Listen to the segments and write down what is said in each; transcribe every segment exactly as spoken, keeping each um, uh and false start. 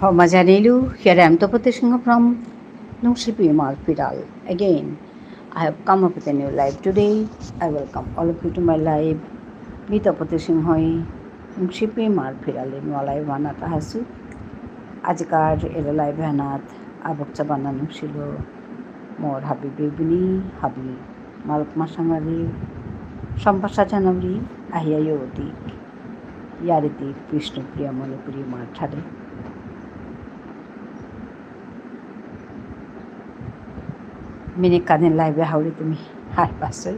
Homa janilu, here I am Tapati Singha from Nungshipi Imar Phiral. Again, I have come up with a new live today. I welcome all of you to my live. Me Tapati সিংহই নুংশিপি ইমার ফিরালে নুয়া live আনাত আহাসু। আজিকার এরে live আনাত আবক চাবানা নুংশিলো মোর হাবি বেবিনি, হাবি মালক মাসাঙারি, সম্ভাষা জানাউরি, আহিয়া য়ৌদিক। য়ারিদিক বিষ্ণুপ্রিয়া মণিপুরী মাঠারে। মিনি কাদিন live এ হাউরি তুমি হার পাসই।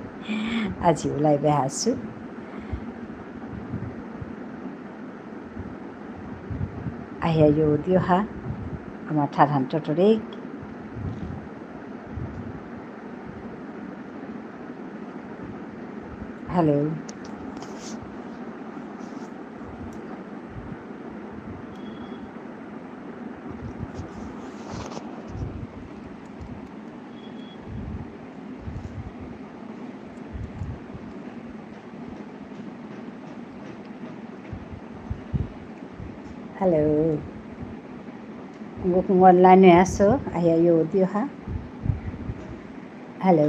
আজিও live এ আসু। আহিয়া য়ৌদিও হা, আমার ঠারহান টটরেক। Hello. Hello. Kumu online এ আসো, আহিয়া য়ৌদিও হা। Hello.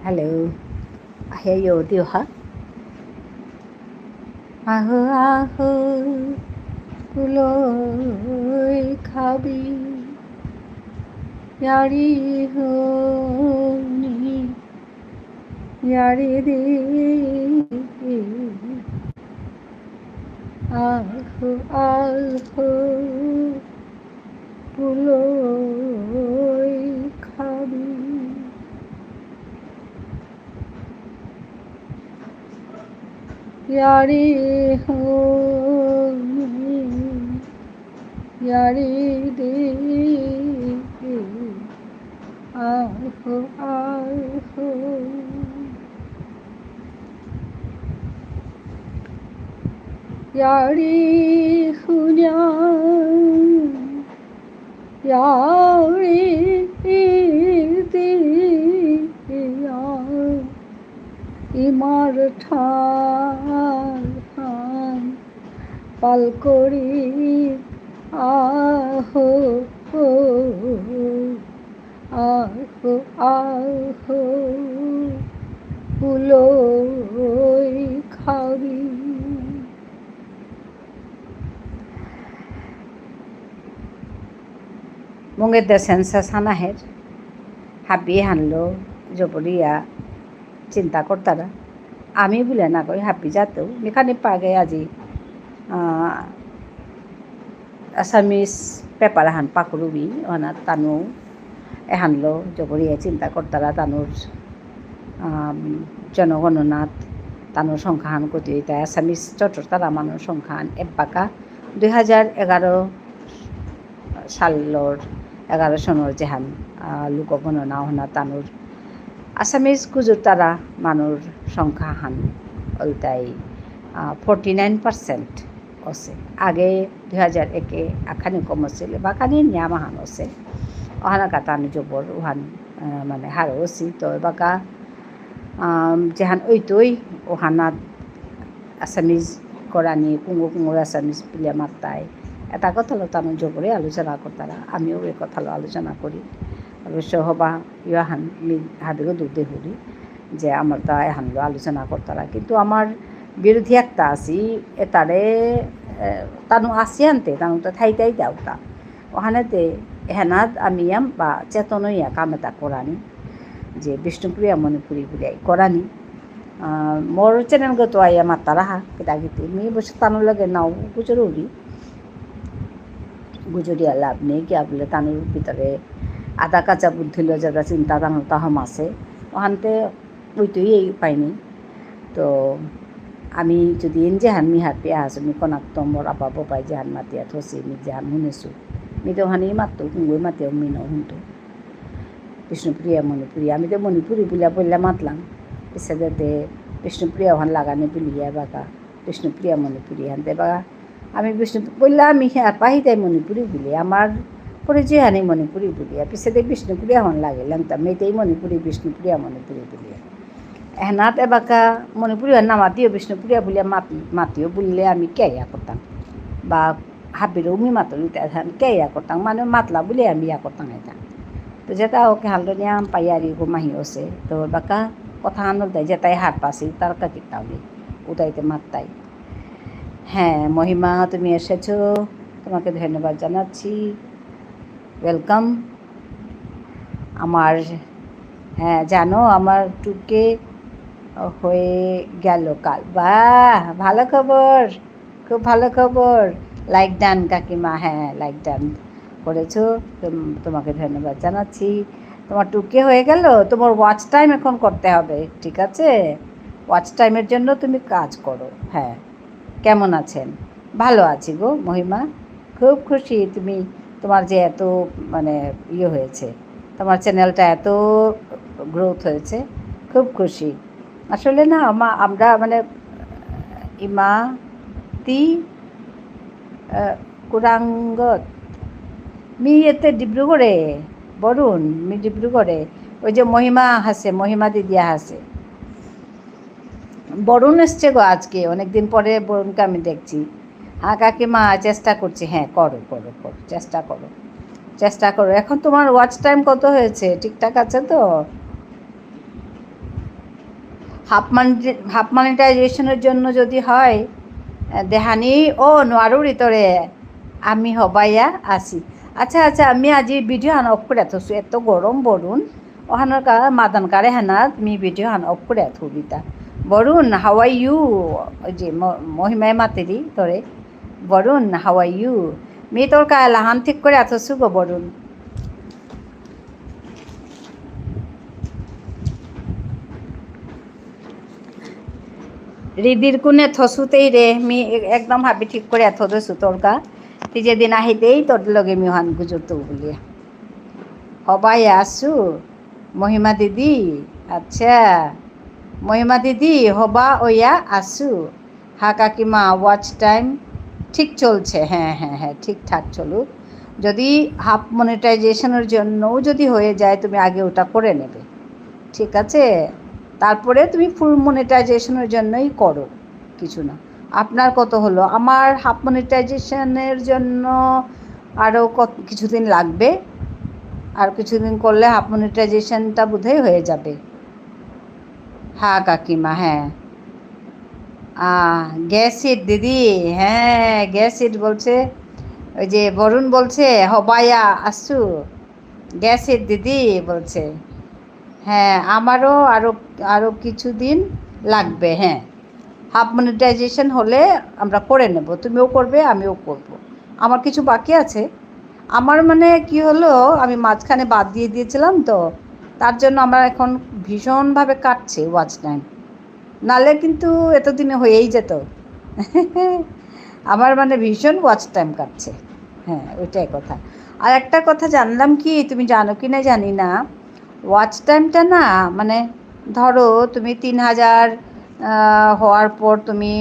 Hello. আহিয়া য়ৌদিও হা। আহো, আহো, পুলই খাবি, য়ারি হুনি, য়ারি দি। আহো, আহো, পুলই খাবি। য়ারি হুনি, য়ারি দি, আহো, আহো। য়ারি হুনিয়া, য়ারি দিয়া, ইমার ঠারহান পাল করি আহো, আহো, আহো, পুলই খাবি। মুঙেদে census হান আহের, হাবি হানলো জবরিয়া চিন্তা করতারা। আমি বুলে না কই, হাবি জাতউ। মি খানি পাগে আজি, আহ, Assamese paper হান পাকুরুবি, অহানাত তানু এহানলো জবরিয়া চিন্তা করতারা তানুর, আম, জনগণনাত তানুর সংখ্যাহান কতি অইতা, Assamese চটর তারা মানুর সংখ্যাহান এবাকা দুই হাজার এগারো সালর, এগারো সনর যেহান, আহ, লোকগণনা অহানাত তানুর Assamese গুজুর তারা মানুর সংখ্যাহান অলতাই, আহ, forty nine percent অসে। আগে দুই হাজার একে আখানি কম অসিল, এবাকানি নিয়াম আহান অসে। অহানাকা তানু জবর অহান, আহ, মানে হারৌ অসি। তো এবাকা, আম, যেহান অইতই অহানাত Assamese করানি, কুঙগ কুঙগ Assamese বুলিয়া মাততাই। এতা কথালো তানু জবরে আলোচনা করতারা, আমিও এ কথালো আলোচনা করি। অবশ্য হবা ইয়াহান মি হাবিগো দুধে হুরি যে আমার তা এহানলো আলোচনা করতারা। কিন্তু আমার বিরোধী একটা আছি, এতারে, এ, তানু আসি আনতে, তানু তো থাইতাই যাওতা। অহানেতে এহানাত আমি ইয়াম বা চেতন ইয়া কাম এতা করানি, যে বিষ্ণুপ্রিয়া মণিপুরী বুলিয়া করানি। আহ, মোর channel গত আইয়া মাতারা হা, কিতা কিতি। মি বসে তানু লাগে নাও গুজরুরি। গুজরিয়া লাভ নেই, কিয়া বুলে তানুর ভিতরে আধা কাঁচা বুদ্ধি লো যেতা চিন্তা তানুর তা হম আছে। অহানতে অইতই এই উপায় নেই। তো আমি যদি এন যেহান মি হারপেয়া আসু, মি কনাক তো মোর আপা বোপাই যেহান মাতিয়া থসি, মি যেহান হুনেসু। মি তো অহানেই মাততু, কুঙগই মাতিয়া মি না হুনতু। বিষ্ণুপ্রিয়া মণিপুরী, আমি তো মণিপুরী বুলিয়া বুলিয়া মাতলাম। পিছে যাতে বিষ্ণুপ্রিয়া অহান লাগানি বুলিয়া বাকা। বিষ্ণুপ্রিয়া মণিপুরী হান দেবা। আমি বিষ্ণু বললে আমি হ্যাঁ পাহি দেয় মণিপুরী বলি, আমার পরিচয় হানি মণিপুরী বলি, আর পিছে দেয় বিষ্ণুপ্রিয়া হন লাগে, লেংটা মেয়েতেই মণিপুরী, বিষ্ণুপ্রিয়া মণিপুরী বলি। এনাত এবাকা মণিপুরী হান না মাতিও, বিষ্ণুপ্রিয়া বলিয়া মাতি, মাতিও বললে আমি কে ইয়া করতাম, বা হাবিরও মি মাতুরি তে হান কে ইয়া করতাম, মানে মাতলা বলে আমি ইয়া করতাম এটা। তো যেটা ওকে হালদনিয়াম পাইয়ারি গো মাহি ওসে, তো বাকা কথা হানল তাই যেটাই হার পাসি তার কাকি তাউলি, উতাইতে মাত্তাই। হ্যাঁ, মহিমা, তুমি এসেছো, তোমাকে ধন্যবাদ জানাচ্ছি। ওয়েলকাম। আমার, হ্যাঁ, জানো, আমার টুকে হয়ে গেল কাল। বাহ, ভালো খবর, খুব ভালো খবর। লাইক ডান কাকিমা, হ্যাঁ, লাইক ডান করেছো, তুম-, তোমাকে ধন্যবাদ জানাচ্ছি। তোমার টুকে হয়ে গেল, তোমার ওয়াচ টাইম এখন করতে হবে, ঠিক আছে? ওয়াচ টাইমের জন্য তুমি কাজ করো। হ্যাঁ, কেমন আছেন? ভালো আছি গো মহিমা, খুব খুশি তুমি, তোমার যে এত মানে ইয়ে হয়েছে, তোমার চ্যানেলটা এত গ্রোথ হয়েছে, খুব খুশি। আসলে না আমা-, আমরা মানে ইমা তি আহ, কুরাঙ্গত। মি এতে ডিব্রুগড়ে, বরুণ, মি ডিব্রুগড়ে। ওই যে মহিমা হাসে, মহিমা দিদি হাসে। বরুণ এসছে গো আজকে, অনেকদিন পরে বরুণকে আমি দেখছি। হ্যাঁ কাকিমা, চেষ্টা করছি। হ্যাঁ, করো, করো, করো, চেষ্টা করো, চেষ্টা করো। এখন তোমার ওয়াচ টাইম কত হয়েছে? ঠিকঠাক আছে তো? হাফ মনিটাইজেশনের জন্য যদি হয়, আহ, দেহানি ও নোয়ারুরি তোরে আমি হবাইয়া আসি। আচ্ছা, আচ্ছা, আমি আজি ভিডিও হান অফ করে থসু, এত গরম বরুণ। ওহানর কা মাদান কারে হানাত মি ভিডিও হান অফ করে থবিতা। Varun, how are you? ওই যে ম-, মহিমায় মাতেরি তোরে। Varun, how are you? মি তোর কায়লা হান ঠিক করে থসু গো বরুণ। রিদির কুনে থসুতেই রে, মি এ-, একদম হাবি ঠিক করে থদেসু তোর কা। তুই যেদিন আহিতেই তোর লগে মি হান গুজরতো বুলিয়া। হবাই আসু, মহিমা দিদি, আচ্ছা। মহিমা দিদি, হবা ওয়া আসু। হ্যাঁ কাকিমা, ওয়াচ টাইম ঠিক চলছে। হ্যাঁ, হ্যাঁ, হ্যাঁ, ঠিকঠাক চলুক। যদি হাফ মনিটাইজেশনের জন্যও যদি হয়ে যায়, তুমি আগে ওটা করে নেবে, ঠিক আছে? তারপরে তুমি ফুল মনিটাইজেশনের জন্যই করো, কিছু না। আপনার কত হলো? আমার হাফ মনিটাইজেশনের জন্য আরও কত, কিছুদিন লাগবে। আর কিছুদিন করলে হাফ মনিটাইজেশনটা বোধহয় হয়ে যাবে। হ্যাঁ কাকিমা, হ্যাঁ। আহ, গেসিট দিদি, হ্যাঁ, গেসিট বলছে, ওই যে বরুণ বলছে, হবায়া আসু, গেসিট দিদি বলছে। হ্যাঁ, আমারও আরও, আরও কিছুদিন লাগবে, হ্যাঁ। হাফ মনিটাইজেশন হলে আমরা করে নেব, তুমিও করবে, আমিও করব। আমার কিছু বাকি আছে, আমার মানে কি হলো, আমি মাঝখানে বাদ দিয়ে দিয়েছিলাম তো, তার জন্য আমার এখন ভীষণভাবে কাটছে ওয়াচ টাইম, নালে কিন্তু এতদিনে হয়েই যেত। আমার মানে ভীষণ ওয়াচ টাইম কাটছে। হ্যাঁ, ওইটাই কথা। আর একটা কথা জানলাম কি, তুমি জানো কি না জানি না, ওয়াচ টাইমটা না, মানে ধরো তুমি তিন হাজার, আহ, হওয়ার পর তুমি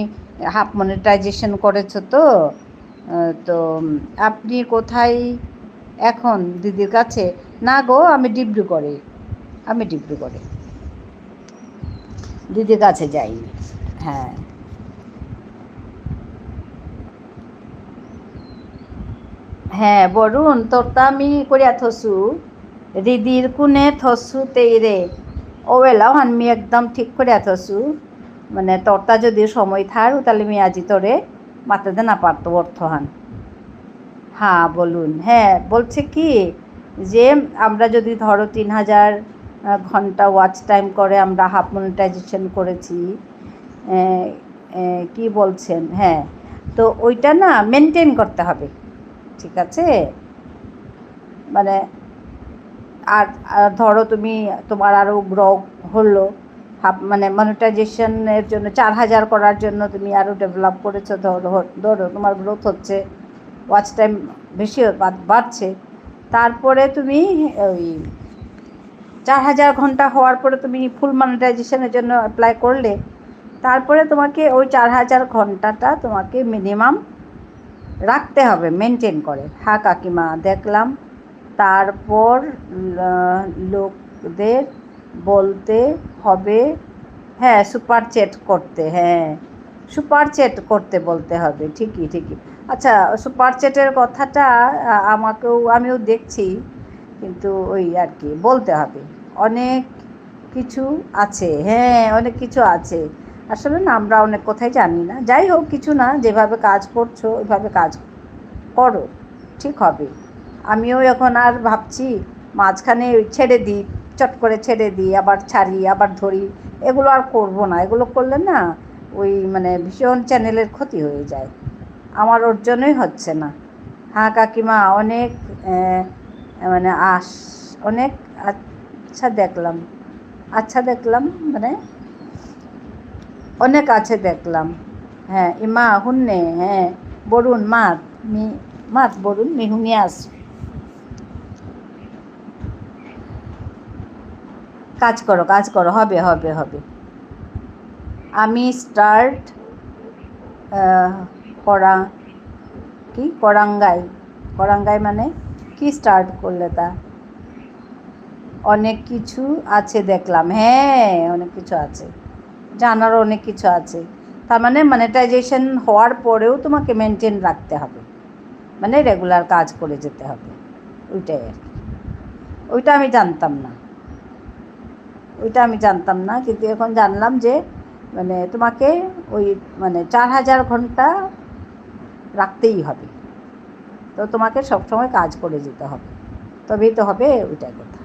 হাফ মনিটাইজেশন করেছো তো, আহ, তো আপনি কোথায় এখন দিদির কাছে? না গো, আমি ডিব্রুগড়ে, আমি ডিব্রুগড়ে। দিদির কাছে যাইনি। হ্যাঁ। হ্যাঁ, বরুণ, তোরতা আমি করিয়া থসু, রিদির কুনে থসু তেইরে। ও এলাও হান মি একদম ঠিক করিয়া থসু। মানে, তোরতা যদি সময় থার, তাহলে মি আজি তোরে মাতে দে না পারতো অর্থ হান। হ্যাঁ, বলুন। হ্যাঁ, বলছে কি যে আমরা যদি ধরো তিন হাজার, আহ, ঘন্টা ওয়াচ টাইম করে আমরা হাফ মনিটাইজেশন করেছি, আহ, আহ, কি বলছেন? হ্যাঁ, তো ওইটা না মেনটেন করতে হবে, ঠিক আছে? মানে, আর, আর ধরো তুমি, তোমার আরও গ্রো হলো, হাফ, মানে, মনিটাইজেশনের জন্য, চার হাজার করার জন্য তুমি আরও ডেভেলপ করেছো, ধরো, ধরো তোমার গ্রোথ হচ্ছে, ওয়াচ টাইম বেশি বা-, বাড়ছে, তারপরে তুমি ওই চার হাজার ঘন্টা হওয়ার পরে তুমি ফুল মনিটাইজেশনের জন্য অ্যাপ্লাই করলে, তারপরে তোমাকে ওই চার হাজার ঘন্টাটা তোমাকে মিনিমাম রাখতে হবে, মেনটেন করে। হ্যাঁ কাকিমা, দেখলাম। তারপর ল-, লোকদের বলতে হবে, হ্যাঁ, সুপার চ্যাট করতে, হ্যাঁ, সুপার চ্যাট করতে বলতে হবে, ঠিকই, ঠিকই। আচ্ছা, সুপার চ্যাটের কথাটা, আ-, আমাকেও, আমিও দেখছি, কিন্তু ওই আর কি, বলতে হবে। অনেক কিছু আছে, হ্যাঁ, অনেক কিছু আছে। আসলে না, আমরা অনেক কথাই জানি না। যাই হোক, কিছু না, যেভাবে কাজ করছো, ওইভাবে কাজ করো, ঠিক হবে। আমিও এখন আর ভাবছি, মাঝখানে ওই ছেড়ে দিই, চট করে ছেড়ে দিই, আবার ছাড়ি, আবার ধরি, এগুলো আর করব না। এগুলো করলে না, ওই মানে ভীষণ চ্যানেলের ক্ষতি হয়ে যায়, আমার অর্জনই হচ্ছে না। হ্যাঁ কাকিমা, অনেক, আহ, মানে আশ-, অনেক আচ্ছা দেখলাম, আচ্ছা দেখলাম, মানে অনেক আছে দেখলাম। হ্যাঁ, ইমা হুন্নে, হ্যাঁ, বরুণ মাত, মি-, মাত বরুণ, মি হুনিয়া আস। কাজ করো, কাজ করো, হবে, হবে, হবে। আমি স্টার্ট, আহ, করা, কি? করাঙ্গাই। করাঙ্গাই মানে কি স্টার্ট করলে তা? অনেক কিছু আছে দেখলাম। হ্যাঁ, অনেক কিছু আছে। জানারও অনেক কিছু আছে। তার মানে মনিটাইজেশন হওয়ার পরেও তোমাকে মেনটেন রাখতে হবে। মানে রেগুলার কাজ করে যেতে হবে। ওইটাই আর কি। ওইটা আমি জানতাম না। ওইটা আমি জানতাম না, কিন্তু এখন জানলাম যে মানে তোমাকে ওই মানে চার হাজার ঘন্টা রাখতেই হবে। তো তোমাকে সবসময় কাজ করে যেতে হবে, তবেই তো হবে, ওইটাই কথা।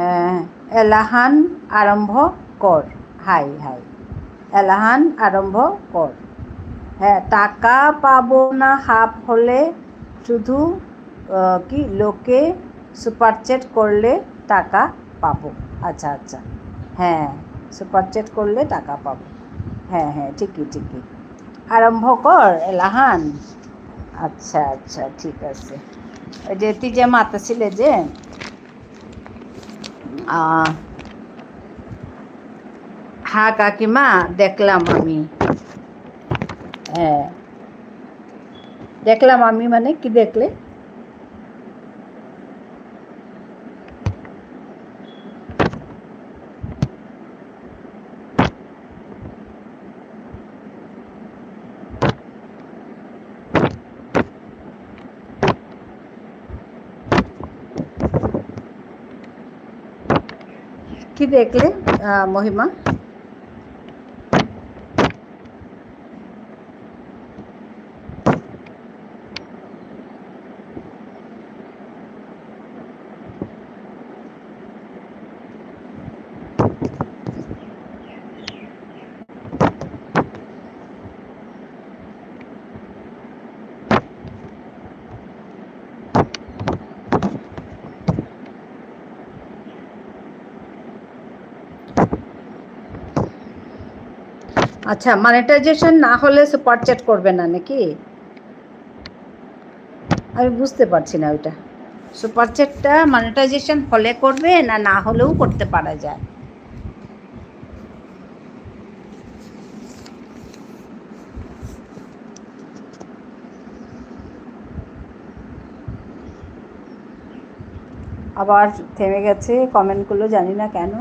আহ, এলাহান আরম্ভ কর। High, high. এলাহান আরম্ভ কর। হ্যাঁ, টাকা পাবো না হাফ হলে শুধু, আহ, কি লোকে সুপার চ্যাট করলে টাকা পাবো। আচ্ছা, আচ্ছা। হ্যাঁ, সুপার চ্যাট করলে টাকা পাবো। হ্যাঁ, হ্যাঁ, ঠিকই, ঠিকই। আরম্ভ কর, এলাহান। আচ্ছা, আচ্ছা, ঠিক আছে। ওই যে তুই যে মাতাছিলে যে, আহ, হ্যাঁ কাকিমা, দেখলাম আমি। হ্যাঁ, দেখলাম আমি, মানে কি দেখলে? কি দেখলে, আহ, মহিমা? আচ্ছা, মনিটাইজেশন না হলে সুপার চ্যাট করবে না নাকি? আমি বুঝতে পারছি না ওইটা। সুপার চ্যাটটা মনিটাইজেশন হলে করবে না, না হলেও করতে পারা যায়? আবার থেমে গেছে কমেন্টগুলো, জানি না কেন।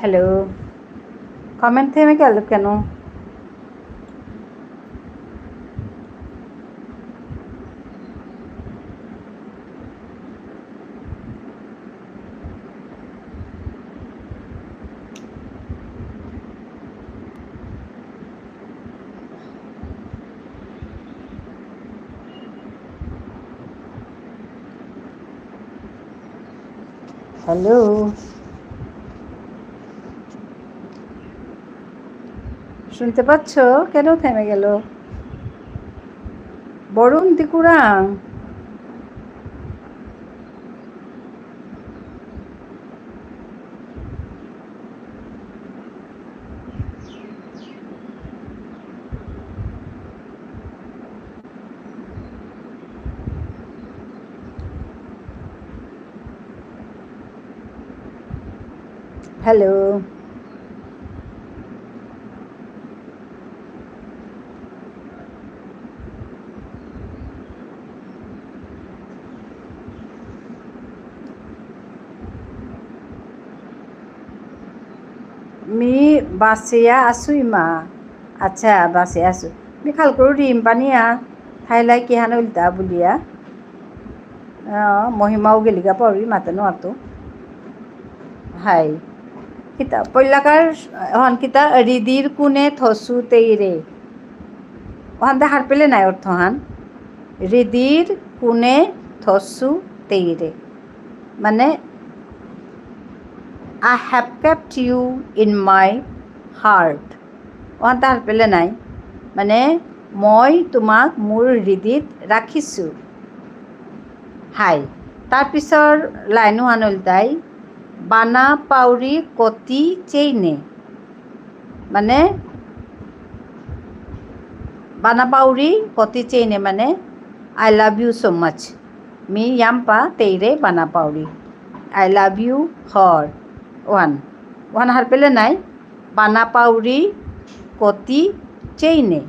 হ্যালো, কমেন্ট থেমে গেল কেন? হ্যালো, শুনতে পাচ্ছ? কেন থেমে গেল? বরুণ তি কুরাং। Hello. মি বাসিয়া আসু ইমা। আচ্ছা, বাসিয়া আসু। মি খাল করু রিম পানিয়া। থাইলাই কিহান উল্টা বুলিয়া। আহ, মহিমাও গেলিগা পাউরি মাতে নোয়ারতো। হাই। কিতা, পৈলাকার, হন কিতা, হৃদির কোণে থসু তেইরে। ওহান দে হারপেলে নাই অর্থহান। হৃদির কোণে থসু তেইরে। মানে, I have kept you in my heart. ওহান দে হারপেলে নাই। মানে, মই তোমাক মোৰ হৃদিত ৰাখিছোঁ। হাই। তাৰ পিছৰ লাইনহান উল্টাই, বানা পাউরি কতি চেইনে। মানে, বানা পাউরি কতি চেইনে মানে, I love you so much. Me ইয়াম্পা তেইরে বানা Pauri. I love you her. ওহান। ওহান হারপেলে নাই। বানা পাউরি কতি চেইনে।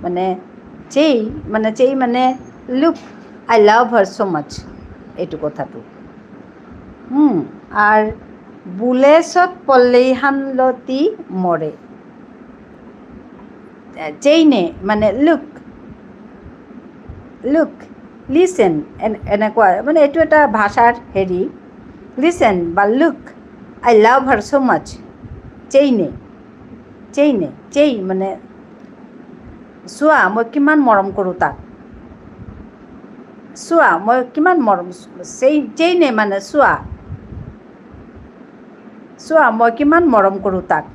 মানে, চেই, মানে, চেই মানে, look, I love her so much. এইটো কথাটো। হুম, আর বুলেসত পল্লেইহানলতি মরে। চেইনে, মানে, look, look, listen, এন-, এনেকুৱা, মানে, এইটো এটা ভাষাৰ হেৰি, listen বা look, I love her so much, চেইনে, চেইনে, চেই, মানে, চোৱা, মই কিমান মৰম কৰোঁ তাক, চোৱা, মই কিমান মৰম, চেই, চেইনে, মানে, চোৱা, চোৱা, মই কিমান মৰম কৰোঁ তাক।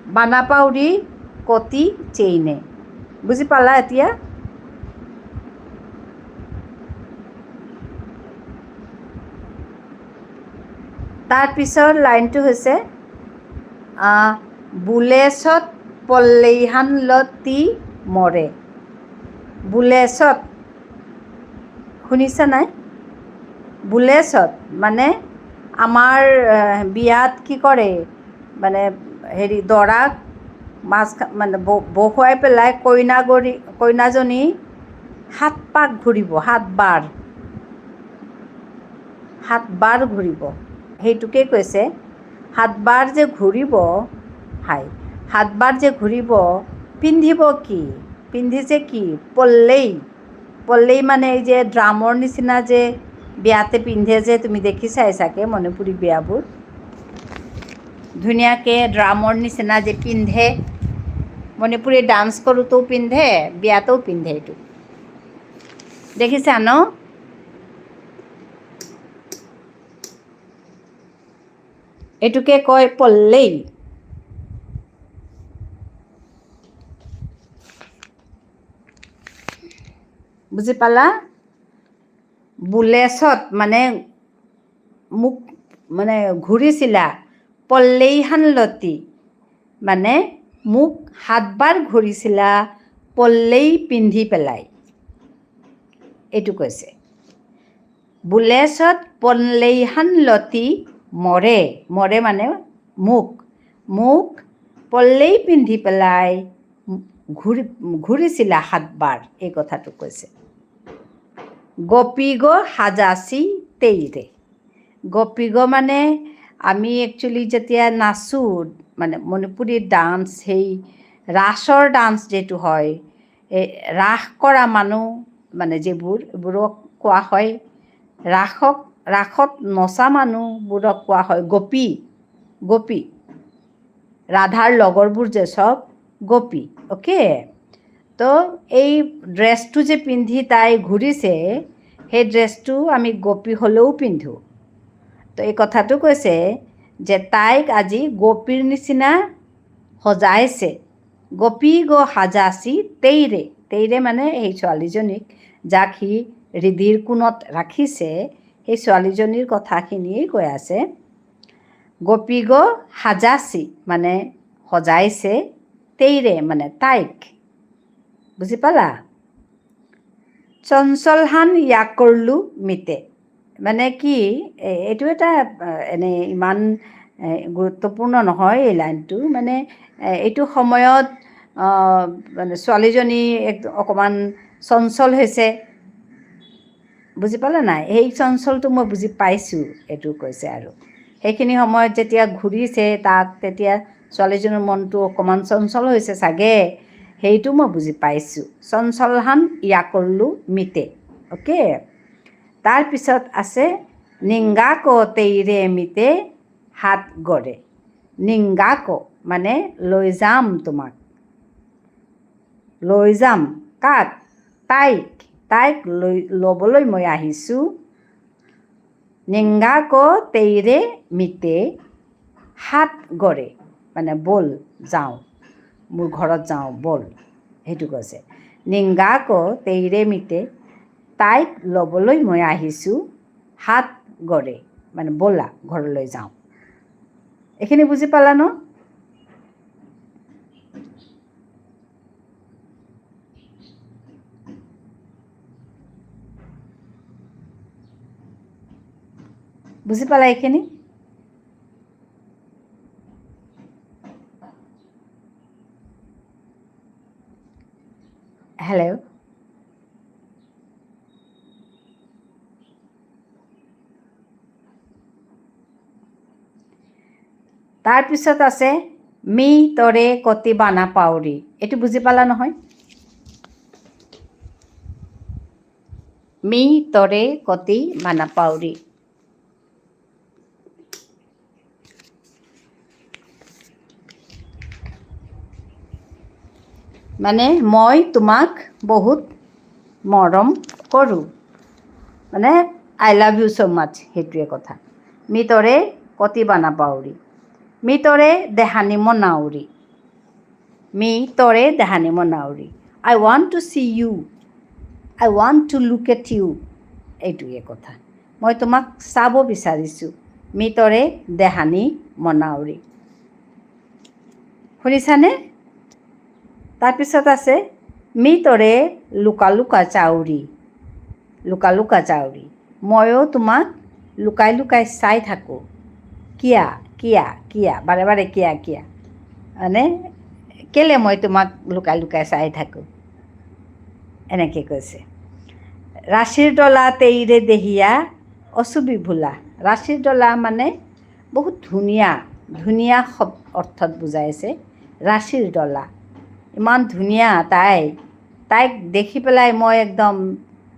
বানা পাউরি কতি চেইনে। বুজি পালা এতিয়া? তাৰ পিছৰ লাইনটো হৈছে, আহ, বুলেচত পল্লেইহানলতি মৰে। বুলেচত শুনিছা নাই? বুলেচত, মানে, আমাৰ, আহ, বিয়াত কি কৰে? মানে, হেৰি, দৰাক মাছ খা-, মানে, ব-, বহুৱাই পেলাই কইনাগৰী, কইনাজনী সাত পাক ঘূৰিব, সাত বাৰ। সাত বাৰ ঘূৰিব। সেইটোকে কৈছে, সাত বাৰ যে ঘূৰিব, হাই, সাত বাৰ যে ঘূৰিব, পিন্ধিব কি? পিন্ধিছে কি? পল্লেই। পল্লেই মানে এই যে ড্ৰামৰ নিচিনা যে বিয়াতে পিন্ধে যে, তুমি দেখিছাই চাগে মণিপুৰী বিয়াবোৰ। ধুনীয়াকে ড্ৰামৰ নিচিনা যে পিন্ধে, মণিপুৰী ডান্স কৰোঁতেও পিন্ধে, বিয়াতেও পিন্ধে এইটো। দেখিছা ন? এইটোকে কয় পল্লেই। বুজি পালা? বুলেচত মানে মোক মানে ঘূৰিছিলা, পল্লেইহানলতি, মানে মোক সাতবাৰ ঘূৰিছিলা পল্লেই পিন্ধি পেলাই। এইটো কৈছে। বুলেচত পল্লেইহানলতি মৰে, মৰে মানে মোক, মোক পল্লেই পিন্ধি পেলাই ঘূৰি, ঘূৰিছিলা সাতবাৰ, এই কথাটো কৈছে। গোপীগ হাজাসি তেইৰে। গোপীগ মানে আমি actually যেতিয়া নাচো, মানে মণিপুৰী ডান্স, সেই ৰাসৰ ডান্স যিটো হয়, এই ৰাস কৰা মানুহ, মানে যিবোৰ, এইবোৰক কোৱা হয় ৰাসক, ৰাসত নচা মানুহবোৰক কোৱা হয় গোপী, গোপী। ৰাধাৰ লগৰবোৰ যে চব গোপী, অ'কে? তো এই ড্ৰেছটো যে পিন্ধি তাই ঘূৰিছে, সেই ড্ৰেছটো আমি গোপী হ'লেও পিন্ধো। তো এই কথাটো কৈছে যে তাইক আজি গোপীৰ নিচিনা সজাইছে। গোপীগ হাজাসি তেইৰে। তেইৰে মানে সেই ছোৱালীজনীক, যাক সি হৃদিৰ কোণত ৰাখিছে, সেই ছোৱালীজনীৰ কথাখিনিয়েই কৈ আছে। গোপীগ সাজাসি, মানে সজাইছে, তেইৰে মানে তাইক। বুজি পালা? চঞ্চলহান য়াকৰলু মিতে। মানে কি, এ-, এইটো এটা, আ, এনে ইমান, এ, গুৰুত্বপূৰ্ণ নহয় এই লাইনটো। মানে, এ, এইটো সময়ত, আ, মানে ছোৱালীজনী এক-, অকণমান চঞ্চল হৈছে। বুজি পালা নাই? সেই চঞ্চলটো মই বুজি পাইছোঁ, এইটো কৈছে আৰু। সেইখিনি সময়ত যেতিয়া ঘূৰিছে তাক, তেতিয়া ছোৱালীজনীৰ মনটো অকণমান চঞ্চল হৈছে চাগে, সেইটো মই বুজি পাইছোঁ। চঞ্চলহান য়াকৰলু মিতে। অ'কে? তাৰ পিছত আছে, নিংগাক তেইৰে মিতে হাত গড়ে। নিংগাক মানে লৈ যাম তোমাক। লৈ যাম। কাক? তাইক। তাইক লৈ, ল'বলৈ মই আহিছোঁ। নিংগাক তেইৰে মিতে হাত গড়ে। মানে ব'ল যাওঁ। মোৰ ঘৰত যাওঁ, ব'ল। সেইটো কৈছে। নিংগাক তেইৰে মিতে তাইক ল'বলৈ মই আহিছোঁ। হাত গড়ে। মানে ব'লা, ঘৰলৈ যাওঁ। এইখিনি বুজি পালা ন? বুজি পালা এইখিনি? হেল্ল'? তাৰপিছত আছে, মি তৰে কতি বানা পাউৰি। এইটো বুজি পালা নহয়? মি তৰে কতি বানা পাউৰি। মানে, মই তোমাক বহুত মৰম কৰোঁ। মানে, I love you so much, সেইটোৱে কথা। মি তৰে কতি বানা পাউৰি। মি তৰে দেহানি মনাউৰি। মি তৰে দেহানি মনাউৰি। I want to see you. I want to look at you. এইটোৱে কথা। মই তোমাক চাব বিচাৰিছোঁ। মি তৰে দেহানি মনাউৰি। শুনিছানে? তাৰপিছত আছে, মি তৰে Luka Luka Chauri. Luka Luka Chauri. ময়ো তোমাক লুকাই লুকাই চাই থাকোঁ। কিয়া, কিয়া, কিয়া? বাৰে বাৰে কিয়া, কিয়া? মানে, কেলে মই তোমাক লুকাই লুকাই চাই থাকোঁ? এনেকে কৈছে। ৰাশিৰ ডলা তেইৰে দেহিয়া অসুবি ভোলা। ৰাশিৰ ডলা মানে বহুত ধুনীয়া, ধুনীয়া শব-, অৰ্থত বুজাইছে। ৰাশিৰ ডলা। ইমান ধুনীয়া তাই। তাইক দেখি পেলাই মই একদম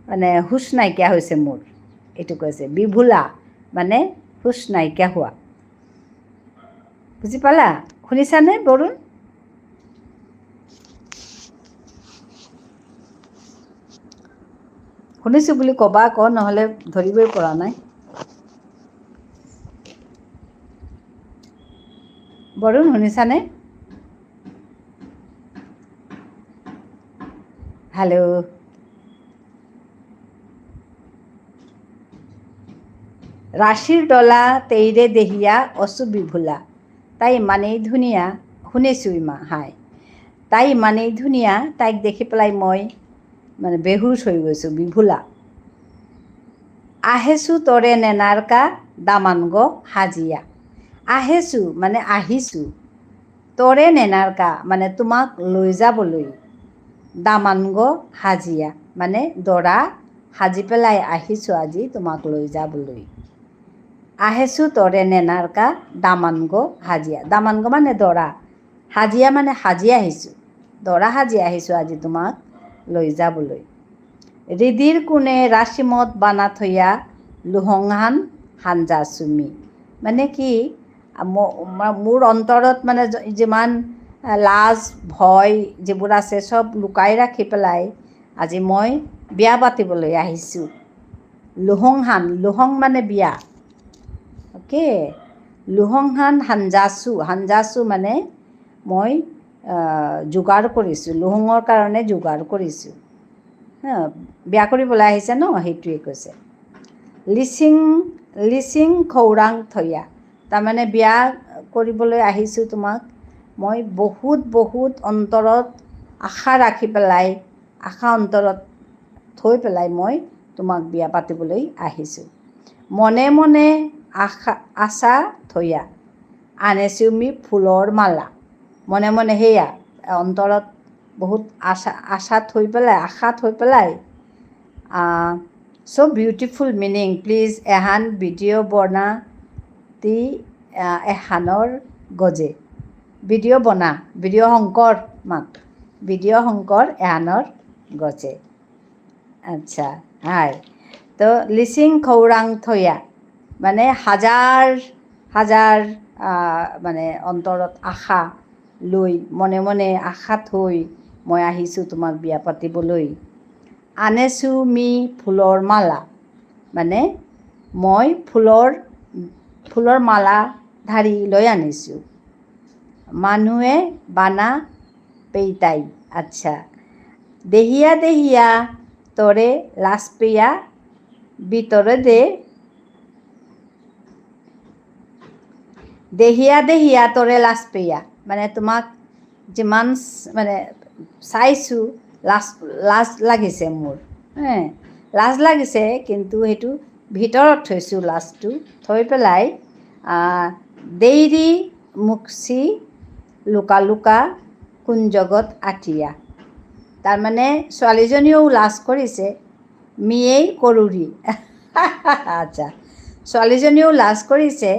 মানে হুঁচ নাইকিয়া হৈছে মোৰ। এইটো কৈছে। বিভোলা মানে হুঁচ নাইকিয়া হোৱা। বুজি পালা? শুনিছানে, বৰুণ? শুনিছোঁ বুলি ক'বা আকৌ, নহ'লে ধৰিবই পৰা নাই। বৰুণ, শুনিছানে? হেল্ল'? ৰাশিৰ ডলা তেইৰে দেহিয়া অসু বিভোলা। তাই ইমানেই ধুনীয়া, শুনিছোঁ ইমা, হাই। তাই ইমানেই ধুনীয়া, তাইক দেখি পেলাই মই মানে বেহুচ হৈ গৈছোঁ, বিভোলা। আহেচু তৰে নেনাৰকা দামানগ হাজিয়া। আহেচু মানে আহিছোঁ। তৰে নেনাৰকা মানে তোমাক লৈ যাবলৈ। দামানগ হাজিয়া মানে দৰা সাজি পেলাই আহিছোঁ আজি তোমাক লৈ যাবলৈ। আহেচু তৰে নেনাৰকা দামানগ হাজিয়া। দামানগ মানে দৰা। হাজিয়া মানে সাজি আহিছোঁ। দৰা সাজি আহিছোঁ আজি তোমাক লৈ যাবলৈ। হৃদিৰ কোণে ৰাচিমত বানা থৈয়া লোহংহান হাঞ্জা চুমি। মানে কি, আ, ম-, ম-, মোৰ অন্তৰত মানে য-, যিমান, আ, লাজ, ভয় যিবোৰ আছে, চব লুকাই ৰাখি পেলাই আজি মই বিয়া পাতিবলৈ আহিছোঁ। লোহংহান, লোহং মানে বিয়া। অ'কে? লোহংহান হাঞ্জাচু, হাঞ্জাচু মানে মই আহ, যোগাৰ কৰিছোঁ, লুহুঙৰ কাৰণে যোগাৰ কৰিছোঁ। হা, বিয়া কৰিবলৈ আহিছে ন, সেইটোৱে কৈছে। লিচিং, লিচিং খৌৰাং থয়া, তাৰমানে বিয়া কৰিবলৈ আহিছোঁ তোমাক। মই বহুত, বহুত অন্তৰত আশা ৰাখি পেলাই, আশা অন্তৰত থৈ পেলাই মই তোমাক বিয়া পাতিবলৈ আহিছোঁ। মনে মনে আশা, আশা থয়া, আনেচু মি ফুলৰ মালা। মনে মনে সেয়া, অন্তৰত বহুত আশা, আশা থৈ পেলাই, আশা থৈ পেলাই। আহ, so beautiful meaning, please এহান video বনা তি, আহ, এহানর গজে। Video বনা, video হঙকর মাক। Video হঙকর এহানর গজে। আচ্ছা, হাই। তো লিচিং খৌৰাং থয়া, মানে হাজাৰ হাজাৰ, আহ, মানে অন্তৰত আশা লৈ, মনে মনে আশা থৈ মই আহিছোঁ তোমাক বিয়া পাতিবলৈ। আনেচু মি ফুলৰ মালা, মানে মই ফুলৰ, ফুলৰ মালা ধাৰি লৈ আনিছোঁ। মানুহে বানা পেইতাই, আচ্ছা। দেহিয়া দেহিয়া তরে লাজ পেয়া, ভিতরে দে, দেহিয়া দেহিয়া তরে লাজ পেয়া, মানে তোমাক যিমান চ-, মানে চাইছোঁ, লাজ, লাজ লাগিছে মোৰ, হে, লাজ লাগিছে, কিন্তু সেইটো ভিতৰত থৈছোঁ লাজটো, থৈ পেলাই, আহ, দেইৰি মুকচি লুকা লুকা কুঞ্জগত আটিয়া। তাৰমানে ছোৱালীজনীয়েও লাজ কৰিছে, মিয়েই করুরি। আচ্ছা, ছোৱালীজনীয়েও লাজ কৰিছে,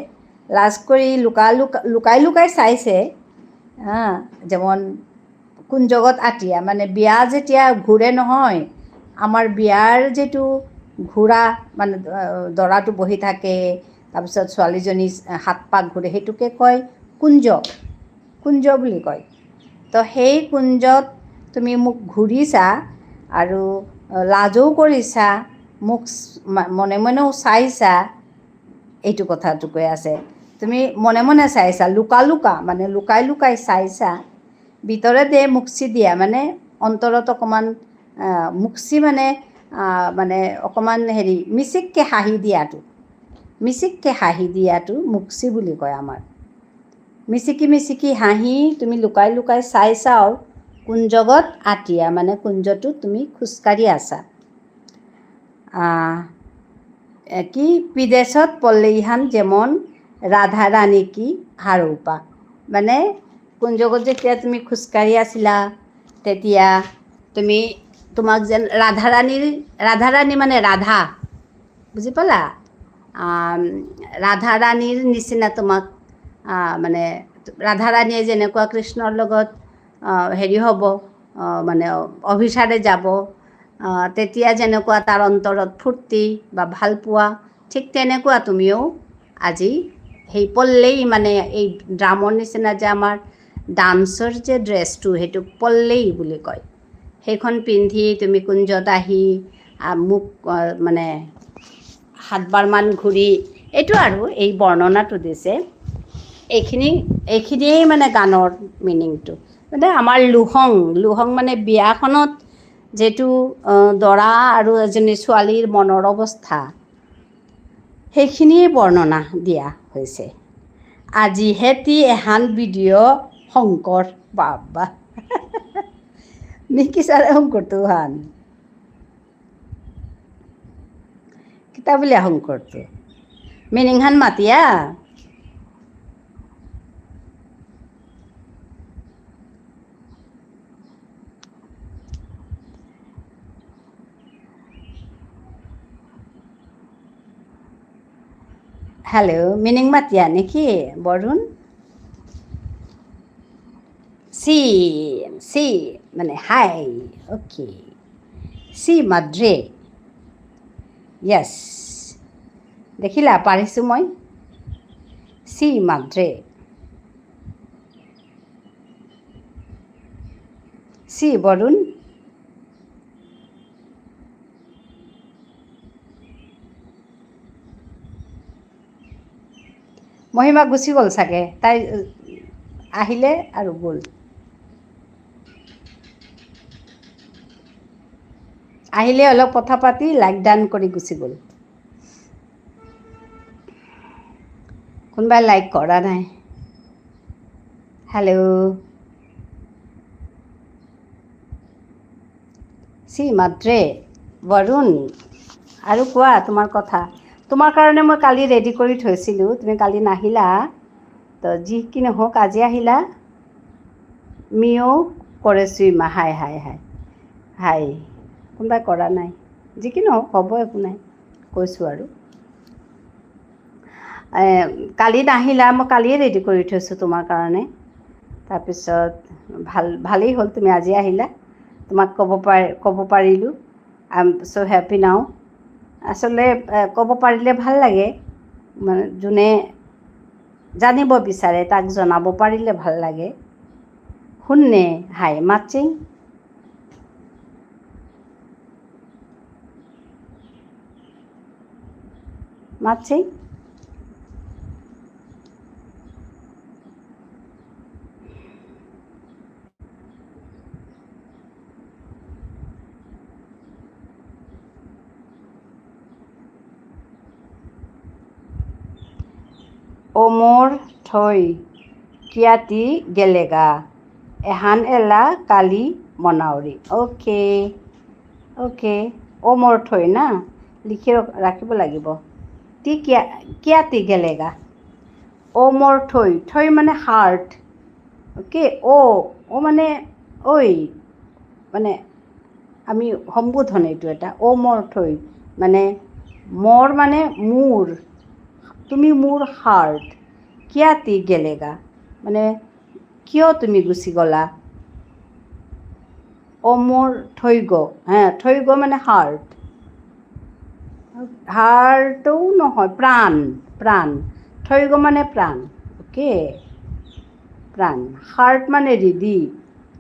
লাজ কৰি লুকা লুকা, লুকাই লুকাই চাইছে, হা, যেমন কুঞ্জগত আটিয়া, মানে বিয়া যেতিয়া ঘূৰে নহয়, আমাৰ বিয়াৰ যিটো ঘূৰা, মানে, আহ, দৰাটো বহি থাকে, তাৰপিছত ছোৱালীজনী হাত পাক ঘূৰে, সেইটোকে কয় কুঞ্জ, কুঞ্জ বুলি কয়। তো সেই কুঞ্জত তুমি মোক ঘূৰিছা আৰু লাজো কৰিছা, মোক চ-, মা-, মনে মনেও চাইছা, এইটো কথাটো কৈ আছে। তুমি মনে মনে চাইছা, লুকা লুকা, মানে লুকাই লুকাই চাইছা, ভিতরে দে মুকচি দিয়া, মানে অন্তৰত অকণমান, আহ, মুকচি মানে, আহ, মানে অকণমান হেৰি, মিচিককে হাঁহি দিয়াটো, মিচিককে হাঁহি দিয়াটো মুকচি বুলি কয় আমাৰ। মিচিকি মিচিকি হাঁহি তুমি লুকাই লুকাই চাই চাও, কুঞ্জগত আটিয়া, মানে কুঞ্জটো তুমি খোজকাঢ়ি আছা। আহ, এ, কি বিদেশত পল্লেইহান যেমন রাধারানী কি হারৌপা, মানে কুঞ্জগত যেতিয়া তুমি খোজকাঢ়ি আছিলা, তেতিয়া তুমি, তোমাক যেন ৰাধাৰাণীৰ, ৰাধাৰাণী মানে ৰাধা, বুজি পালা? আম, ৰাধাৰাণীৰ নিচিনা তোমাক, আহ, মানে ৰাধাৰাণীয়ে যেনেকুৱা কৃষ্ণৰ লগত, আহ, হেৰি হ'ব, আহ, মানে অভিসাৰে যাব, আহ, তেতিয়া যেনেকুৱা তাৰ অন্তৰত ফূৰ্তি বা ভালপোৱা, ঠিক তেনেকুৱা তুমিও আজি সেই পল্লেই, মানে এই ড্ৰামৰ নিচিনা যে আমাৰ ডান্সৰ যে ড্ৰেছটো, সেইটোক পল্লেই বুলি কয়। সেইখন পিন্ধি তুমি কুঞ্জত আহি, আ, মোক, আ, মানে সাতবাৰমান ঘূৰি, এইটো আৰু এই বৰ্ণনাটো দিছে। এইখিনি, এইখিনিয়েই মানে গানৰ মিনিংটো। মানে আমাৰ লুহং, লুহং মানে বিয়াখনত যিটো, আ, দৰা আৰু এজনী ছোৱালীৰ মনৰ অৱস্থা, সেইখিনিয়ে বৰ্ণনা দিয়া হৈছে। আজিহে তি এহান ভিডিঅ' শংকৰ, বাবা। নিকি ছাৰে শংকৰটো হান। কিতা বুলিয়া শংকৰটো? মিনিংহান মাতিয়া? Hello, মিনিং মাতিয়া নেকি, বৰুণ? Sí, sí, মানে high, okay. Sí, madre. Yes. দেখিলা, পাৰিছো মই। Sí, madre. Sí, বৰুণ। মহিমা গুচি গ'ল চাগে, তাই, আহ, আহিলে আৰু গ'ল। আহিলে অলপ কথা পাতি like done কৰি গুচি গ'ল। কোনোবাই like কৰা নাই। হেল্ল'। চি মাত্ৰে, বৰুণ, আৰু কোৱা তোমাৰ কথা। তোমাৰ কাৰণে মই কালি ৰেডি কৰি থৈছিলোঁ, তুমি কালি নাহিলা। তো যি কি নহওক, আজি আহিলা। মিও কৰেচুই মা, হাই, হাই, হাই। হাই। কোনোবাই কৰা নাই। যি কি নহওক, হ'ব, একো নাই। কৈছোঁ আৰু। এ, কালি নাহিলা, মই কালিয়ে ৰেডি কৰি থৈছোঁ তোমাৰ কাৰণে। তাৰপিছত ভাল, ভালেই হ'ল তুমি আজি আহিলা। তোমাক ক'ব পাৰ-, ক'ব পাৰিলোঁ। I am so happy now. আচলতে, এ, ক'ব পাৰিলে ভাল লাগে। মানে, যোনে জানিব বিচাৰে, তাক জনাব পাৰিলে ভাল লাগে। শুননে? হাই, মাচিং। মাতছে? অমর থৈ কিয়াতি গেলেগা, এহান এলা কালি মনাউরি। Okay, okay. অমর থৈ না, লিখি ৰ-, ৰাখিব লাগিব। তি কিয়া, কিয়াতি গেলেগা। অমর থৈ, থৈ মানে হাৰ্ট। অ'কে, অ, অ মানে ঐ, মানে আমি সম্বোধন এইটো এটা। অমর থৈ, মানে মৰ মানে মোৰ, তুমি মোৰ হাৰ্ট। কিয়াতি গেলেগা, মানে কিয় তুমি গুচি গ'লা? অমর থৈ গ, হা, থৈ গ মানে হাৰ্ট। হাৰ্টও নহয়, প্ৰাণ, প্ৰাণ। থৈ গ মানে প্ৰাণ, অ'কে? প্ৰাণ। হাৰ্ট মানে হৃদি,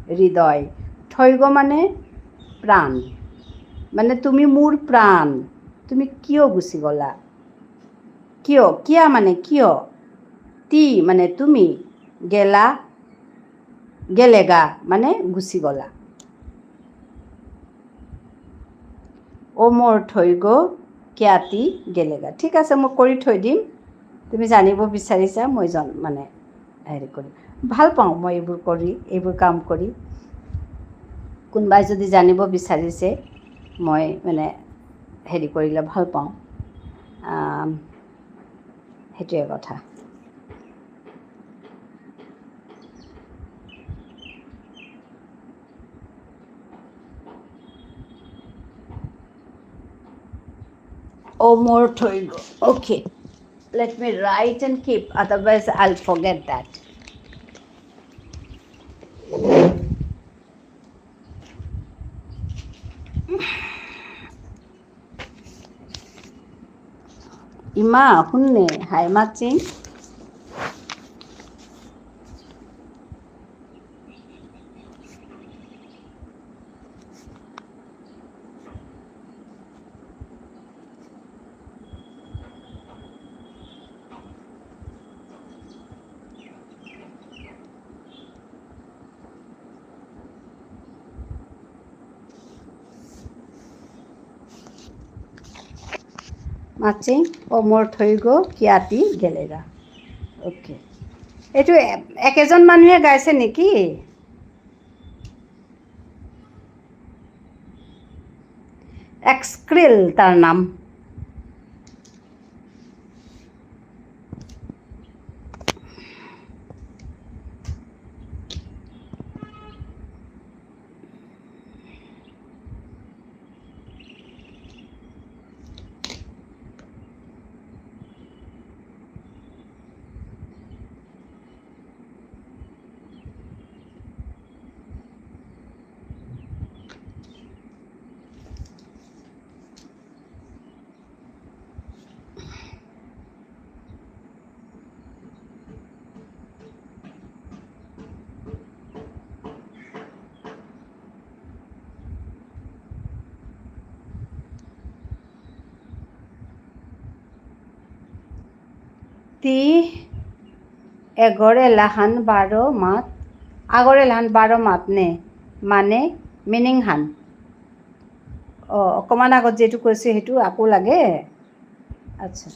হৃদয়। থৈ গ মানে প্ৰাণ। মানে তুমি মোৰ প্ৰাণ, তুমি কিয় গুচি গ'লা? কিয়? কিয়া মানে কিয়? তি মানে তুমি। গেলা, গেলেগা মানে গুচি গ'লা। অমর থৈ গ কিয়াতি গেলেগা। ঠিক আছে, মই কৰি থৈ দিম। তুমি জানিব বিচাৰিছা, মই জন-, মানে, হেৰি কৰিম। ভাল পাওঁ মই এইবোৰ কৰি, এইবোৰ কাম কৰি। কোনোবাই যদি জানিব বিচাৰিছে, মই, মানে, হেৰি কৰিলে ভাল পাওঁ। আম, সেইটোৱে কথা। অমর থৈ গ। Okay. Let me write and keep, otherwise I'll forget that. ইমা, শুননে? হাই মাচিং। মাচিং, অমর থৈ গ কিয়াতি গেলেগা। Okay. এইটো এ-, একেজন মানুহে গাইছে নেকি? এক্সক্ৰিল তাৰ নাম। তি এগর এলাহান বারো মাত, আগর এলাহান বারো মাত নে, মানে meaning হান। অ, অকমান আগত যিটো কৈছো, সেইটো আকৌ লাগে? আচ্ছা।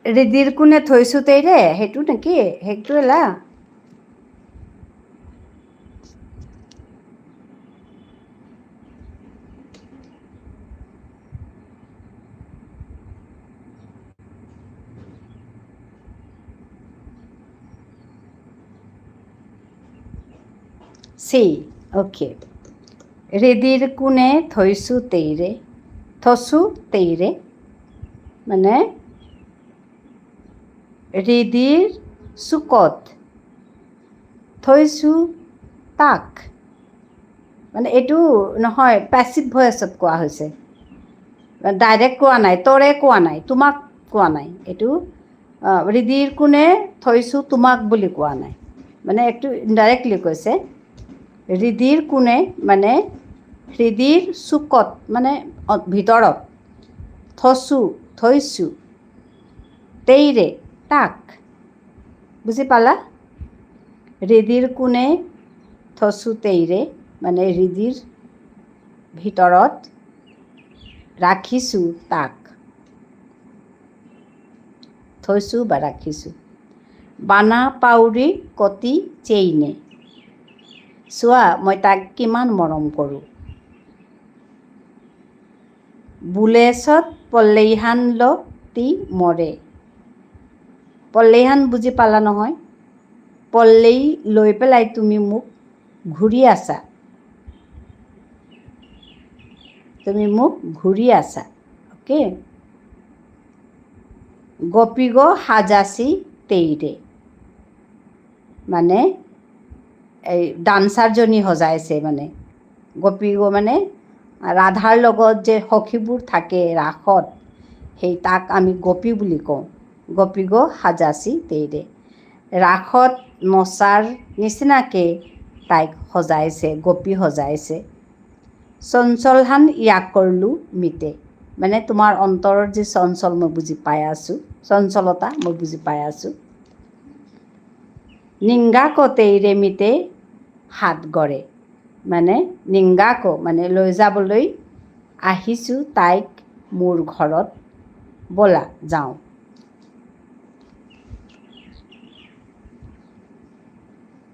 হৃদিৰ কোণে থৈছো তেইৰে, সেইটো নেকি? সেইটো এলা? C, okay। হৃদিৰ কোণে থৈছো তেইৰে, থসু তেইৰে, মানে হৃদিৰ চুকত থৈছো তাক। মানে এইটো নহয়, passive voiceত কোৱা হৈছে। Direct কোৱা নাই, তৰে কোৱা নাই, তোমাক কোৱা নাই। এইটো, আহ, হৃদিৰ কোণে থৈছো তোমাক বুলি কোৱা নাই। মানে এইটো indirectly কৈছে। হৃদিৰ কোণে মানে হৃদিৰ চুকত, মানে অ-, ভিতৰত। থসু, থৈছো। তেইৰে, তাক। বুজি পালা? হৃদিৰ কোণে থসু তেইৰে, মানে হৃদিৰ ভিতৰত ৰাখিছো তাক। থৈছো বা ৰাখিছো। বানা পাউৰি কতি চেইনে। চোৱা, মই তাক কিমান মৰম কৰো। বুলেছত পল্লেইহান ল তি মৰে। পল্লেইহান বুজি পালা নহয়? পল্লেই লৈ পেলাই তুমি মোক ঘূৰি আছা। তুমি মোক ঘূৰি আছা। Okay? গোপীগ হাজাসি তেইৰে। মানে, এই dancer জনী সজাইছে মানে। গোপীগ মানে ৰাধাৰ লগত যে সখীবোৰ থাকে ৰাসত, সেই তাক আমি গোপী বুলি কওঁ। গোপীগ হাজাসি তেইৰে। ৰাসত নচাৰ নিচিনাকে তাইক সজাইছে, গোপী সজাইছে। চঞ্চলহান য়াকৰলু মিতে। মানে তোমাৰ অন্তৰৰ যি চঞ্চল মই বুজি পাই আছো, চঞ্চলতা মই বুজি পাই আছো। নিংগাক তেইৰে মিতে হাত গড়ে। মানে নিংগাক, মানে লৈ যাবলৈ আহিছো তাইক মোৰ ঘৰত। ব'লা যাওঁ।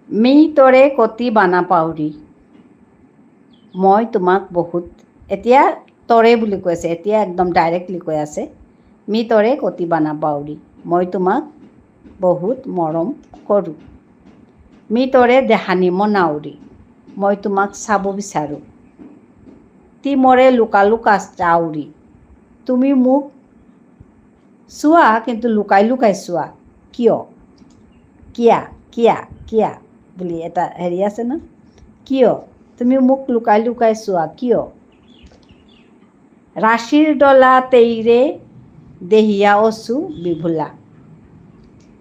মি তৰে কতি বানা পাউৰি। মই তোমাক বহুত, এতিয়া তৰে বুলি কৈ আছে, এতিয়া একদম directly কৈ আছে। মি তৰে কতি বানা পাউৰি। মই তোমাক বহুত মৰম কৰো। মি তৰে দেহানি মনাউৰি। মই তোমাক চাব বিচাৰো। তি মৰে লুকা লুকা চাউৰি। তুমি মোক চোৱা, কিন্তু লুকাই লুকাই চোৱা। কিয়? কিয়া, কিয়া, কিয়া বুলি এটা হেৰি আছে ন? কিয়? তুমি মোক লুকাই লুকাই চোৱা, কিয়? ৰাশিৰ ডলা তেইৰে দেহিয়া অসু বিভুলা।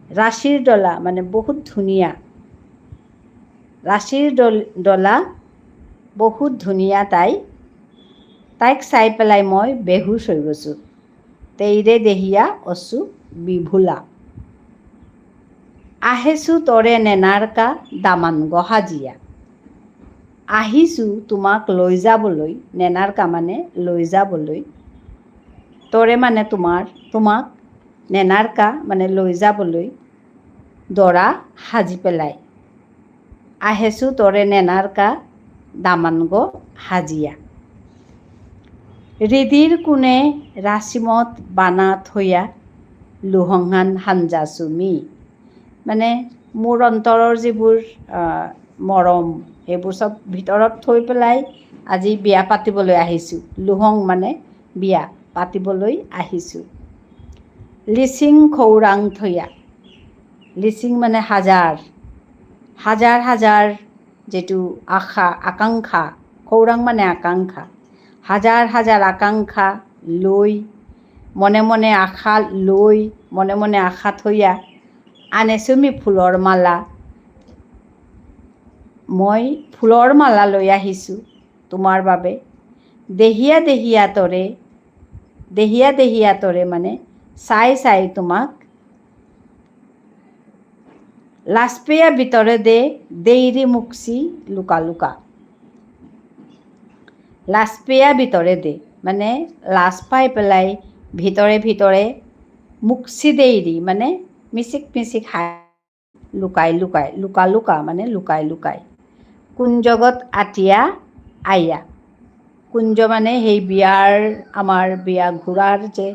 ৰাশিৰ ডলা মানে বহুত ধুনীয়া। ৰাশিৰ ডল-, ডলা বহুত ধুনীয়া তাই। তাইক চাই পেলাই মই বেহুচ হৈ গৈছো। তেইৰে দেহিয়া অসু বিভুলা। আহেসু তৰে নেনাৰকা দামান গহাজিয়া। আহিছো তোমাক লৈ যাবলৈ, নেনাৰকা মানে লৈ যাবলৈ। তৰে মানে তোমাৰ, তোমাক, নেনাৰকা মানে লৈ যাবলৈ। দৰা সাজি পেলাই। আহেসু তৰে নেনাৰকা দামানগ হাজিয়া। হৃদিৰ কোণে ৰাচিমত বানা থৈয়া লুহংহান হাঞ্জাসু মি। মানে মোৰ অন্তৰৰ যিবোৰ, আহ, মৰম, সেইবোৰ চব ভিতৰত থৈ পেলাই আজি বিয়া পাতিবলৈ আহিছো। লুহং মানে বিয়া পাতিবলৈ আহিছো। লিচিং খৌৰাং থৈয়া। লিচিং মানে হাজাৰ, হাজাৰ হাজাৰ যিটো আশা, আকাংক্ষা, খৌৰাং মানে আকাংক্ষা, হাজাৰ হাজাৰ আকাংক্ষা লৈ, মনে মনে আশা লৈ, মনে মনে আশা থৈয়া, আনেসু মি ফুলৰ মালা, মই ফুলৰ মালা লৈ আহিছো তোমাৰ বাবে। দেহিয়া দেহিয়া তৰে, দেহিয়া দেহিয়া তৰে মানে চাই চাই তোমাক লাজ পেয়া ভিতরে দে, দেইরি মুকসি লুকা লুকা। লাজ পেয়া ভিতরে দে, মানে লাজ পাই পেলাই ভিতরে ভিতরে মুকসি দেইরি, মানে মিচিক মিচিক হাই, লুকাই লুকাই, লুকা লুকা, মানে লুকাই লুকাই। কুঞ্জগত আটিয়া আইয়া। কুঞ্জ মানে সেই বিয়াৰ, আমাৰ বিয়া ঘূৰাৰ যে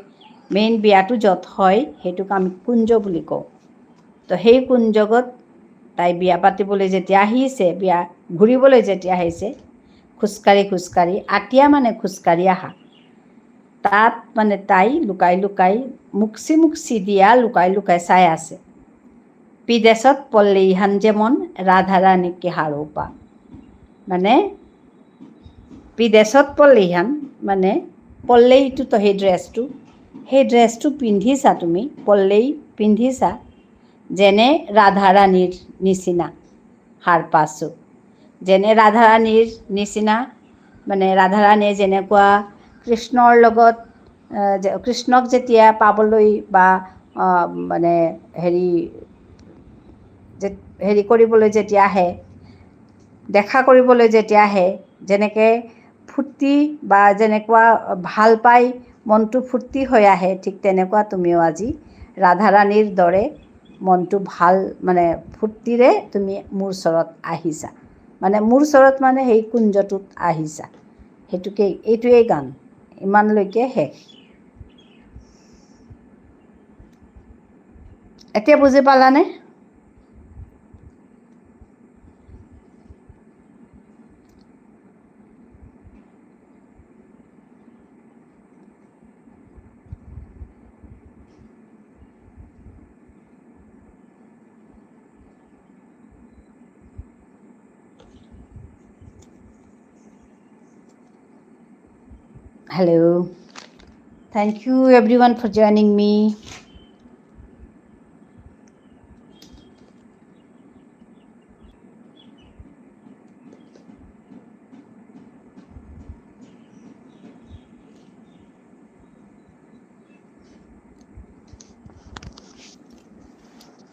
মেইন বিয়াটো য'ত হয়, সেইটোক আমি কুঞ্জ বুলি কওঁ। তো সেই কুঞ্জগত তাই বিয়া পাতিবলৈ যেতিয়া আহিছে, বিয়া ঘূৰিবলৈ যেতিয়া আহিছে, খোজকাঢ়ি খোজকাঢ়ি, আটিয়া মানে খোজকাঢ়ি আহা, তাত মানে তাই লুকাই লুকাই, মুকচি মুকচি দিয়া লুকাই লুকাই চাই আছে। বিদেশত পল্লেইহান যেমন ৰাধাৰাণীকে হাৰৌপা। মানে বিদেশত পল্লেইহান, মানে পল্লেইটো তো সেই ড্ৰেছটো, সেই ড্ৰেছটো পিন্ধিছা তুমি, পল্লেই পিন্ধিছা, যেনে ৰাধাৰাণীৰ নিচিনা সাৰ পাছো। যেনে ৰাধাৰাণীৰ নিচিনা, মানে ৰাধাৰাণীয়ে যেনেকুৱা কৃষ্ণৰ লগত, আহ, যে-, কৃষ্ণক যেতিয়া পাবলৈ বা, আহ, মানে হেৰি, যে-, হেৰি কৰিবলৈ যেতিয়া আহে, দেখা কৰিবলৈ যেতিয়া আহে, যেনেকে ফূৰ্তি বা যেনেকুৱা ভাল পাই মনটো ফূৰ্তি হৈ আহে, ঠিক তেনেকুৱা তুমিও আজি ৰাধাৰাণীৰ দৰে মনটো ভাল, মানে ফূৰ্তিৰে তুমি মোৰ ওচৰত আহিছা। মানে মোৰ ওচৰত মানে সেই কুঞ্জটোত আহিছা। সেইটোকে, এইটোৱেই গান। ইমানলৈকে শেষ। এতিয়া বুজি পালানে? Hello. Thank you everyone for joining me.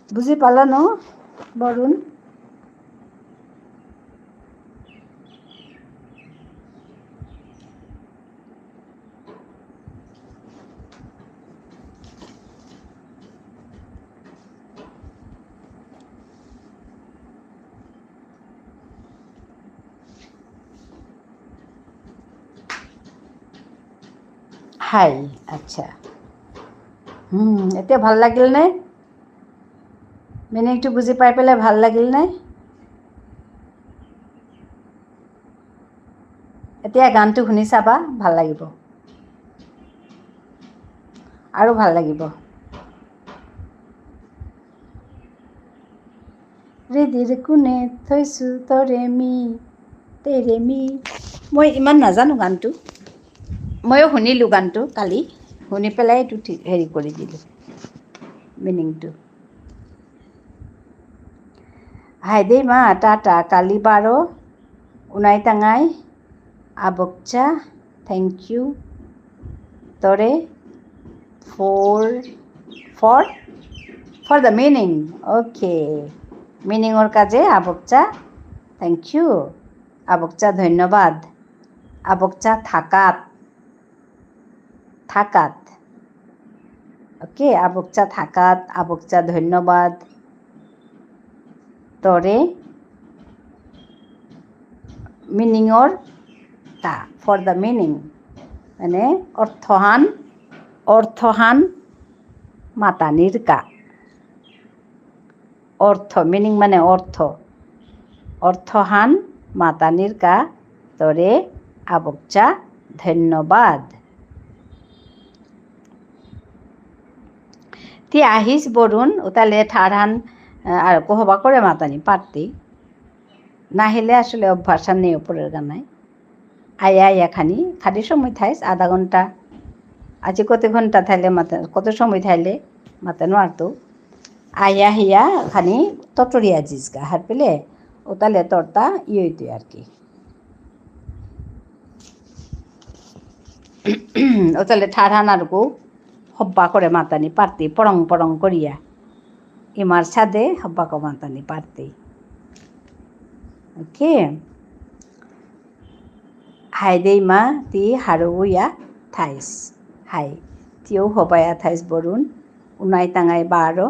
বুজি পালা ন, বৰুণ? হাই, আচ্ছা। হুম, এতিয়া ভাল লাগিল নে? মিনিংটো বুজি পাই পেলাই ভাল লাগিল নে? এতিয়া গানটো শুনি চাবা, ভাল লাগিব। আৰু ভাল লাগিব। হৃদিৰ কোণে থৈছো তৰে মি, তেৰে মি। মই ইমান নাজানো গানটো। ময়ো শুনিলোঁ গানটো কালি। শুনি পেলাই এইটো ঠিক, হেৰি কৰি দিলোঁ, মিনিংটো। হাই দেই মা, টাটা, কালি বারো, উনাই তাঙাই, আবকচা, thank you, তরে, for, for, for the meaning, okay, মিনিংর কাজে আবকচা, thank you, আবকচা ধন্যবাদ, আবকচা থাকাত, থাকাত। Okay, আবকচা থাকাত, আবকচা ধন্যবাদ। তরে মিনিংর তা, for the meaning। মানে অর্থহান, অর্থহান মাতানির কা। অর্থ, মিনিং মানে অর্থ। অর্থহান মাতানির কা তরে আবকচা ধন্যবাদ। তি আহিস বরুণ, উতালে ঠারহান, আহ, আর কহবা করে মাতানি পারতি। না হলে আসলে অভ্যাস আর নেই উপরের গানায়। আয়া, আয়া খানি, খালি সময় থাইস, আধা ঘন্টা। আজি কত ঘন্টা থাইলে মাতে, কত সময় থাইলে মাতে নোয়ারতো। আয়া, হিয়া খানি তটরিয়া জিসগা, হার পেলে, ওতালে তরতা ইয়ে হইতো আর কি। ওতালে ঠারহান আরকু হব্বা করে মাতানি পারতি, পরং পরং করিয়া। ইমার ছাদে হব্বা কমাতানি পারতেই। Okay. হাই দে ইমা, তি হারৌয়া থাইস। হাই। তিও হবায়া থাইস বরুণ। উনাই তাঙাই বারো।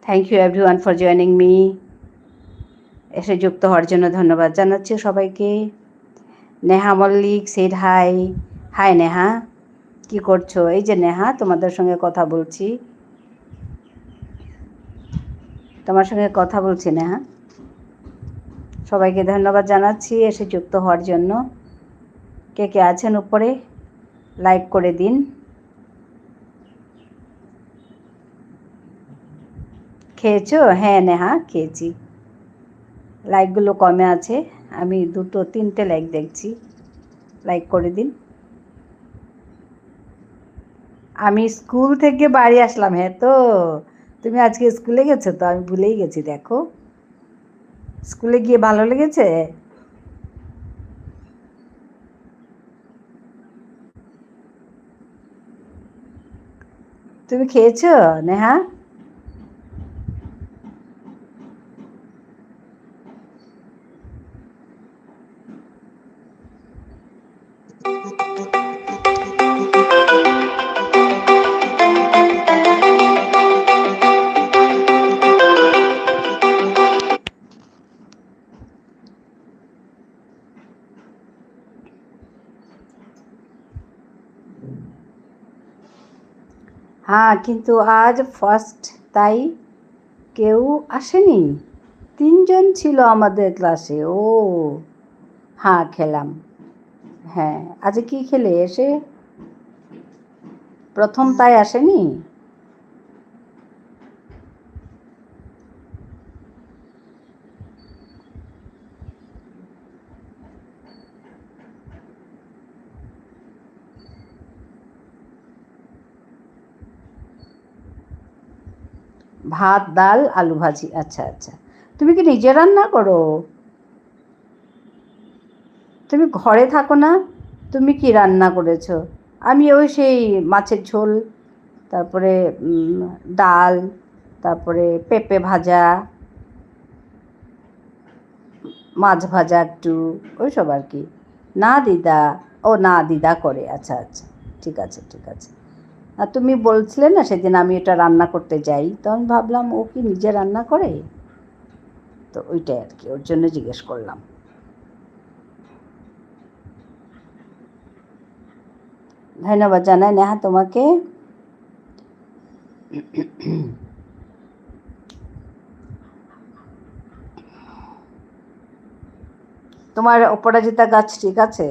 Thank you everyone for joining me. এসে যুক্ত হওয়ার জন্য ধন্যবাদ জানাচ্ছি সবাইকে। নেহা Mallick said hi. Hi Neha, কি করছো? এই যে নেহা, তোমাদের সঙ্গে কথা বলছি। তোমার সঙ্গে কথা বলছি নেহা। সবাইকে ধন্যবাদ জানাচ্ছি এসে যুক্ত হওয়ার জন্য। কে কে আছেন উপরে, like করে দিন। খেয়েছো? হ্যাঁ নেহা, খেয়েছি। Like গুলো কমে আছে, আমি দুটো তিনটে like দেখছি, like করে দিন। আমি স্কুল থেকে বাড়ি আসলাম। হ্যাঁ তো, তুমি আজকে স্কুলে গেছো তো, আমি ভুলেই গেছি। দেখো, স্কুলে গিয়ে ভালো লেগেছে? তুমি খেয়েছো, নেহা? হ্যাঁ, কিন্তু আজ ফার্স্ট, তাই কেউ আসেনি। তিনজন ছিল আমাদের ক্লাসে। ও, হ্যাঁ, খেলাম। হ্যাঁ, আজ কি খেলে এসে? প্রথম তাই আসেনি? ভাত, ডাল, আলু ভাজি। আচ্ছা, আচ্ছা। তুমি কি নিজে রান্না করো? তুমি ঘরে থাকো না? তুমি কি রান্না করেছো? আমি ওই সেই মাছের ঝোল, তারপরে, উম, ডাল, তারপরে পেঁপে ভাজা, মাছ ভাজা একটু, ওই সব আর কি। না দিদা, ও না দিদা করে, আচ্ছা, আচ্ছা, ঠিক আছে, ঠিক আছে। আর তুমি বলছিলে না সেদিন আমি এটা রান্না করতে যাই, তো আমি ভাবলাম ও কি নিজে রান্না করে, তো ওইটাই আর কি, ওর জন্য জিজ্ঞেস করলাম। ধন্যবাদ জানাই নেহা তোমাকে। তোমার অপরাজিতা গাছ ঠিক আছে?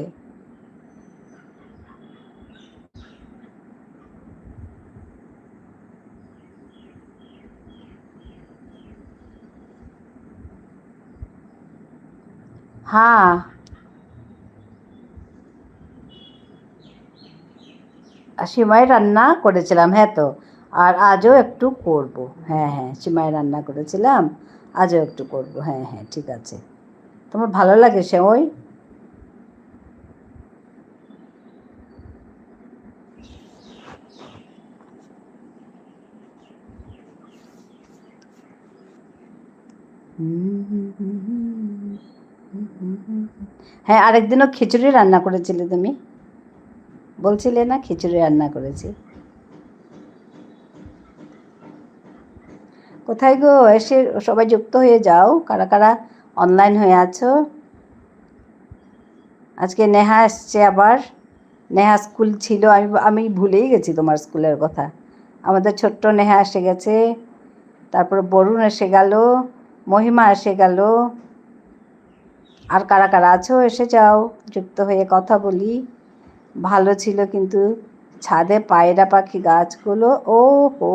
হ্যাঁ। আর সিমাই রান্না করেছিলাম, হ্যাঁ তো। আর আজও একটু করব। হ্যাঁ, হ্যাঁ, সিমাই রান্না করেছিলাম, আজও একটু করব। হ্যাঁ, হ্যাঁ, ঠিক আছে। তোমার ভালো লাগে সেমাই? হ্যাঁ, আরেকদিনও খিচুড়ি রান্না করেছিলে তুমি, বলছিলে না খিচুড়ি রান্না করেছি। কোথায় গো? এসে সবাই যুক্ত হয়ে যাও, কারা কারা অনলাইন হয়ে আছো। আজকে নেহা এসছে আবার। নেহা স্কুল ছিল, আমি, আমি ভুলেই গেছি তোমার স্কুলের কথা। আমাদের ছোট্ট নেহা এসে গেছে, তারপর বরুণ এসে গেল, মহিমা এসে গেল। আর কারা কারা আছো, এসে যাও, যুক্ত হয়ে কথা বলি। ভালো ছিল, কিন্তু ছাদে পায়রা পাখি গাছগুলো, ও হো,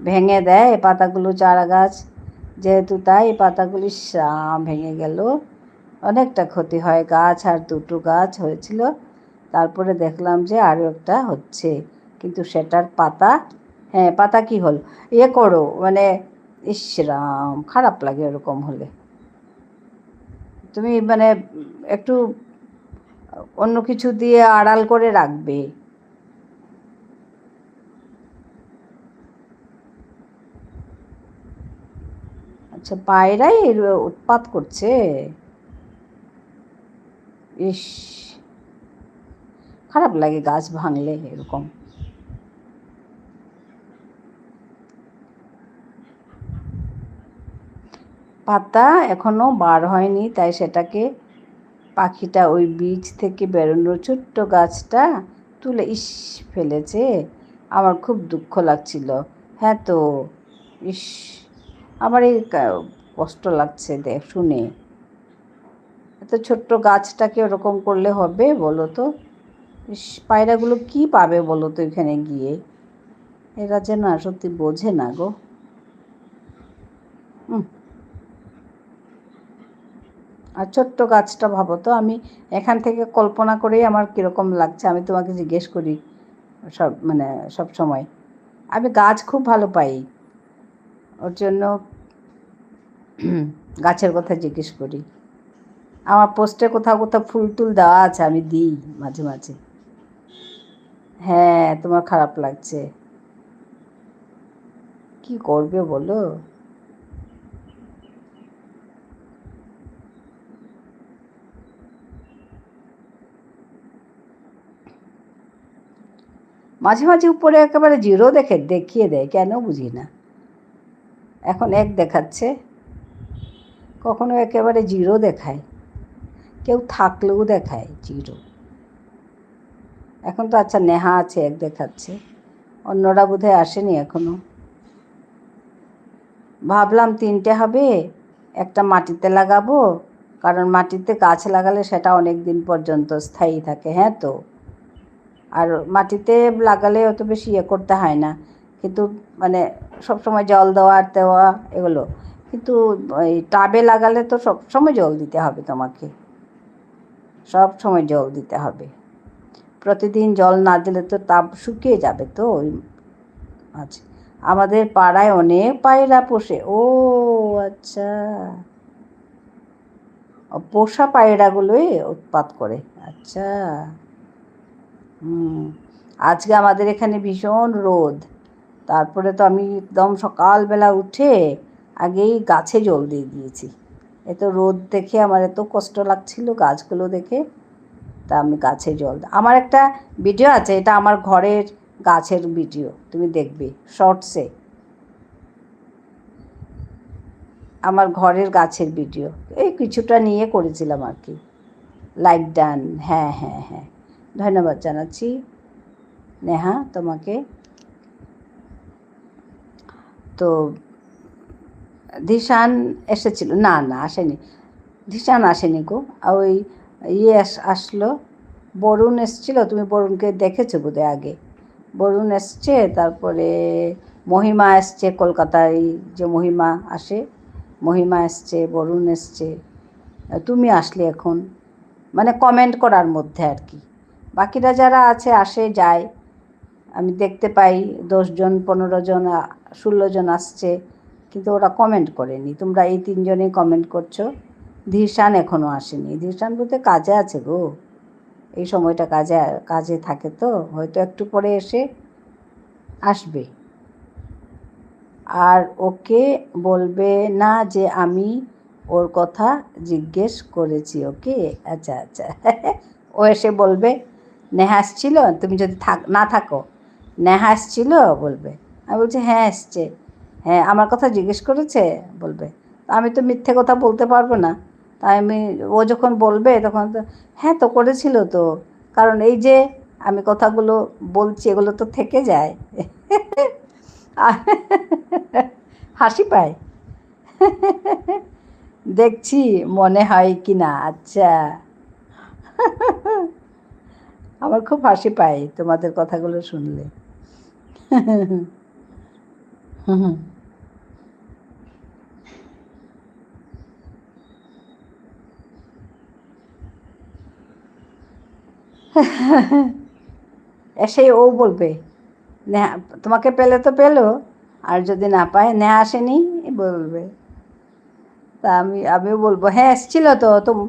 ভেঙে দেয় পাতাগুলো, চারা গাছ যেহেতু, তাই পাতাগুলি সা-, ভেঙে গেল। অনেকটা ক্ষতি হয়, গাছ আর দুটো গাছ হয়েছিল, তারপরে দেখলাম যে আরও একটা হচ্ছে, কিন্তু সেটার পাতা, হ্যাঁ, পাতা কি হল, ইয়ে করো, মানে, ইস রাম, খারাপ লাগে ওরকম হলে। তুমি মানে একটু অন্য কিছু দিয়ে আড়াল করে রাখবে। আচ্ছা, পায়রাই এর উৎপাত করছে। ইস, খারাপ লাগে গাছ ভাঙলে এরকম। পাতা এখনো বার হয়নি, তাই সেটাকে, পাখিটা ওই বীজ থেকে বেরোনোর ছোট্ট গাছটা তুলে, ইস, ফেলেছে। আমার খুব দুঃখ লাগছিল। হ্যাঁ তো, ইস, আমার এই কা-, কষ্ট লাগছে দে-, শুনে। এত ছোট্ট গাছটাকে ওরকম করলে হবে বলো তো? ইস, পায়রাগুলো কি পাবে বলো তো এখানে গিয়ে? এরা যে না, সত্যি বোঝে না গো। হুম। আর ছোট্ট গাছটা ভাবো তো, আমি এখান থেকে কল্পনা করেই আমার কিরকম লাগছে, আমি তোমাকে জিজ্ঞেস করি সব, মানে, সব সময়। আমি গাছ খুব ভালো পাই, ওর জন্য গাছের কথা জিজ্ঞেস করি। আমার পোস্টে কোথাও কোথাও ফুল টুল দেওয়া আছে, আমি দিই মাঝে মাঝে। হ্যাঁ, তোমার খারাপ লাগছে, কি করবে বলো? মাঝে মাঝে উপরে একেবারে জিরো দেখে, দেখিয়ে দেয়, কেন বুঝি না। এখন এক দেখাচ্ছে, কখনো একেবারে জিরো দেখায়, কেউ থাকলেও দেখায় জিরো। এখন তো আচ্ছা, নেহা আছে, এক দেখাচ্ছে, অন্যরা বোধহয় আসেনি এখনো। ভাবলাম তিনটে হবে, একটা মাটিতে লাগাবো, কারণ মাটিতে গাছ লাগালে সেটা অনেক দিন পর্যন্ত স্থায়ী থাকে। হ্যাঁ তো, আর মাটিতে লাগালে অত বেশি ইয়ে করতে হয় না, কিন্তু মানে সবসময় জল দেওয়া আর দেওয়া এগুলো, কিন্তু এই টাবে লাগালে তো সব সময় জল দিতে হবে তোমাকে, সব সময় জল দিতে হবে। প্রতিদিন জল না দিলে তো টাব শুকিয়ে যাবে তো। ওই, আচ্ছা, আমাদের পাড়ায় অনেক পায়রা পোষে। ও আচ্ছা, ও পোষা পায়রাগুলোই উৎপাত করে। আচ্ছা। হুম। আজকে আমাদের এখানে ভীষণ রোদ। তারপরে তো আমি একদম সকালবেলা উঠে আগেই গাছে জল দিয়ে দিয়েছি। এত রোদ দেখে আমার এত কষ্ট লাগছিল গাছগুলো দেখে, তা আমি গাছে জল দি-, আমার একটা ভিডিও আছে, এটা আমার ঘরের গাছের ভিডিও, তুমি দেখবে শর্টসে। আমার ঘরের গাছের ভিডিও, এই কিছুটা নিয়ে করেছিলাম আর কি। লাইক ডান, হ্যাঁ, হ্যাঁ, হ্যাঁ, ধন্যবাদ জানাচ্ছি নেহা তোমাকে। তো ধিশান এসেছিল? না, না, আসেনি। ধিশান আসেনি গো। আর ওই ইয়ে আস-, আসলো, বরুণ এসছিল, তুমি বরুণকে দেখেছো বোধহয় আগে। বরুণ এসছে, তারপরে মহিমা এসছে, কলকাতায় যে মহিমা আসে, মহিমা এসছে, বরুণ এসছে। তুমি আসলে এখন, মানে, কমেন্ট করার মধ্যে আর কি। বাকিরা যারা আছে, আসে, যায়, আমি দেখতে পাই দশ জন, পনেরো জন, আ, ষোলো জন আসছে, কিন্তু ওরা কমেন্ট করেনি। তোমরা এই তিনজনেই কমেন্ট করছো। ধিশান এখনো আসেনি। ধিশান বলতে কাজে আছে গো, এই সময়টা কাজে, কাজে থাকে তো, হয়তো একটু পরে এসে আসবে। আর ওকে বলবে না যে আমি ওর কথা জিজ্ঞেস করেছি, ওকে? আচ্ছা, আচ্ছা। ও এসে বলবে, "নেহা আসছিল, তুমি যদি থাক-, না থাকো, নেহা আসছিল?" বলবে। আমি বলছি, "হ্যাঁ, এসছে।" "হ্যাঁ, আমার কথা জিজ্ঞেস করেছে?" বলবে। তো আমি তো মিথ্যে কথা বলতে পারবো না। তাই আমি, ও যখন বলবে, তখন তো, "হ্যাঁ তো, করেছিল তো।" কারণ এই যে আমি কথাগুলো বলছি, এগুলো তো থেকে যায়। আর হাসি পায়। দেখছি মনে হয় কি না। আচ্ছা। আমার খুব হাসি পায় তোমাদের কথাগুলো শুনলে। হুম, হুম। এসে ও বলবে, "নেহা, তোমাকে পেলে তো পেলো, আর যদি না পায়, নেহা আসেনি," বলবে। তা আমি, আমিও বলবো, "হ্যাঁ, এসেছিল তো, তুম-,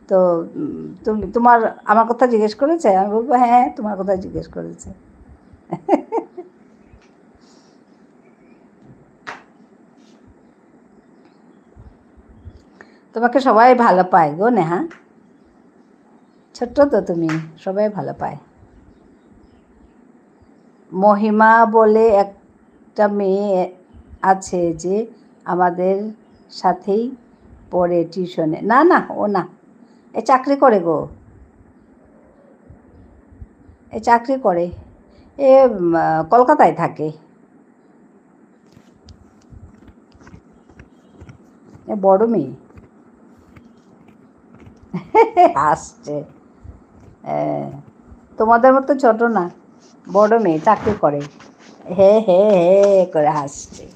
তো, উম, তুমি, তোমার, আমার কথা জিজ্ঞেস করেছে?" আমি বলবো, "হ্যাঁ, তোমার কথা জিজ্ঞেস করেছে।" তোমাকে সবাই ভালো পায় গো, নেহা। ছোট্ট তো তুমি, সবাই ভালো পায়। মহিমা বলে একটা মেয়ে আছে যে আমাদের সাথেই পড়ে টিউশনে। না, না, ও না। এ চাকরি করে গো। এ চাকরি করে। এ, উম, আহ, কলকাতায় থাকে। এ বড় মেয়ে। হাসছে। এ, তোমাদের মতো ছোট না, বড় মেয়ে, চাকরি করে। হে, হে, হে করে হাসছে।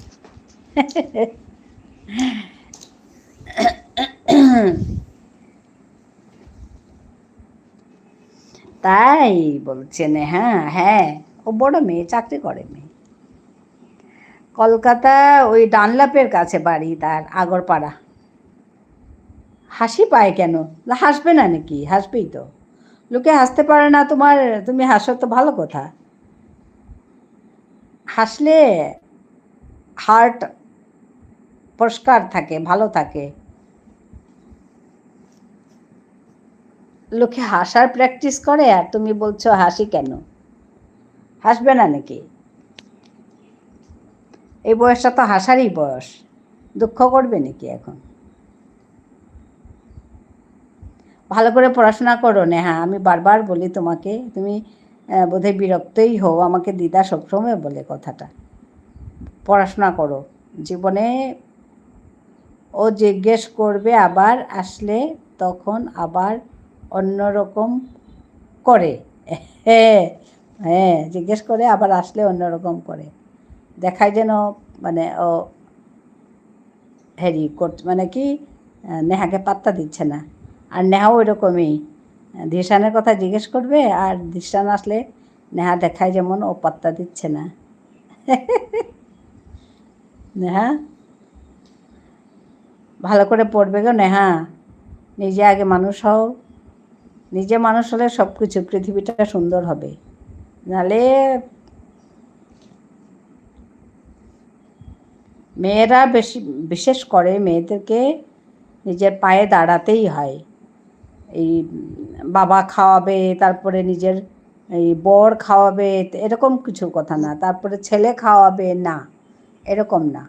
তাই বলছে নেহা, হ্যাঁ, ও বড় মেয়ে, চাকরি করে মেয়ে। কলকাতা, ওই ডানলপের কাছে বাড়ি তার, আগরপাড়া। হাসি পায় কেন? না, হাসবে না নাকি? হাসবেই তো। লোকে হাসতে পারে না, তোমার, তুমি হাসো তো ভালো কথা। হাসলে heart পরিষ্কার থাকে, ভালো থাকে। লোকে হাসার practice করে আর তুমি বলছো হাসি কেন? হাসবে না নাকি? এই বয়সটা তো হাসারই বয়স। দুঃখ করবে নাকি এখন? ভালো করে পড়াশোনা করো, নেহা। আমি বারবার বলি তোমাকে, তুমি, আহ, বোধহয় বিরক্তই হও, আমাকে দিদা সবসময় বলে কথাটা। পড়াশোনা করো। জীবনে ও জিজ্ঞেস করবে আবার আসলে, তখন আবার অন্যরকম করে। হ্যাঁ, হ্যাঁ, জিজ্ঞেস করে আবার আসলে অন্যরকম করে। দেখায় যেন, মানে, ও হেরি কর-, মানে কি, আহ, নেহাকে পাত্তা দিচ্ছে না। আর নেহাও ওইরকমই। আহ, দিশানের কথা জিজ্ঞেস করবে, আর দিশান আসলে নেহা দেখায় যেমন ও পাত্তা দিচ্ছে না। নেহা, ভালো করে পড়বে গো নেহা। নিজে আগে মানুষ হও। নিজে মানুষ হলে সব কিছু পৃথিবীটা সুন্দর হবে। নালে মেয়েরা বেশি, বিশেষ করে মেয়েদেরকে নিজের পায়ে দাঁড়াতেই হয়। এই বাবা খাওয়াবে, তারপরে নিজের এই বর খাওয়াবে, এরকম কিছু কথা না। তারপরে ছেলে খাওয়াবে না, এরকম না।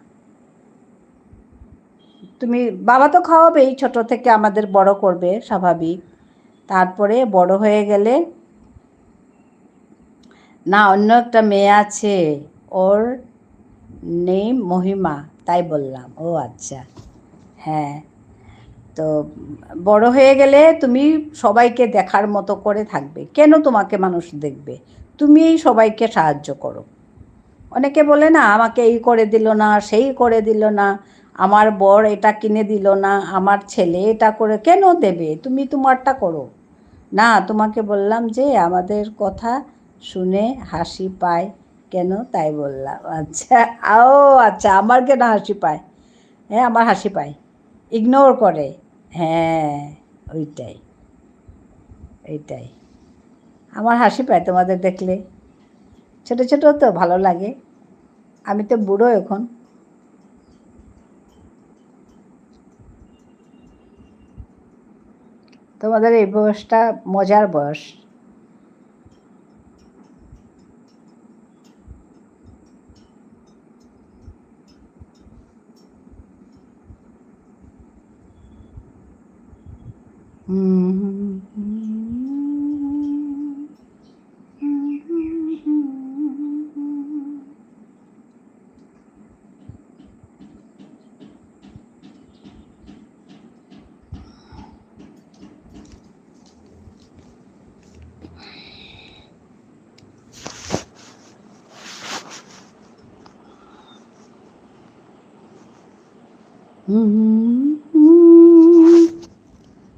তুমি, বাবা তো খাওয়াবেই, ছোট থেকে আমাদের বড় করবে, স্বাভাবিক। তারপরে বড় হয়ে গেলে, না, অন্য একটা মেয়ে আছে, ওর name মহিমা, তাই বললাম। ও আচ্ছা, হ্যাঁ। তো বড় হয়ে গেলে তুমি সবাইকে দেখার মতো করে থাকবে। কেন তোমাকে মানুষ দেখবে? তুমিই সবাইকে সাহায্য করো। অনেকে বলে না, "আমাকে এই করে দিল না, সেই করে দিল না, আমার বর এটা কিনে দিল না, আমার ছেলে এটা করে", কেন দেবে? তুমি তোমারটা করো। না, তোমাকে বললাম যে আমাদের কথা শুনে হাসি পায় কেন, তাই বললাম। আচ্ছা, ও আচ্ছা, আমার কেন হাসি পায়? হ্যাঁ, আমার হাসি পায়। Ignore করে। হ্যাঁ, ওইটাই। এইটাই। আমার হাসি পায় তোমাদের দেখলে। ছোট ছোট তো ভালো লাগে। আমি তো বুড়ো এখন। তোমাদের এই বয়সটা মজার বয়স। হুম।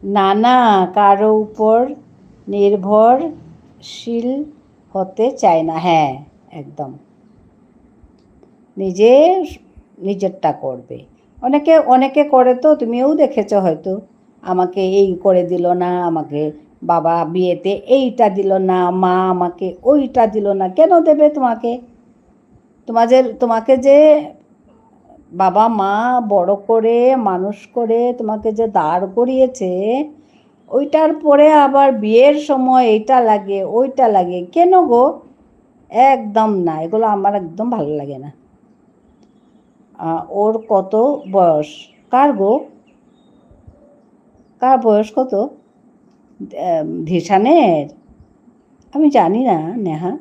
না, না, কারো উপর নির্ভরশীল হতে চায় না। হ্যাঁ, একদম। নিজে নিজেরটা করবে। অনেকে, অনেকে করে তো, তুমিও দেখেছো হয়তো, "আমাকে এই করে দিল না, আমাকে বাবা বিয়েতে এইটা দিল না, মা আমাকে ওইটা দিল না।" কেন দেবে তোমাকে? তোমাদের, তোমাকে যে বাবা মা বড় করে, মানুষ করে, তোমাকে যে দাঁড় করিয়েছে, ওইটার পরে আবার বিয়ের সময় এইটা লাগে, ওইটা লাগে। কেন গো? একদম না, এগুলো আমার একদম ভালো লাগে না। আহ, ওর কত বয়স? কার গো? কার বয়স কত? আহ, ধিশানের? আমি জানি না, নেহা।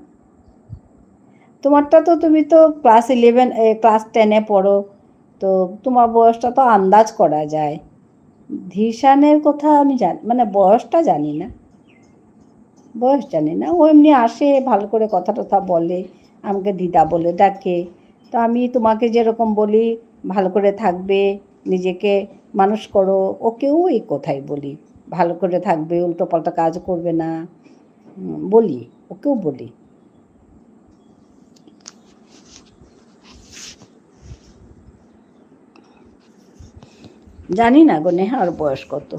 তোমারটা তো, তুমি তো class eleven, এ, class ten এ পড়ো, তো তোমার বয়সটা তো আন্দাজ করা যায়। ধিশানের কথা আমি জানি, মানে, বয়সটা জানি না, বয়স জানি না। ও এমনি আসে, ভালো করে কথা টথা বলে, আমাকে দিদা বলে ডাকে। তো আমি তোমাকে যেরকম বলি, "ভালো করে থাকবে, নিজেকে মানুষ করো", ওকেও এই কথাই বলি, "ভালো করে থাকবে, উল্টোপাল্টা কাজ করবে না", উম, বলি, ওকেও বলি। জানি না গো নেহা, ওর বয়স কত।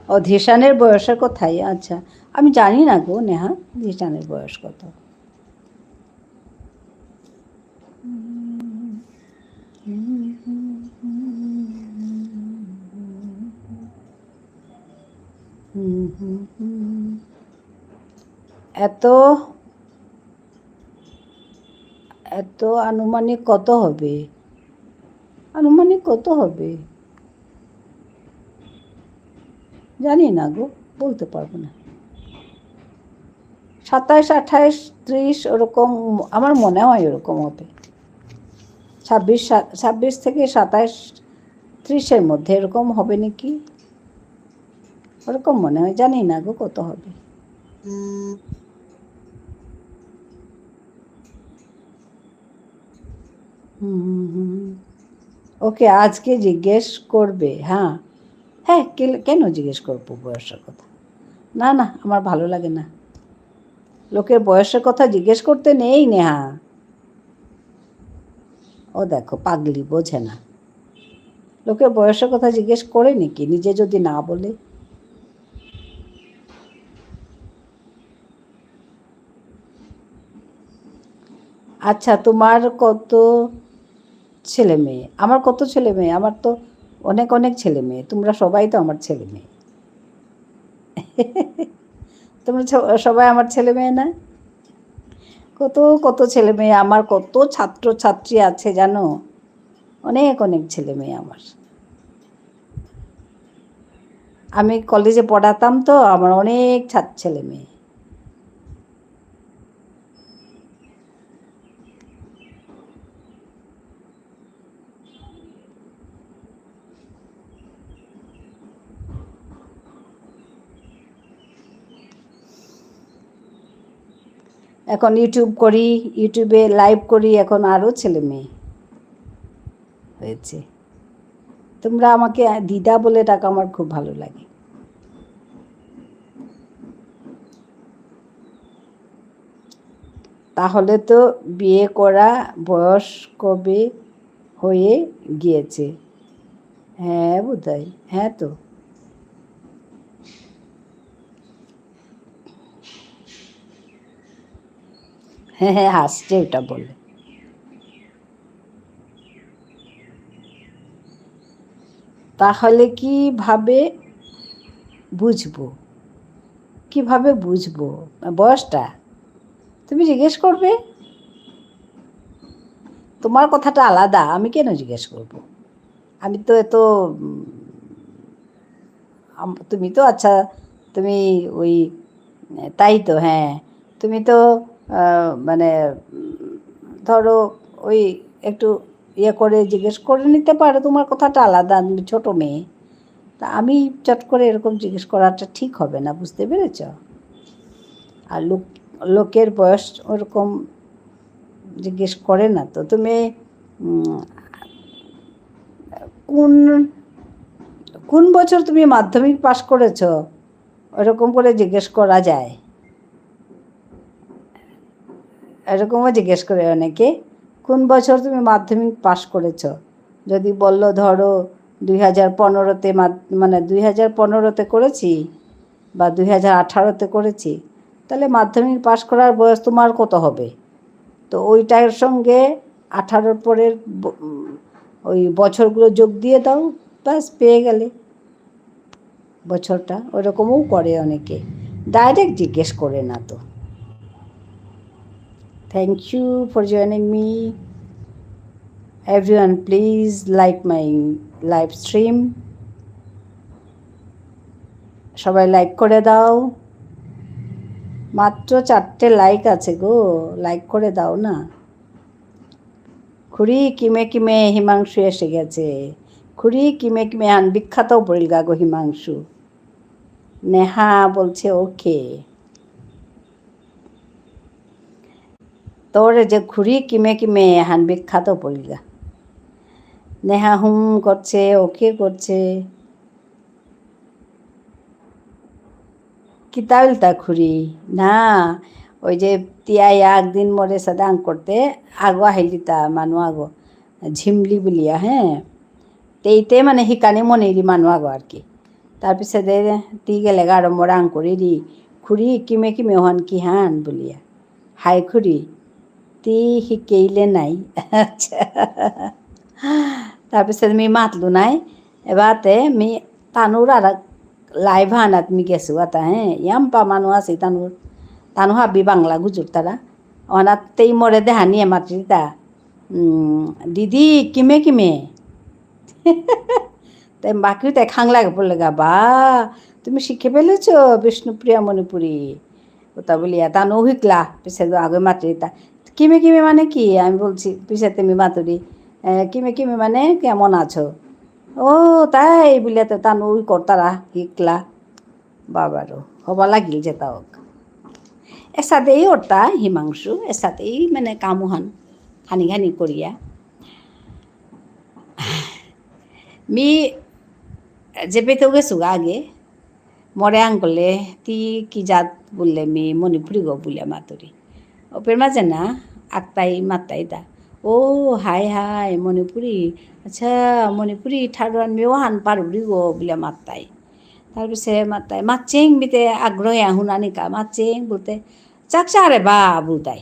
ও, ধিশানের বয়সের কথাই, আচ্ছা। আমি জানি না গো, নেহা, ধিশানের বয়স কত। এত এত আনুমানিক কত হবে? আনুমানিক কত হবে? জানি না গো, বলতে পারবো না। সাতাইশ, আঠাইশ, ত্রিশ ওরকম, আমার মনে হয় ওরকম হবে। ছাব্বিশ, সা-, ছাব্বিশ থেকে সাতাইশ, ত্রিশের মধ্যে এরকম হবে নাকি? ওরকম মনে হয়, জানি না গো কত হবে। হুম, হুম, হুম। ওকে, আজকে জিজ্ঞেস করবে, হ্যাঁ। হ্যাঁ, কে-, কেন জিজ্ঞেস করবো বয়সের কথা? না, না, আমার ভালো লাগে না। লোকের বয়সের কথা জিজ্ঞেস করতে নেই, নেহা। ও দেখো, পাগলি, বোঝে না। লোকের বয়সের কথা জিজ্ঞেস করে নাকি, নিজে যদি না বলে? আচ্ছা, তোমার কত ছেলে মেয়ে? আমার কত ছেলে মেয়ে? আমার তো অনেক, অনেক ছেলে মেয়ে। তোমরা সবাই তো আমার ছেলে মেয়ে। তোমরা স-, সবাই আমার ছেলে মেয়ে না? কত, কত ছেলে মেয়ে, আমার কত ছাত্র ছাত্রী আছে জানো? অনেক, অনেক ছেলে মেয়ে আমার। আমি কলেজে পড়াতাম তো, আমার অনেক ছাত-, ছেলে মেয়ে। এখন YouTube করি, YouTube-এ live করি, এখন আরো ছেলে মেয়ে হয়েছে। তোমরা আমাকে দিদা বলে ডাকো, আমার খুব ভালো লাগে। তাহলে তো বিয়ে করা বয়স কবে হয়ে গিয়েছে? হ্যাঁ, বোধহয়। হ্যাঁ তো। হ্যাঁ, হ্যাঁ, হাসছে ওটা বলে। তাহলে কিভাবে বুঝবো? কিভাবে বুঝবো? বয়সটা? তুমি জিজ্ঞেস করবে? তোমার কথাটা আলাদা, আমি কেন জিজ্ঞেস করব? আমি তো এত, উম, আম-, তুমি তো আচ্ছা, তুমি ওই তাই তো, হ্যাঁ। তুমি তো, আহ, মানে, উম, ধরো, ওই একটু ইয়ে করে জিজ্ঞেস করে নিতে পারো, তোমার কথাটা আলাদা, তুমি ছোট মেয়ে। তা আমি চট করে এরকম জিজ্ঞেস করাটা ঠিক হবে না, বুঝতে পেরেছ? আর লোক, লোকের বয়স ওরকম জিজ্ঞেস করে না তো। তুমি, উম, কোন, কোন বছর তুমি মাধ্যমিক পাশ করেছো? ওরকম করে জিজ্ঞেস করা যায়। এরকমও জিজ্ঞেস করে অনেকে, "কোন বছর তুমি মাধ্যমিক পাশ করেছো?" যদি বললো, "ধরো, দুই হাজার পনেরোতে মাধ-, মানে, দুই হাজার পনেরোতে করেছি বা দুই হাজার আঠারোতে করেছি," তাহলে মাধ্যমিক পাশ করার বয়স তোমার কত হবে? তো ওইটার সঙ্গে আঠারোর পরের ব-, উম, ওই বছরগুলো যোগ দিয়ে দাও, ব্যাস, পেয়ে গেলে। বছরটা, ওরকমও করে অনেকে, direct জিজ্ঞেস করে না তো। Thank you for joining me. Everyone, please like my live stream. সবাই like করে দাও। মাত্র চারটে like আছে গো, like করে দাও না। খুড়ি কিমে কিমে হিমাংশু এসে গেছে। খুড়ি কিমে কিমে হান বিখ্যাত পড়িলগা গো হিমাংশু। নেহা বলছে, "Okay।" তোর যে খুড়ি কিমে কিমে হান বিখ্যাত পড়িলগা। নেহা হুম করছে, okay করছে। কিতা ইলতা খুড়ি? না, ওই যে তিয়াই একদিন মোরে সাদাং করতে, আগো আহিলিতা মানু আগো, ঝিমলি বুলিয়া, হ্যাঁ। তেইতে মানে হিকানি মনেইলি মানু আগো আর কি। তার পিছে দে তি গেলেগা আর মোরাং করিলি, "খুড়ি, কিমে কিমে ওহান কিহান?" বুলিয়া। "হাই খুড়ি, তি হিকেইলে নাই।" আচ্ছা। তার পিছে মি মাতলু নাই। এবাতে মি তানুর আর live হানাত মি গেসু আতা, হ্যাঁ। ইয়াম্পা মানু আসি তানুর। তানু হাবি বাংলা গুজুরতারা। অনাত তেই মোরে দেহানিয়ে মাতরিতা। উম, "দিদি, কিমে কিমে?" তে বাকি তে খাংলাগে পড়লেগা, "বা, তুমি শিখে ফেলেছো বিষ্ণুপ্রিয়া মণিপুরী?" ওতা বুলিয়া, তানু হিকলা, পিছে তো আগে মাতরিতা। "কিমে কিমে মানে কি?" আমি বলছি, পিছেতে মি মাতুরি, "এ, কিমে কিমে মানে কেমন আছো?" "ও, তাই?" বুলিয়া তো তানু ওই করতারা, হিকলা। বাবারও, হবা লাগিল যেতা হোক। এসাদেই ওরতা হিমাংশু, এসাদেই মানে কামুহান, খানি খানি করিয়া। মি যেপেতেও গেসুগা আগে, মোরে আঙকরলে, "তি কি জাত?" বুললে, "মি মণিপুরী গো," বুলিয়া মাতুরি। ওপের মাঝে না, আকতাই মাত্তাই তা, "ও, হাই হাই, মণিপুরী। আচ্ছা, মণিপুরী ঠারহান মিও হান পারুরি গো," বুলিয়া মাত্তাই। তার পিছে মাত্তাই, মাতচেং মিতে আগ্রহে আহুনানিকা, মাতচেং বুলতে, "চাকচা রে বা," বুলতাই।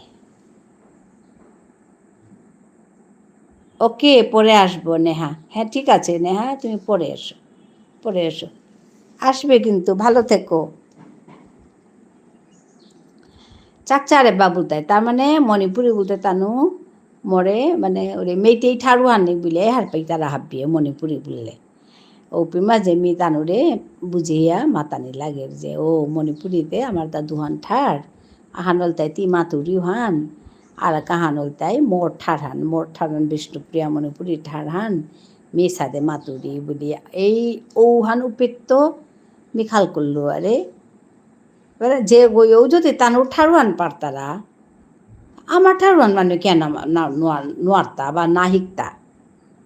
"ওকে, পরে আসবো, নেহা।" "হ্যাঁ, ঠিক আছে, নেহা, তুমি পরে এসো, পরে এসো।" আসবে কিন্তু, ভালো থেকো। চাকচা রে বা বুলতাই, তার মানে মণিপুরী বুলতে তানু মোরে, মানে, ওরে মেইতেই ঠারহান নেই বুলে, হারপেইতারা হাবিয়ে মণিপুরী বুললে। ওপি মাঝে মি তানুরে বুঝিয়া মাতানি লাগের যে, "ও, মণিপুরীতে আমার তা দুহান ঠার, আহান ইলতাই তি মাতুরি হান, আর আহান ইলতাই মোর ঠারহান, মোর ঠারহান বিষ্ণুপ্রিয়া মণিপুরী ঠারহান, মি সাদে মাতুরি," বুলিয়া। এই ওহান উপিত্ত মি খাল করলু আরে। এবারে যে গইও যদি তানুর ঠারহান পারতারা, আমার ঠারহান মানু কিয়া না, না, নোয়ার-, নোয়ারতা বা না হিকতা?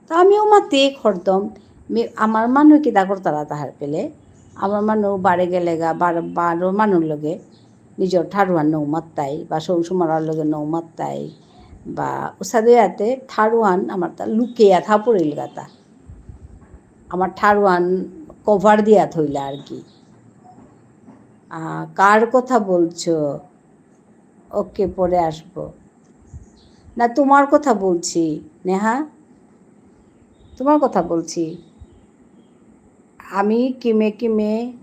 তা আমিও মাতি হরদম, মি-, আমার মানু কিতা করতারা তাহার পেলে, আমার মানু বারে গেলেগা, বার-, বারো মানুর লগে নিজর ঠারহান নৌ মাত্তাই, বা সৌ সুমারার লগে নৌ মাত্তাই, বা উসাদে আতে ঠারহান আমার তা লুকিয়া থা পড়িলগাতা। আমার ঠারহান cover দিয়া থইলা আর কি। আহ, কার কথা বলছো? ওকে, পরে আসবো। না, তোমার কথা বলছি, নেহা। তোমার কথা বলছি। আমি কিমে কিমে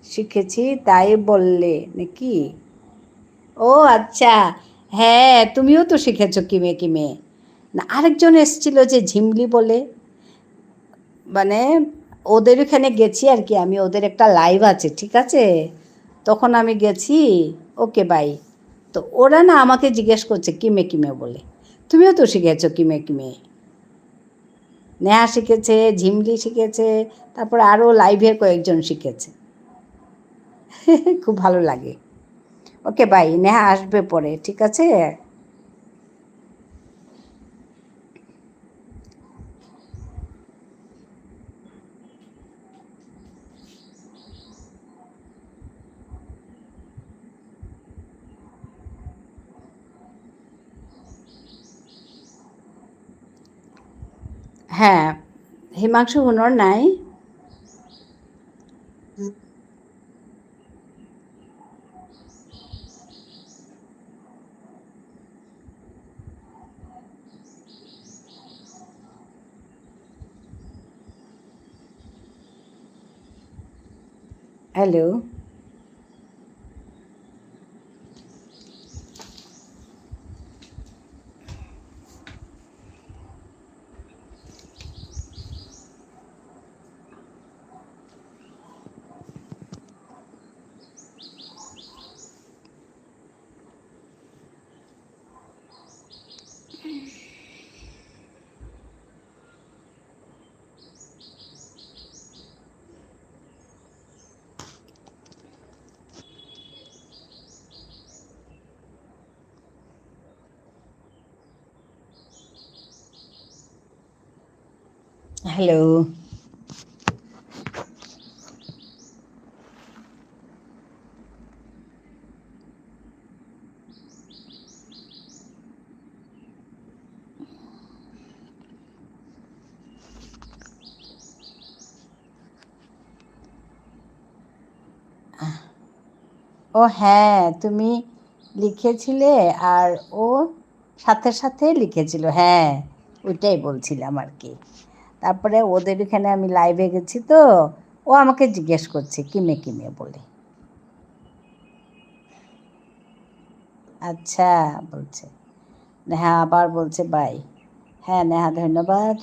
শিখেছি, তাই বললে নাকি? ও আচ্ছা, হ্যাঁ, তুমিও তো শিখেছো কিমে কিমে। না, আরেকজন এসছিল যে ঝিমলি বলে, মানে, ওদের ওখানে গেছি আর কি, আমি ওদের একটা live আছে, ঠিক আছে? তখন আমি গেছি, "ওকে, বাই।" তো ওরা না আমাকে জিজ্ঞেস করছে, "কিমে কিমে?" বলে। তুমিও তো শিখেছো কিমে কিমে। নেহা শিখেছে, ঝিমলি শিখেছে, তারপরে আরো live-এ কয়েকজন শিখেছে। খুব ভালো লাগে। ওকে, বাই। নেহা আসবে পরে, ঠিক আছে? হ্যাঁ, হিমাংশু হুনর নাই। Hello. Hello. ও হ্যাঁ, তুমি লিখেছিলে আর ও সাথে সাথে লিখেছিল। হ্যাঁ, ওইটাই বলছিলাম আর কি। তারপরে ওদের এখানে আমি live-এ গেছি তো, ও আমাকে জিজ্ঞেস করছে, "কিমে কিমে?" বলে। আচ্ছা, বলছে। নেহা আবার বলছে, "বাই।" হ্যাঁ, নেহা, ধন্যবাদ।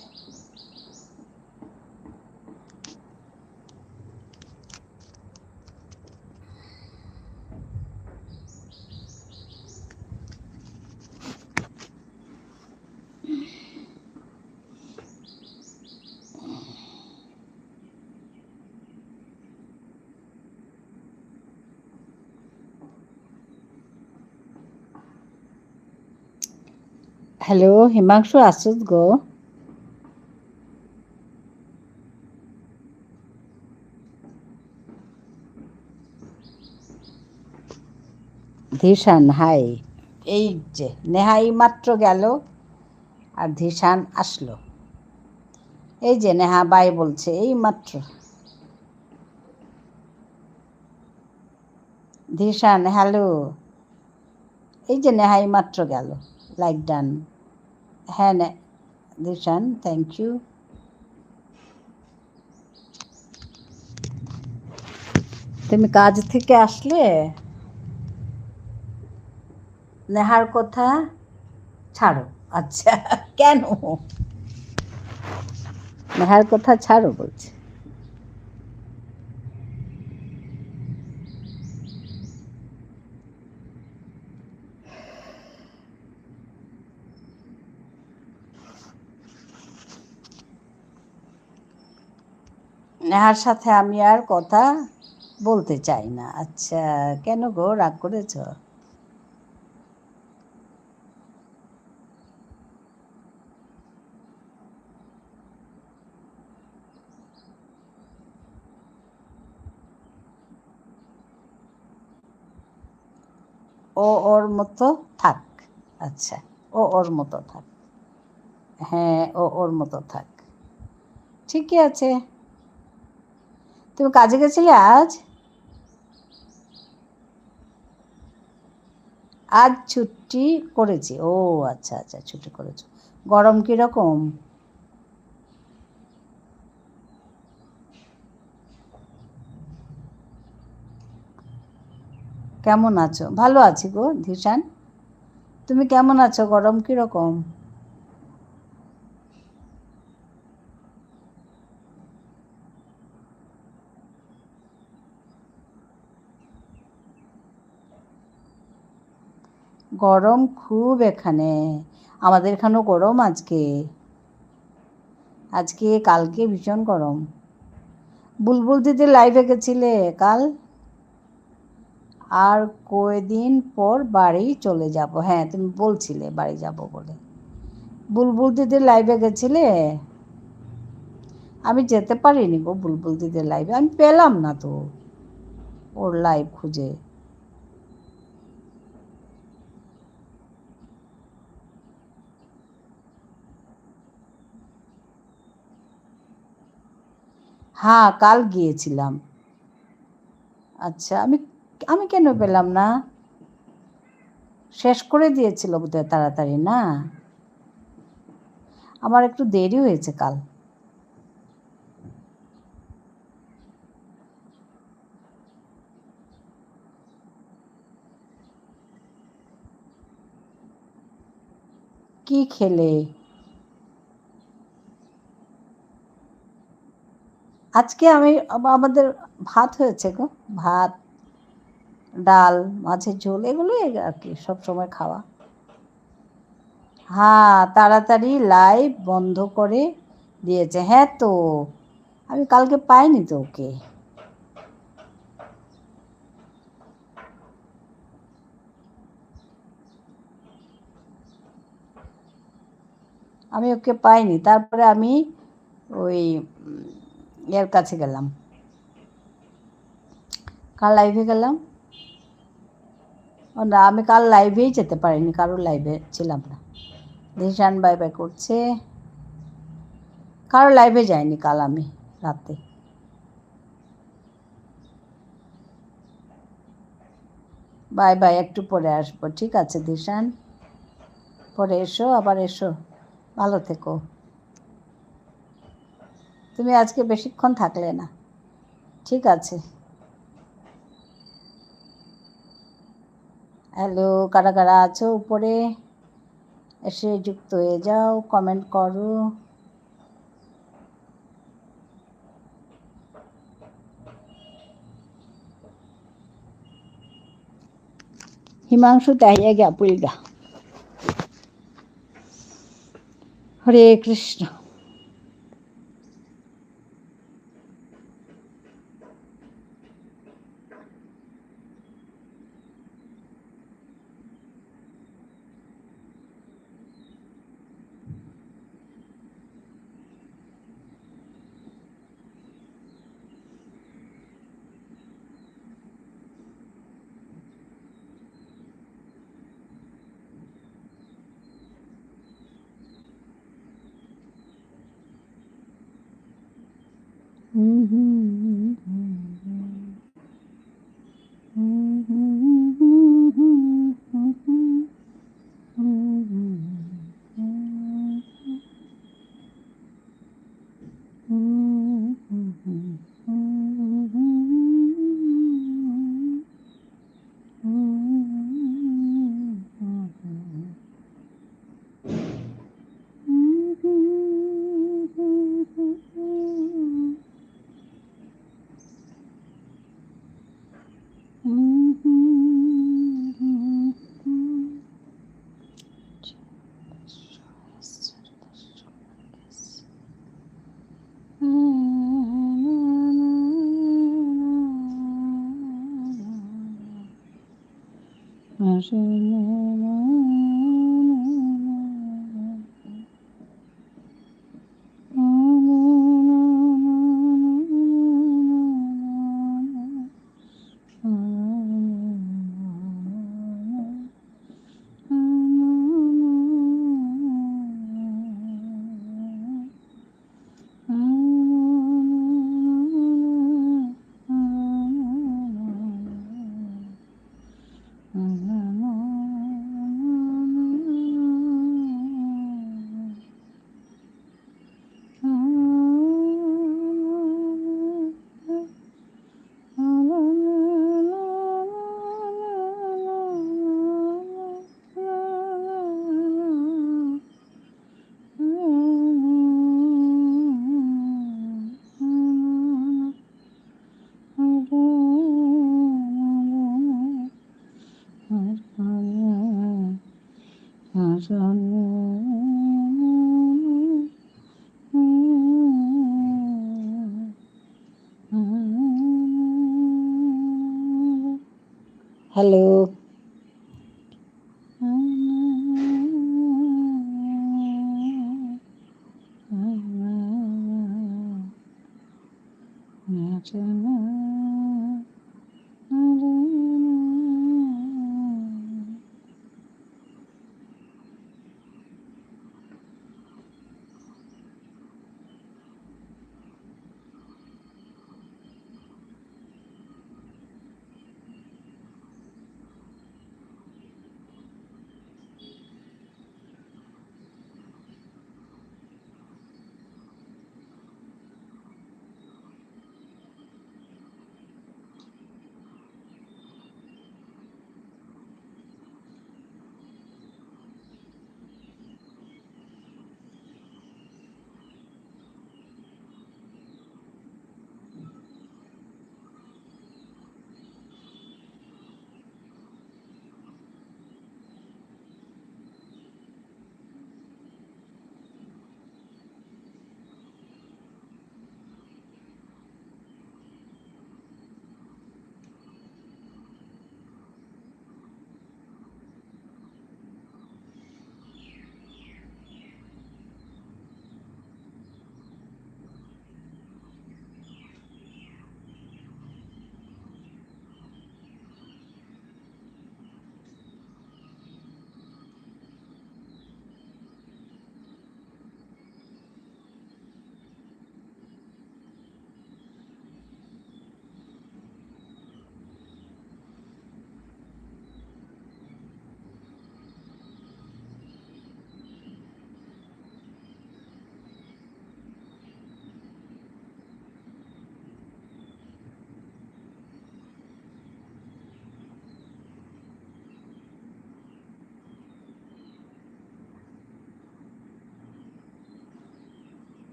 Hello, হিমাংশু, আসুস গো? ধিশান, হাই। এই যে, নেহা এই মাত্র গেল, আর ধিশান আসলো। এই যে, নেহা বাই বলছে, এই মাত্র। ধিশান, hello। এই যে নেহা এই মাত্র গেল, like done। হ্যাঁ, নে-, ধিশান, thank you। তুমি কাজ থেকে আসলে? নেহার কথা ছাড়ো। আচ্ছা, কেন? নেহার কথা ছাড়ো বলছি। নেহার সাথে আমি আর কথা বলতে চাই না। আচ্ছা, কেন গো, রাগ করেছো? ও ওর মতো থাক। আচ্ছা, ও ওর মতো থাক। হ্যাঁ, ও ওর মতো থাক। ঠিকই আছে। তুমি কাজে গেছিলে আজ? আজ ছুটি করেছি। ও আচ্ছা, আচ্ছা, ছুটি করেছো। গরম কিরকম? কেমন আছো? ভালো আছি গো, ধিশান। তুমি কেমন আছো? গরম কিরকম? গরম খুব এখানে। আমাদের এখানেও গরম আজকে। আজকে, কালকে ভীষণ গরম। বুলবুল দিদি live-এ গেছিলে কাল? আর কয়দিন পর বাড়ি চলে যাব। হ্যাঁ, তুমি বলছিলে বাড়ি যাব বলে। বুলবুল দিদি live-এ গেছিলে? আমি যেতে পারিনি গো বুলবুল দিদির live-এ, আমি পেলাম না তো ওর live খুঁজে। হ্যাঁ, কাল গিয়েছিলাম। আচ্ছা, আমি, আমি কেন পেলাম না? শেষ করে দিয়েছিল বোধহয় তাড়াতাড়ি, না? আমার একটু দেরি হয়েছে কাল। কি খেলে? আজকে আমি, আমা-, আমাদের ভাত হয়েছে গো, ভাত, ডাল, মাছের ঝোল, এগুলোই আর কি সব সময় খাওয়া। হ্যাঁ, তাড়াতাড়ি live বন্ধ করে দিয়েছে। হ্যাঁ তো, আমি কালকে পাইনি তো ওকে। আমি ওকে পাইনি। তারপরে আমি ওই, উম, এর কাছে গেলাম। কার live-এ গেলাম? ও না, আমি কাল live-এই যেতে পারিনি, কারোর live-এ ছিলাম না। দিশান bye bye করছে। কারোর live-এ যাইনি কাল আমি রাতে। Bye bye, একটু পরে আসবো। ঠিক আছে দিশান, পরে এসো, আবার এসো। ভালো থেকো। তুমি আজকে বেশিক্ষণ থাকলে না। ঠিক আছে। Hello, কারা কারা আছো উপরে? এসে যুক্ত হয়ে যাও, comment করো। হিমাংশু তাহিয়া গিয়া পুলগা। হরে কৃষ্ণ। Hello.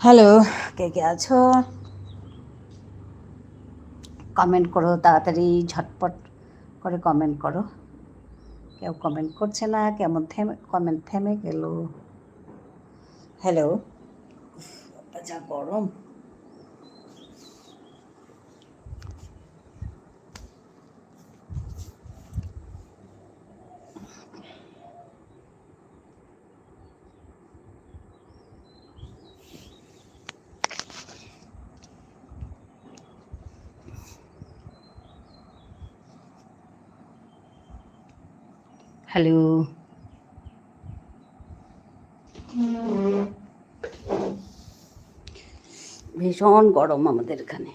Hello, কে কে আছো? Comment করো তাড়াতাড়ি, ঝটপট করে comment করো। কেউ comment করছে না, কেমন থেমে, comment থেমে গেল। Hello, উফ, বাবা, যা গরম। Hello. ভীষণ গরম আমাদের এখানে।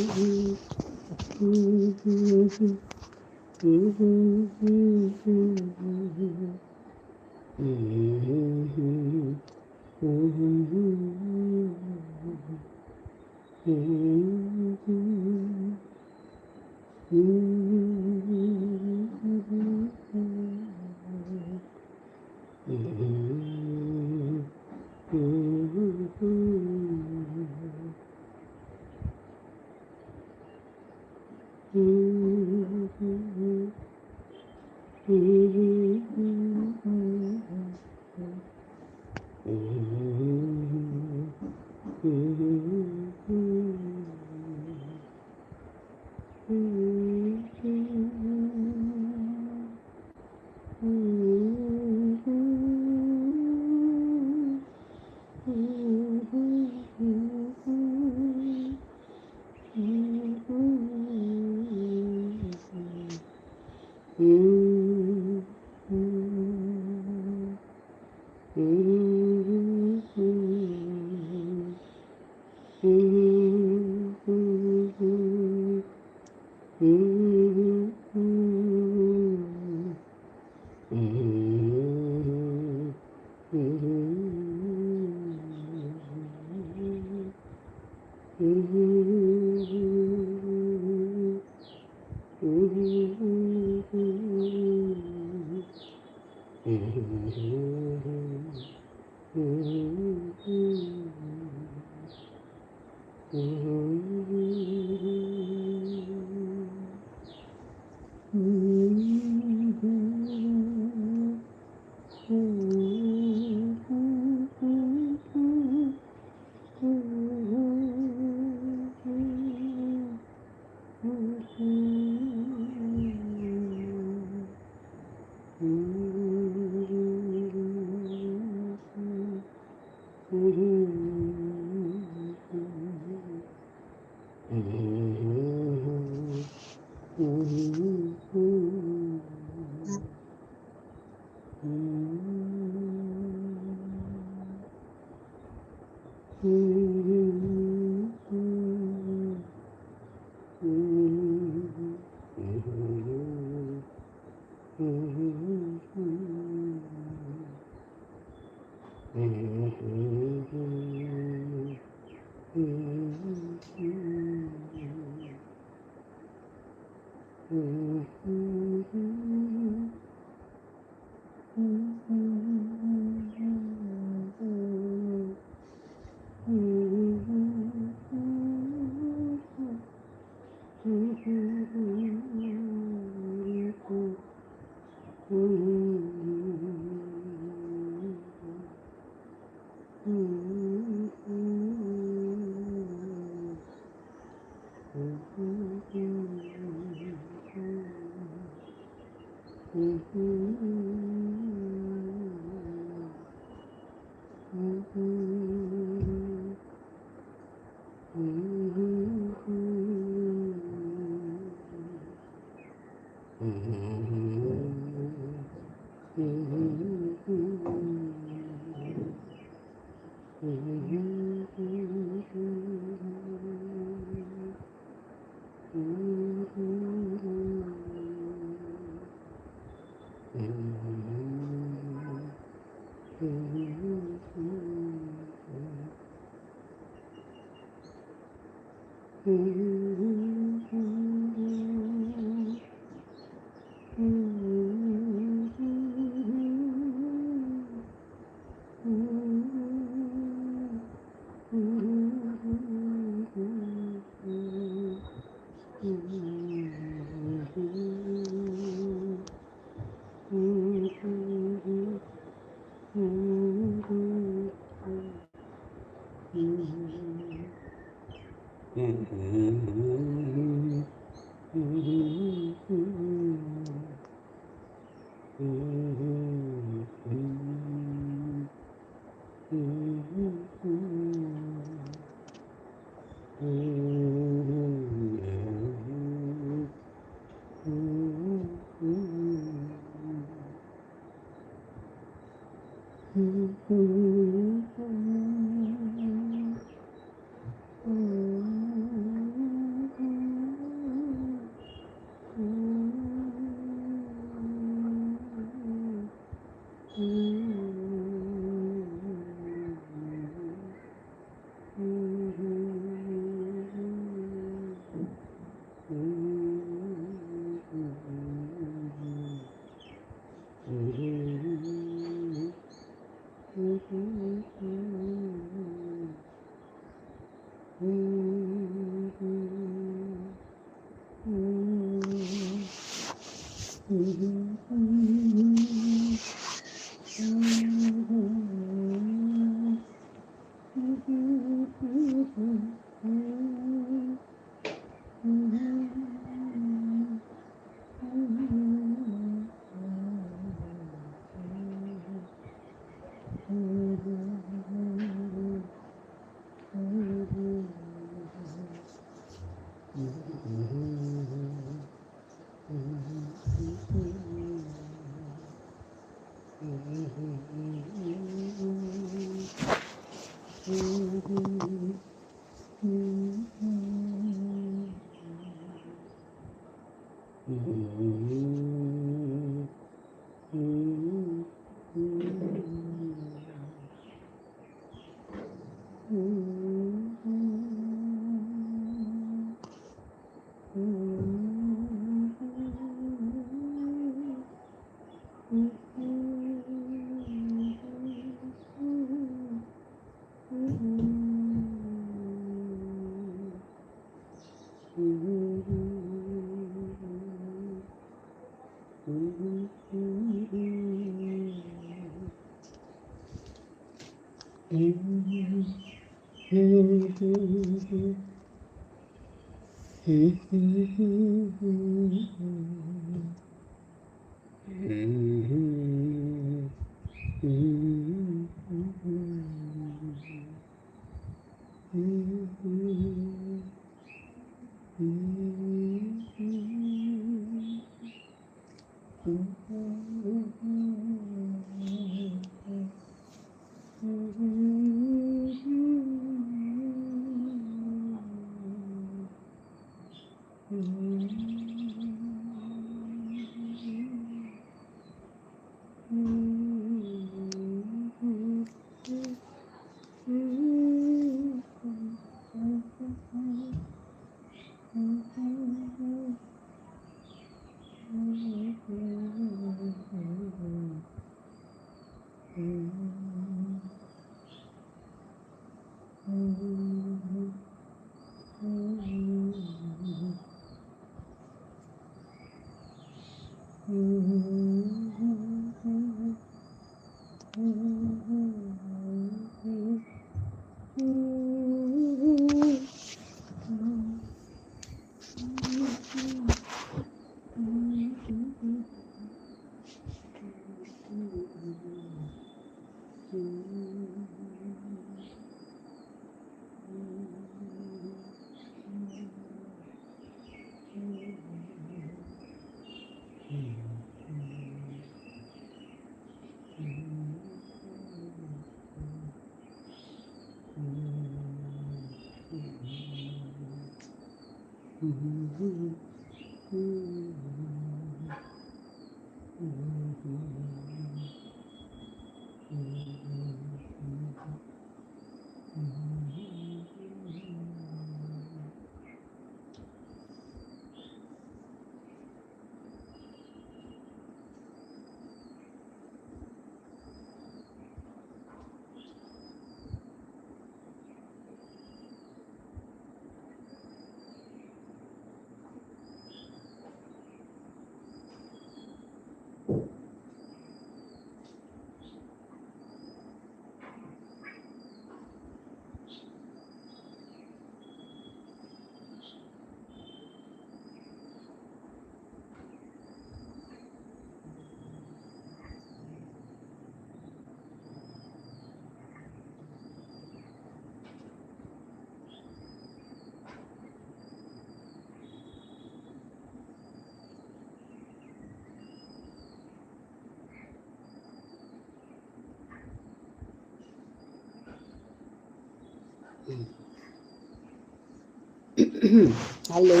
হ্যালো,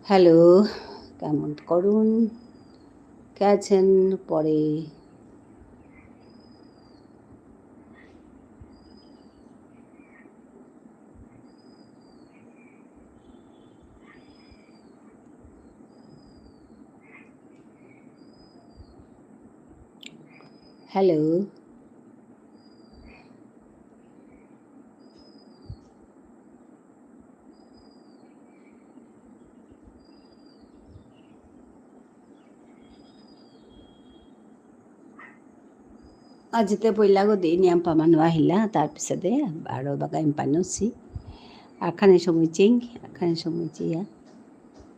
হ্যালো, কেমন করুন? কে আছেন পরে? হ্যালো। আজিতে পইলা গো দিন ইয়াম্পা মানু আহিলা, তার পিছতে বারো বাগা ইম্পানুসি। আখানে সময় চিং, আখানে সময় চিয়া।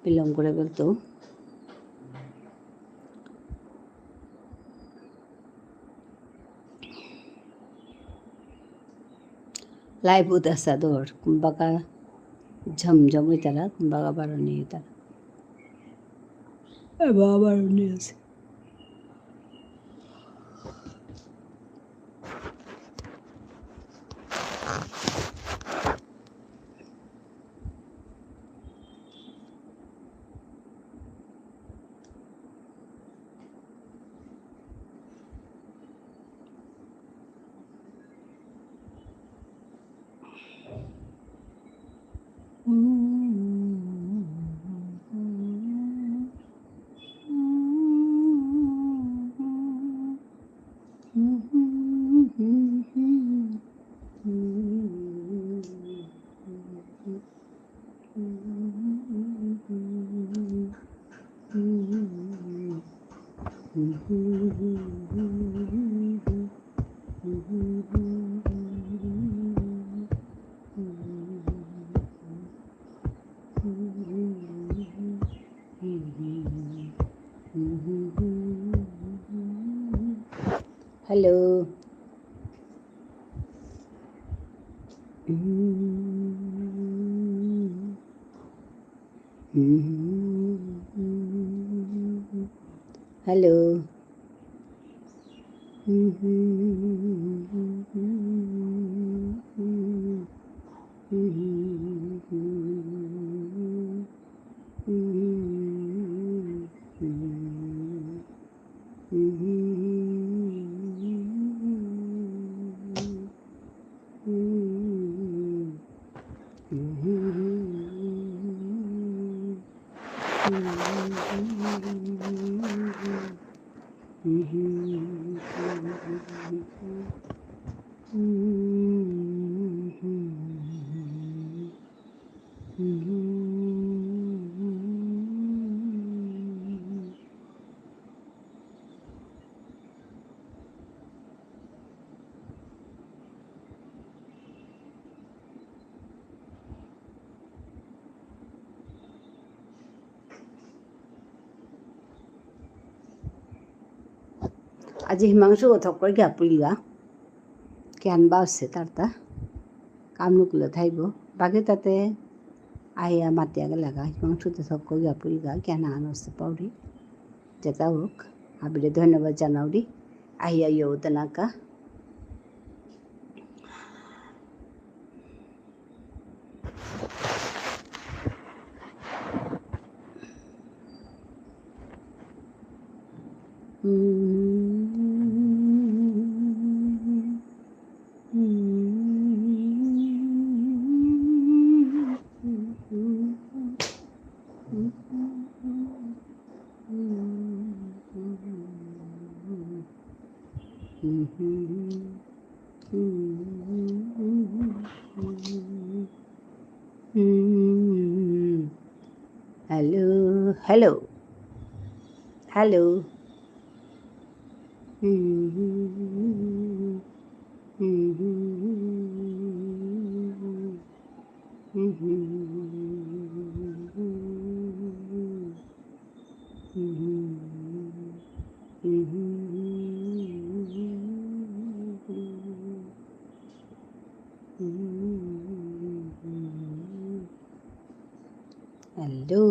বিলম্ব করে বলতো। লাইভ উদাসা দর, কুম্বাকা ঝমঝম হইতারা, কুম্বাকা বারো নেই হইতারা। এ বাবা, বারো নেই আছে। হ্যালো। হ্যালো। আজি হিমাংশু থক করে গিয়া পুলিগা। কিহান বা আছে তার তা। কাম নুকুলে থাইব। বাকি তাতে আহিয়া মাতিয়া গেলাগা। হিমাংশু তো থক করে গিয়া পুলিগা। কিহান আহান আছে পাউরি। যেতা হোক, হাবিরে ধন্যবাদ জানাউরি। আহিয়া ইয়ো তেনাকা। Hello, hello, hello. Hello.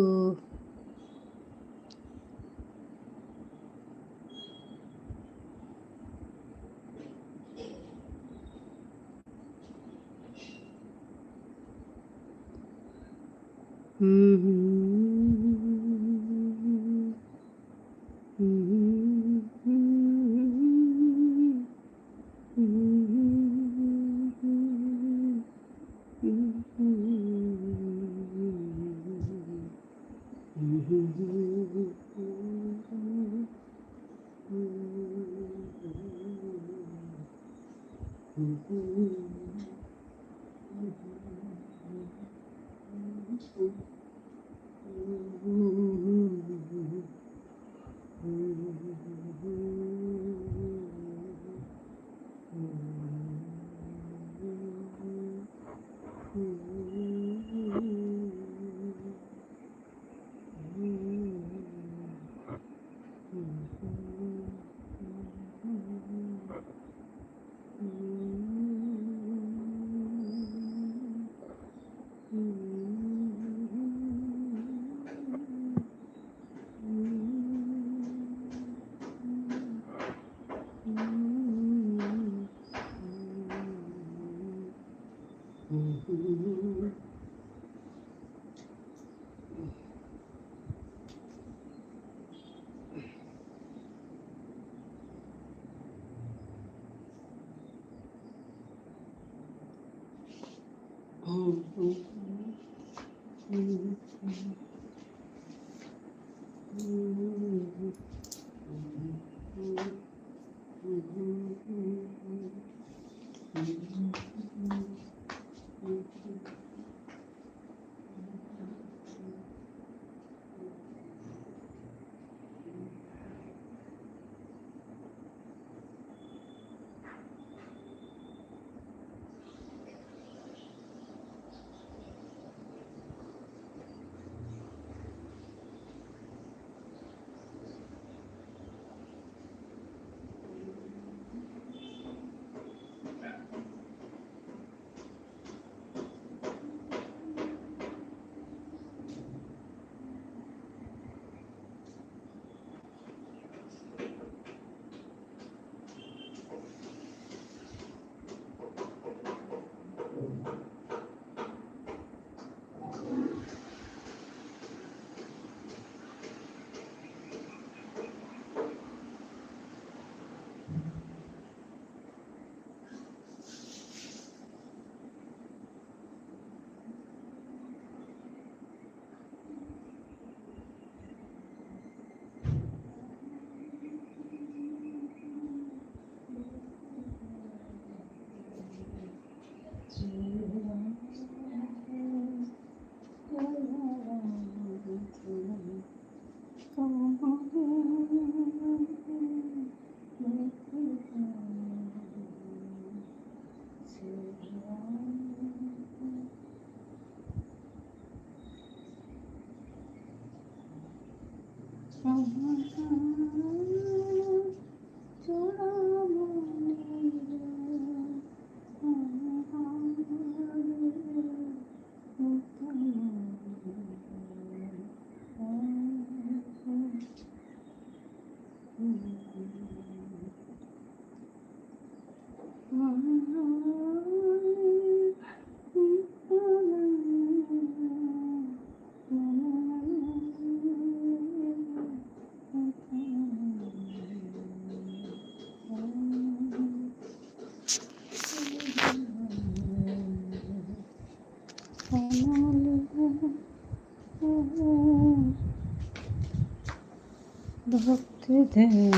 ভক্তি দেন।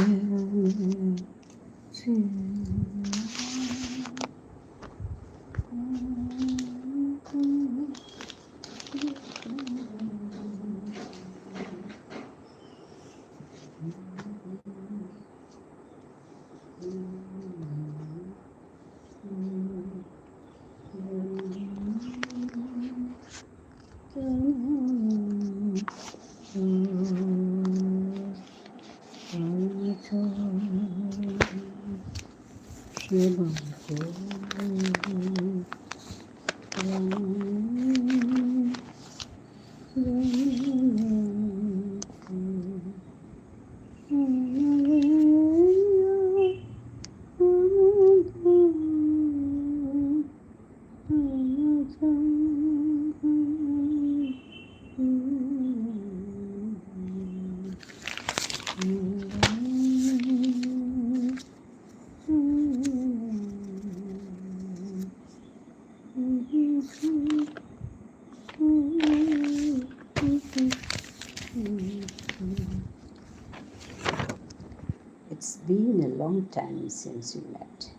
Been a long time since we met.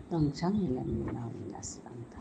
Long time ila mi nau ina silanta.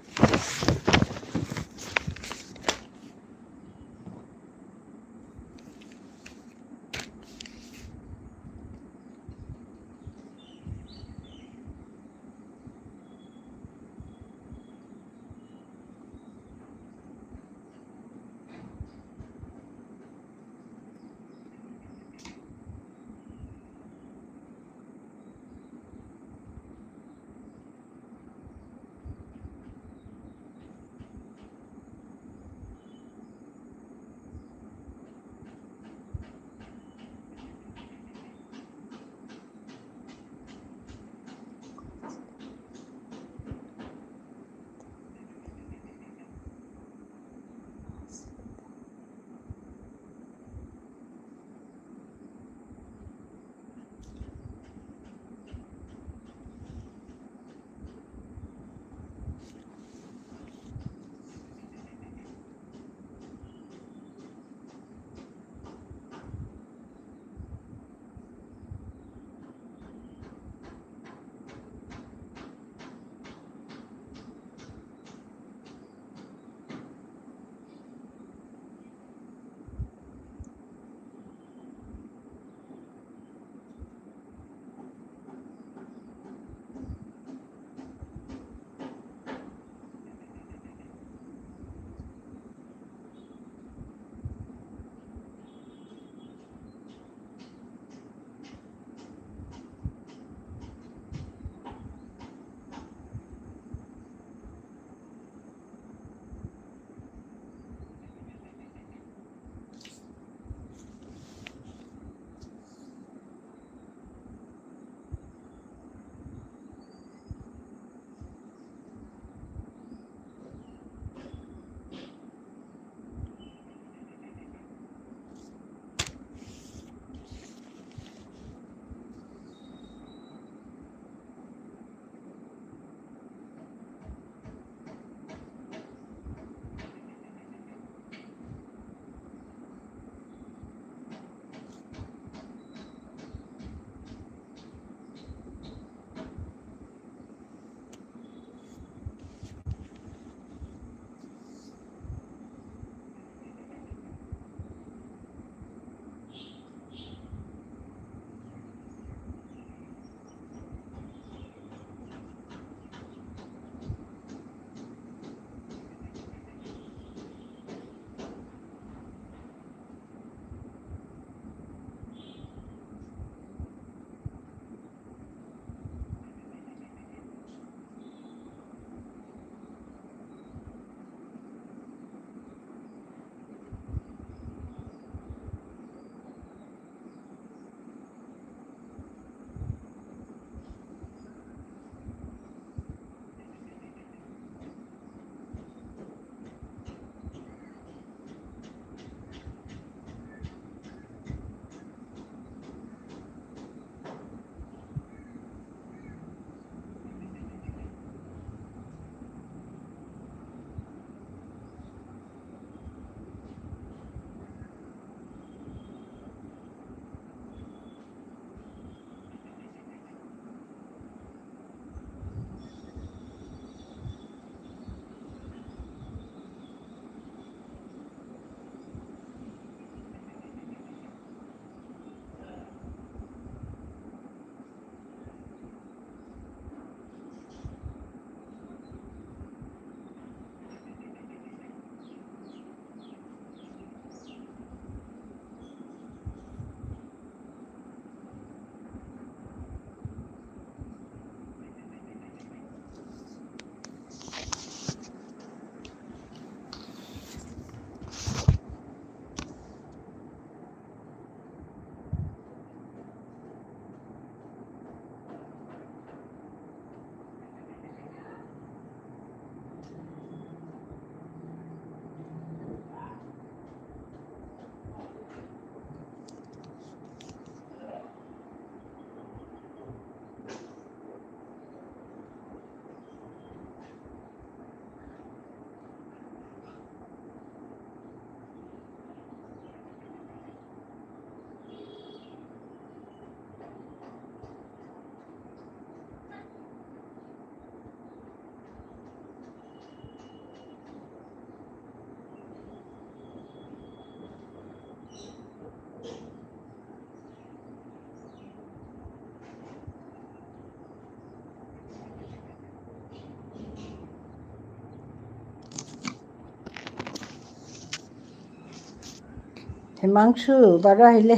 Himanshu, বারো আহিলে।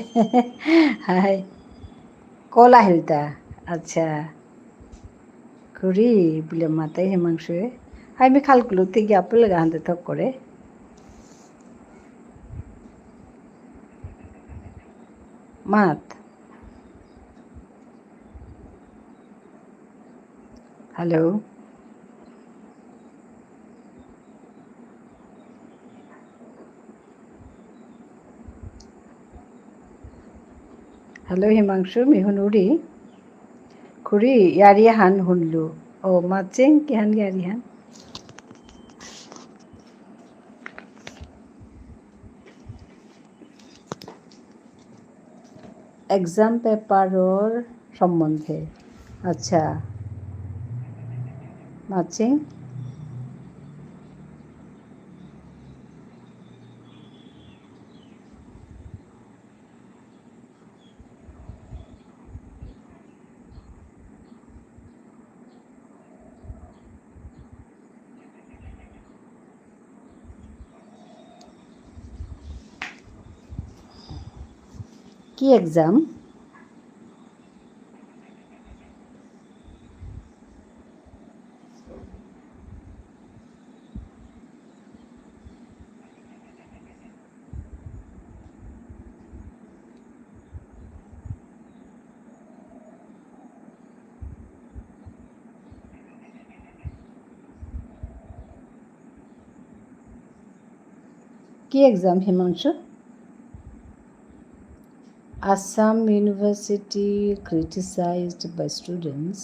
হাই। কল আহিলতা। আচ্ছা। খুড়ি বুলে মাতে হিমাংশুয়ে। হাই, মি খালকুলতে গিয়া আপেল গাহান্তে থক করে। মাত। Hello. Hello, হিমাংশু, মি হুনুরি। খুড়ি, য়ারি হান হুনলু। ও, মাচিং, কিহান য়ারি হান? Exam paperর সম্বন্ধে। আচ্ছা। মাচিং? কি exam? কি exam, Himanshu? Assam University criticized by students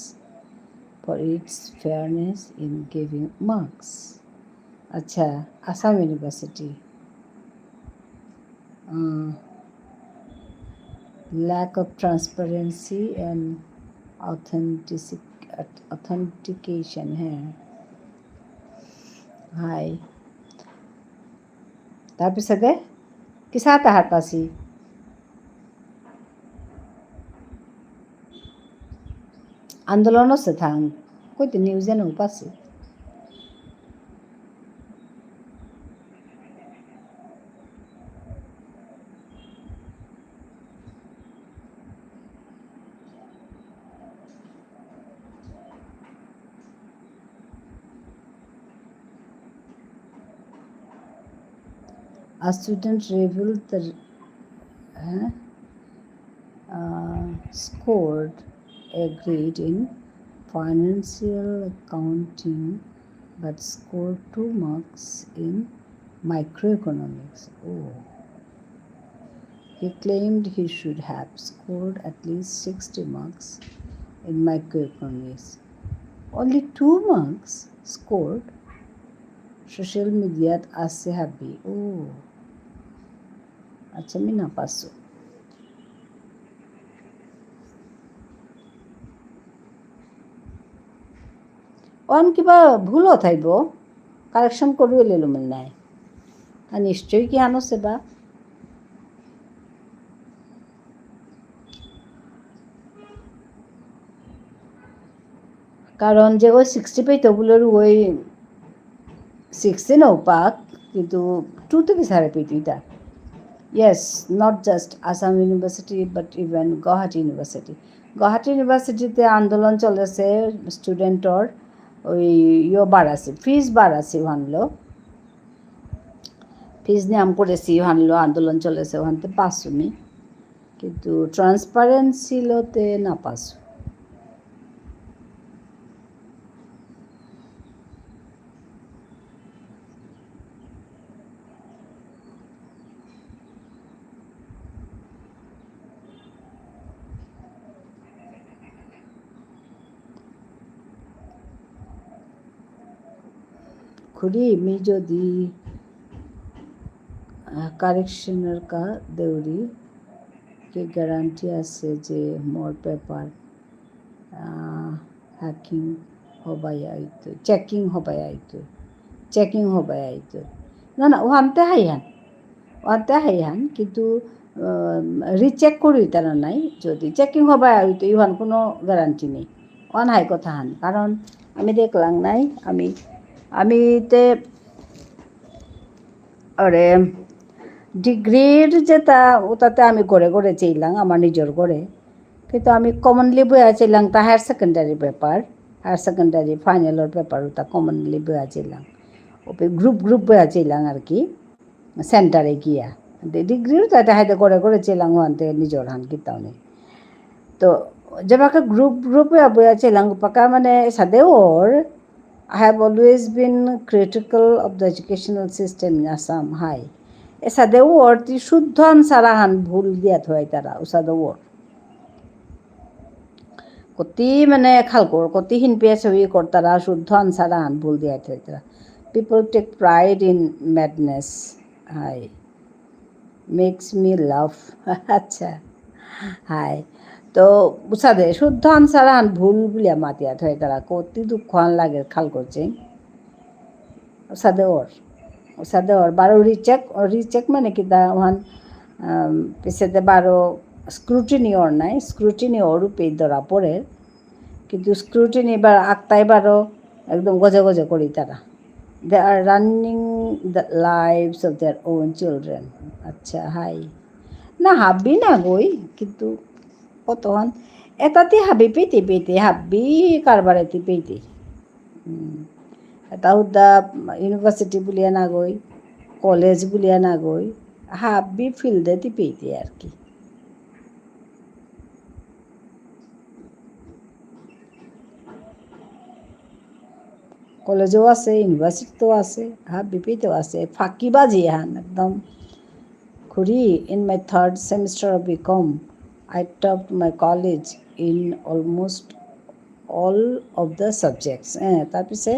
for its fairness in giving marks. আচ্ছা, আসাম ইউনিভার্সিটি। আহ, lack of transparency and authentic-, authentication, হ্যাঁ। হাই। তার পিছতে কিসা তাহার পাসি? আন্দোলনও সে থাং, কইতে নিউজে নৌ পাসি। A student revealed the, uh, uh, scored a grade in financial accounting but scored two marks in microeconomics. Oh. He claimed he should have scored at least sixty marks in microeconomics. Only two marks scored. Social media-ত আছে হাবি। Oh. আচ্ছা, মি না Passo. On কিবা ভুল থাইব, correction করিও লেলো মিল নাই। আর নিশ্চয়ই কি আনো সেবা। কারণ যে ওই sixty পেইতো বুলে ওই sixty নৌ পাক, কিন্তু two তো কিসারে পেইতো ইতা। Yes, not just Assam University, but even Guwahati University. Guwahati ইউনিভার্সিটিতে আন্দোলন চলেছে, student-র ওই ইয়ো বাড়াছে, fees বাড়াছে ওহানলো। Fees নিয়াম করেছি ওহানলো, আন্দোলন চলেছে ওহানতে পাসুনি। কিন্তু transparency-লো তে না পাসু। খুড়ি, মি যদি, আহ, correction-র কা দেউরি, কি guarantee আছে যে মোর paper, আহ, hacking হবাই আইতো, checking হবাই আইতো, checking হবাই আইতো? না, না, ওহানতে হাইহান। ওহানতে হাইহান, কিন্তু, আহ, recheck করি তারা নাই। যদি checking হবাই আইতো, ইহান কোনো guarantee নেই। ওহান হাই কথা হান। কারণ আমি দেখলাম নাই, আমি, আমি তে, আরে, ডিগ্রির যেটা, ওটাতে আমি ঘরে ঘরে চেইলাম, আমার নিজের ঘরে। কিন্তু আমি commonly বইয়া চেইলাম তা higher secondary paper, higher secondary final-র paper ওটা commonly বইয়া চেইলাম। ওপে group group বইয়া চেইলাম আর কি, center-এ গিয়া। দে-, ডিগ্রির যেটা হাইতে ঘরে ঘরে চেইলাম, ওহানতে নিজের হান কিতাও নেই। তো, যেবাকা group group-এ বইয়া চেইলাম, পাকা মানে সাদে ওর, I have always been critical of the educational system in Assam. হাই। এসাদে ওর তি শুদ্ধ answer আহান ভুল দিয়া থইতারা, উসাদে ওর। কতি মানে খাল কর, কতি হিনপিয়া ছবি করতারা, শুদ্ধ answer আহান ভুল দিয়া থইতারা। People take pride in madness. হাই। Makes me laugh. আচ্ছা। হাই। তো, উসাদে, শুদ্ধ answer আহান ভুল বুলিয়া মাতিয়া থইতারা, কতি দুঃখ আহান লাগে খাল করছে। উসাদে ওর। উসাদে ওর। বারো recheck, recheck মানে কিতা ওহান, আম, পিছেতে বারো scrutiny ওর নাই, scrutiny ওর উপে ধরা পড়ে। কিন্তু scrutiny বার আকতাই বারো একদম গজে গজে করিতারা। They are running the lives of their own children. আচ্ছা, হাই। না, হাবি না গই, কিন্তু কতহান, এটাতে হাবি পেতে পেতে, হাবি কারবারেতে পেতে। হুম। এটা হুদা university বুলিয়া না গই, college বুলিয়া না গই, হাবি field-এ তি পেতে আর কি। College-ও আছে, university-তেও আছে, হাবিপিতেও আছে। ফাঁকিবাজি এহান একদম। খুড়ি, in my third semester of B Com, I topped my college in almost all of the subjects. হ্যাঁ, তারপিছে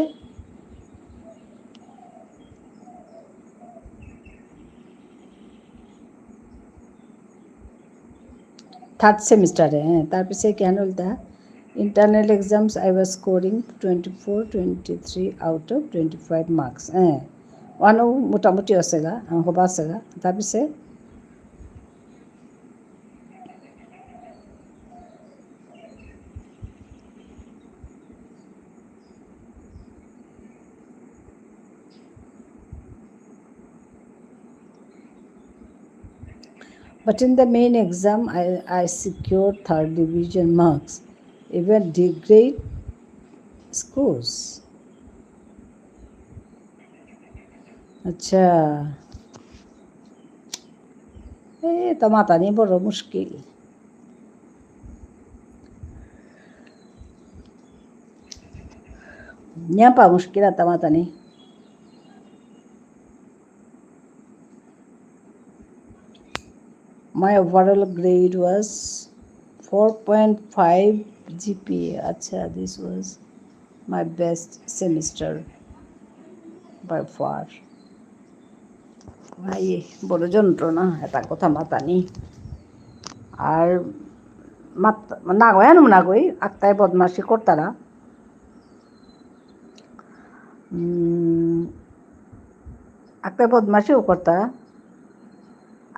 third semester-এ, হ্যাঁ, তারপিছে কেন বলতা? Internal exams, I was scoring twenty-four, twenty-three out of twenty-five marks. হ্যাঁ, ওহানও মোটামুটি আছেগা, হ্যাঁ, হবা আছেগা। তারপিছে But in the main exam, I, I secured third division marks, even D grade scores. আচ্ছা। এ তো মাতানি বড় মুশকিল। নিয়াপা মুশকিল আতা মাতানি। My overall grade was four point five G P A. আচ্ছা, this was my best semester by far. ভাই, বড় যন্ত্রণা, এটা কথা মাতানি। আর মাত-, না গো, এমন না গই, আক্তায় বদমাশি করতারা। উম, আক্তায় বদমাশিও করতারা।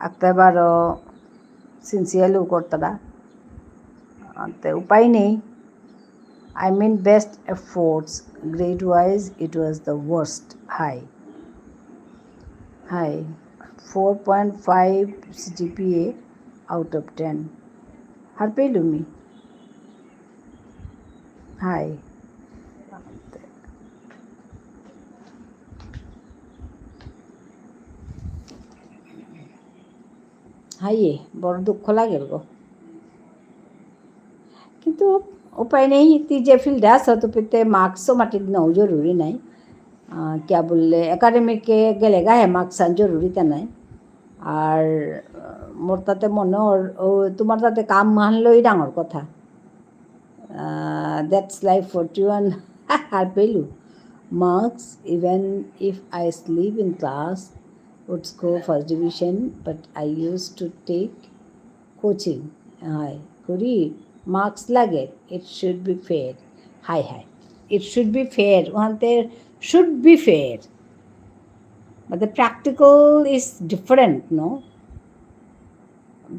আক্তায় বারো sincerely-ও করতারা। আনতে উপায় নেই। I mean, best efforts. Grade wise, it was the worst. High. High. Four point five G P A out of ten. হারপেলু মি। হাই। হাইয়ে, বড় দুঃখ লাগের গো। কিন্তু উপায় নেই, তি যে field-এ আছো, তো পেতে marks-ও মাটিত নেওয়া জরুরি নাই। আহ, কিয়া বুললে, academic-এ গেলে গায়ে marks আন জরুরি তা নাই। আর, আহ, মোর তাতে মনে অর, ও, তোমার তাতে কাম হান লই ডাঙর কথা। আহ, that's life for you and হারপেলু। Marks, even if I sleep in class, would score first division, but I used to take coaching. হাই, করি, marks লাগে, it should be fair. হাই, হাই, it should be fair. ওহানতে should be fair. But the practical is different, no?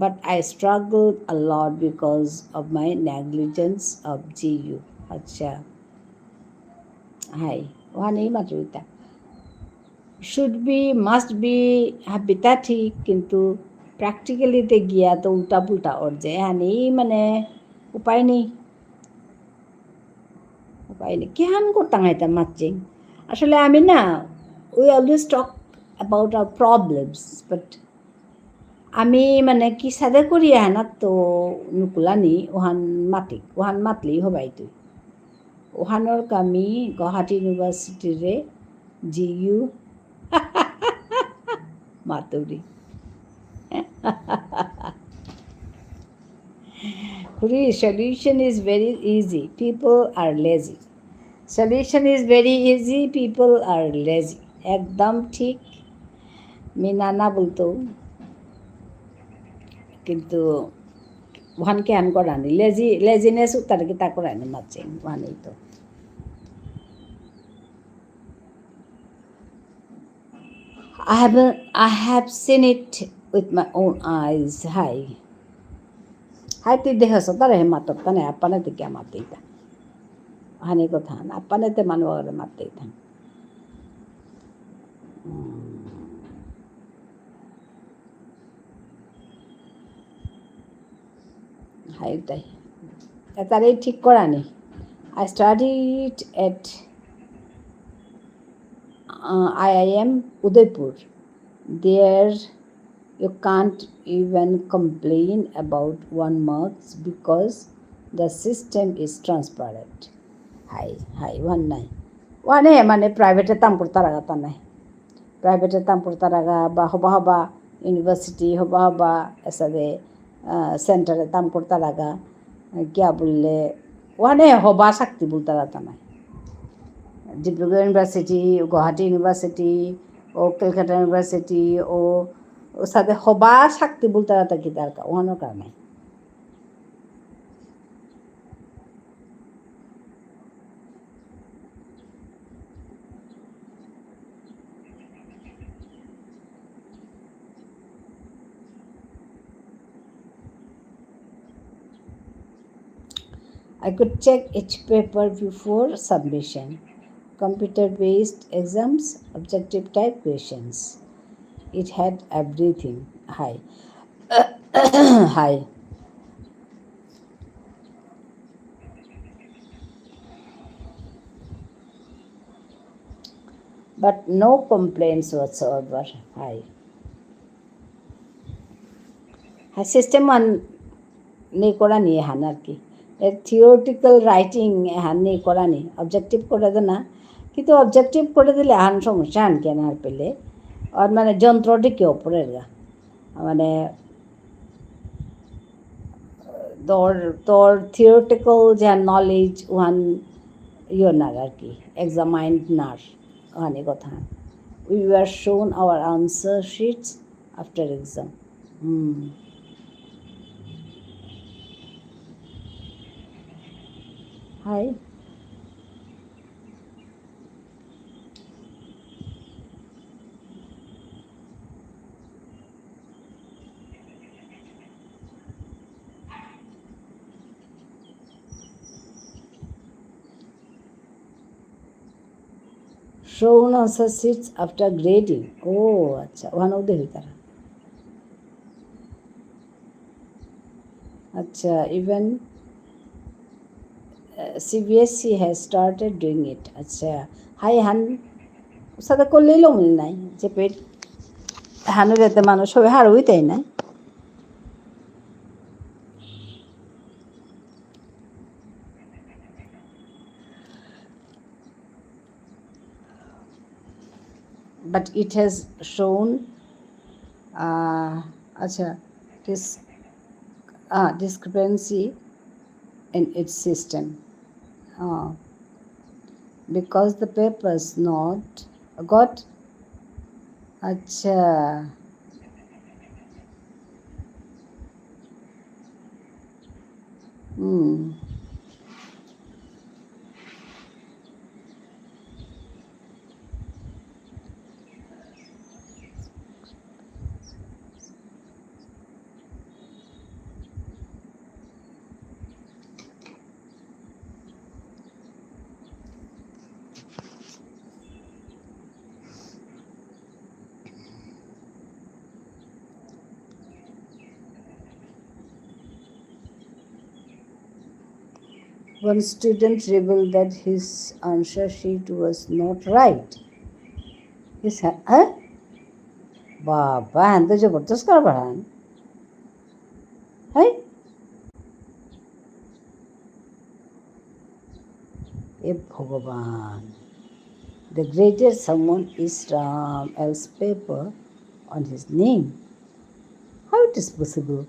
But I struggled a lot because of my negligence of G U. আচ্ছা। হাই, ওহানেই মাতুরিতা। Should be, must be, হাবিতা ঠিক, কিন্তু practically তে গিয়া তো উল্টা পুল্টা অর যে, আনি মানে উপায় নেই। উপায় নেই। কিহান করতাম এটা মাতচিং? আসলে আমি না, we always talk about our problems, but আমি মানে কিসাদে করি এহানাত তো নুকুলানি, ওহান মাতিক, ওহান মাতলেই হবাই তুই। ওহানর কামি গুয়াহাটি ইউনিভার্সিটিরে জি ইউ মাতুরি। খুড়ি, solution is very easy. People are lazy. Solution is very easy. People are lazy. একদম ঠিক। মি না না বুলতৌ। কিন্তু ওহান কিহান করানি? Lazy, laziness উত্তরে কিতা করানি মাতচিং? ওহানেই তো। I haven't, I have seen it with my own eyes. হাই। হাই, তি দেহেসত তারে হে মাতর তানে, আপানে তে কিয়া মাতেইতা? হানি কথা না, আপানে তে মানু আগরে মাতেইতা। উম। হাই তাই। এতারে ঠিক করানি। I studied at, uh, I I M Udaipur. There you can't even complain about one marks because the system is transparent. হাই, হাই, ওহান নাই। ওহানে মানে private এ তাম করতারাগা তা নাই। Private এ তাম করতারাগা বা হবা হবা university, হবা হবা এসাদে, আহ, center এ তাম করতারাগা, কিয়া বুললে, ওহানে হবা শক্তি বুলতারা তা নাই। ডিব্রুগড় University, গুয়াহাটি University, ও কলকাতা University, ও, ওসাদে হবা শক্তি বুলতারা তা কিতারকা, ওহানর কারণে। I could check each paper before submission. Computer-based exams, objective type questions. It had everything. হাই। হাই। But no complaints whatsoever. হাই। হাই, system আন নেই করানি এহান আর কি। এ theoretical writing এহান নেই করানি। Objective করে দে না। কিন্তু objective করে দিলে এহান সমস্যা আন কেন আর পেলে। আর মানে যন্ত্রটি কেউ পড়ে গা। মানে, তোর, তোর theoretical যে knowledge ওহান ইয়ে নার আর কি, examined নার, ওহানি কথা। We were shown our answer sheets after exam. হুম। হাই। Shown answer sheets after grading. ও আচ্ছা, ওহানও দেখি তারা। আচ্ছা, even, uh, C B S E has started doing it. আচ্ছা, হাই হান, সাথে করলেই লমিল নাই, যে পেট হানু যেতে মানুষ হবে হার হইতেই নাই। But it has shown, uh, আচ্ছা, dis-, uh, discrepancy in its system. Uh, because the papers not got, আচ্ছা, হুম। One student rebelled that his answer sheet was not right. His ha-, হ্যাঁ? বাবা, হ্যাঁ তো জবরদস্ত কারবার হ্যাঁ। হ্যাঁ? এ ভগবান। The greatest someone is Ram else paper on his name. How it is possible?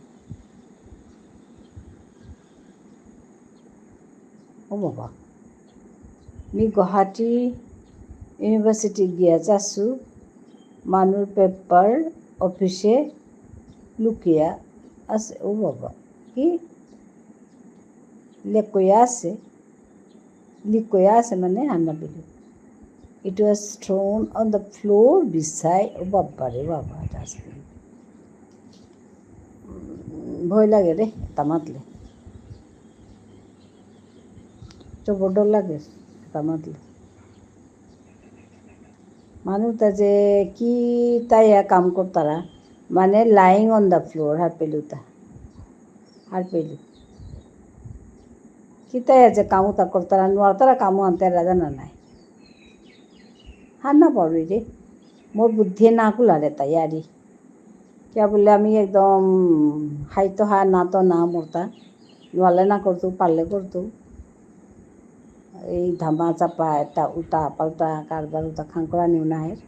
ও বাবা। মি গুয়াহাটি ইউনিভার্সিটি গিয়া চাসু, মানুর পেপার অফিসে লুকিয়া আছে। ও বাবা, কি? লেকয়া আছে। লিকয়া আছে মানে আনা Bilu. It was thrown on the floor beside, ও বাবা রে বাবা, dustbin। উম, ভয় লাগে রে, এটা মাতলে। জবর ডর লাগে, এটা মাতলে। মানু তা যে কি তাইয়া কাম করতারা, মানে lying on the floor, হার পেলুতা। হার পেলু। কি তাইয়া যে কামুতা করতারা, নুয়ারতারা কামু আনতে রাজা না নাই। হার না পারি রে। মোর বুদ্ধি না কুলারে তাইয়ারি। কিয়া বুলে আমি একদম হাই তো হা, না তো না মোরতা। নুয়ালে না করতু, পারলে করতু। এই ধামা চাপা, এটা উল্টা পাল্টা, কারবার উল্টা খাঙ্করা নিউ নাহের।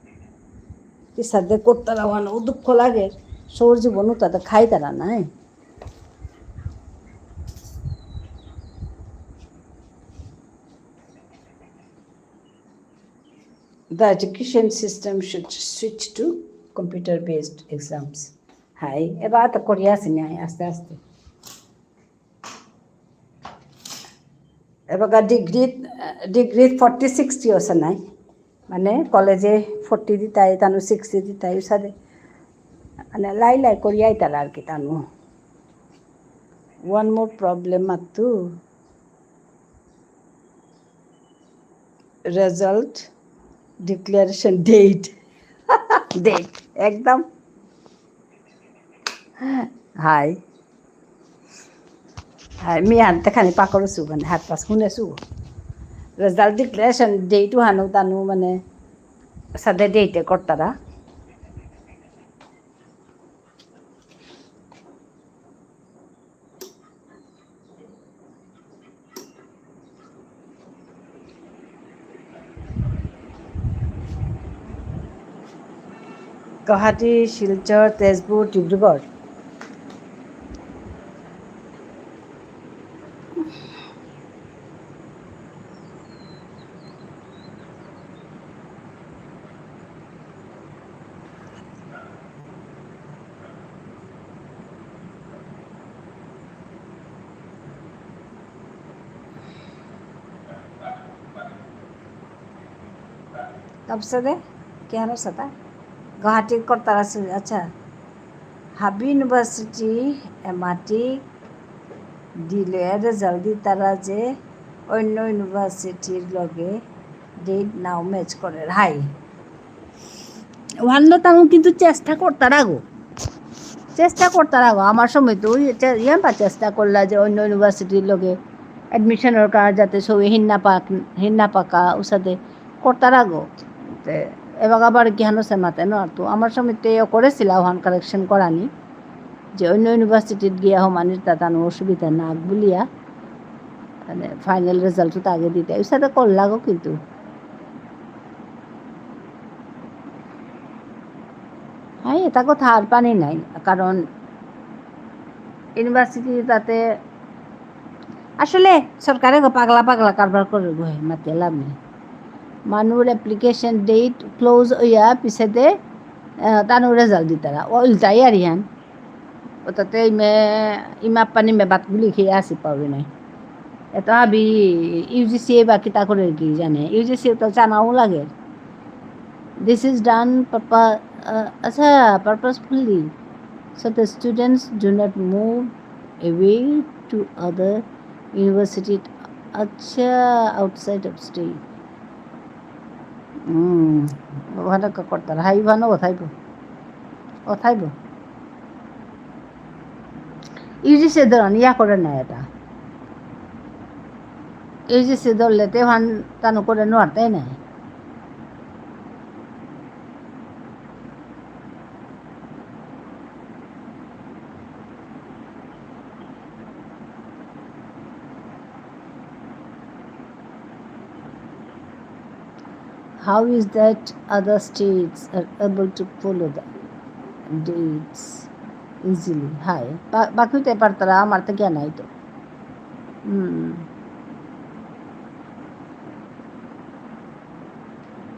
কি সাদে করতারা ওহান, ও দুঃখ লাগে। সৌর জীবন উতা তো খাই তারা নাই। The education system should switch to computer based exams. হাই, এবার তো করিয়া আসি নাই আস্তে আস্তে। এবার ডিগ্রি, ডিগ্রি ফর্টি সিক্সটি আছে নাই, মানে কলেজে ফর্টি দিতাই, তানু সিক্সটি দিতাই, উসাদে মানে লাই লাই করিয়াই তারা আর কি তানু। One more problem মাত্তু। Result declaration date. Date একদম। হাই। হাই, মি আনতে খানি পাকড়সু, মানে হাত পাস শুনেসু। Result declaration date হানু তানু মানে সাদে date এ করতারা। গুৱাহাটী, শিলচৰ, তেজপুৰ, ডিব্ৰুগড়। তারপরে কিহানো সাতা? গুৱাহাটীত করতারা সু-, আচ্ছা। হাবি ইউনিভার্সিটি এমাটি দিলে রেজাল্ট দিতারা যে অন্য ইউনিভার্সিটির লগে ডেট নাও ম্যাচ করে। হাই। ওহানলো তানু কিন্তু চেষ্টা করতারা গো। চেষ্টা করতারা গো। আমার সময় তো ওই চে-, ইয়াম্পা চেষ্টা করলা যে অন্য ইউনিভার্সিটির লগে অ্যাডমিশনের কাজ যাতে সবে হিন্না পাক, হিন্না পাকা, উসাদে করতারা গো। তে, এবার আবার কিহানো সে মাতে না, তো আমার সময় তো এও করেছিলা ওহান কারেকশন করানি, যে অন্য ইউনিভার্সিটিত গিয়া হমানির তা তানু অসুবিধা না বুলিয়া, মানে, ফাইনাল রেজাল্ট তো আগে দিতে, উসাদে করলা গো কিন্তু। হ্যাঁ, এটা কথা আর পানি নাই, কারণ ইউনিভার্সিটি তাতে আসলে সরকারে গো পাগলা পাগলা কারবার করে গো, হে, মাতে লাভ নেই। মানুর অ্যাপ্লিকেশন ডেট ক্লোজ হইয়া পিছেতে, আহ, তানু রেজাল্ট দিতারা। ও উল্টাই আর ইয়ান। ও তাতে ইমে, ইমা পানি মে বাত গুলি খেয়ে আসি পাবি নাই। এতা হাবি ইউজিসি বা কিতা করে কি জানে? ইউজিসি তো জানাও লাগে। This is done purpo-, uh, আচ্ছা, purposefully, so the students do not move away to other university, আচ্ছা, outside of state. হুম, ওখানে কা-, করতারা, হাই ওখানে ওথাইব। ওথাইব। ইউজিসি ধরন ইয়া করে না এটা। ইউজিসি ধরলে তে ওহান তানু করে নোয়ারতাই নাই। How is that other states are able to follow the dates easily? হাই, বা-, বাকি হতে পারতারা, আমার তো জ্ঞান নাই তো। হুম।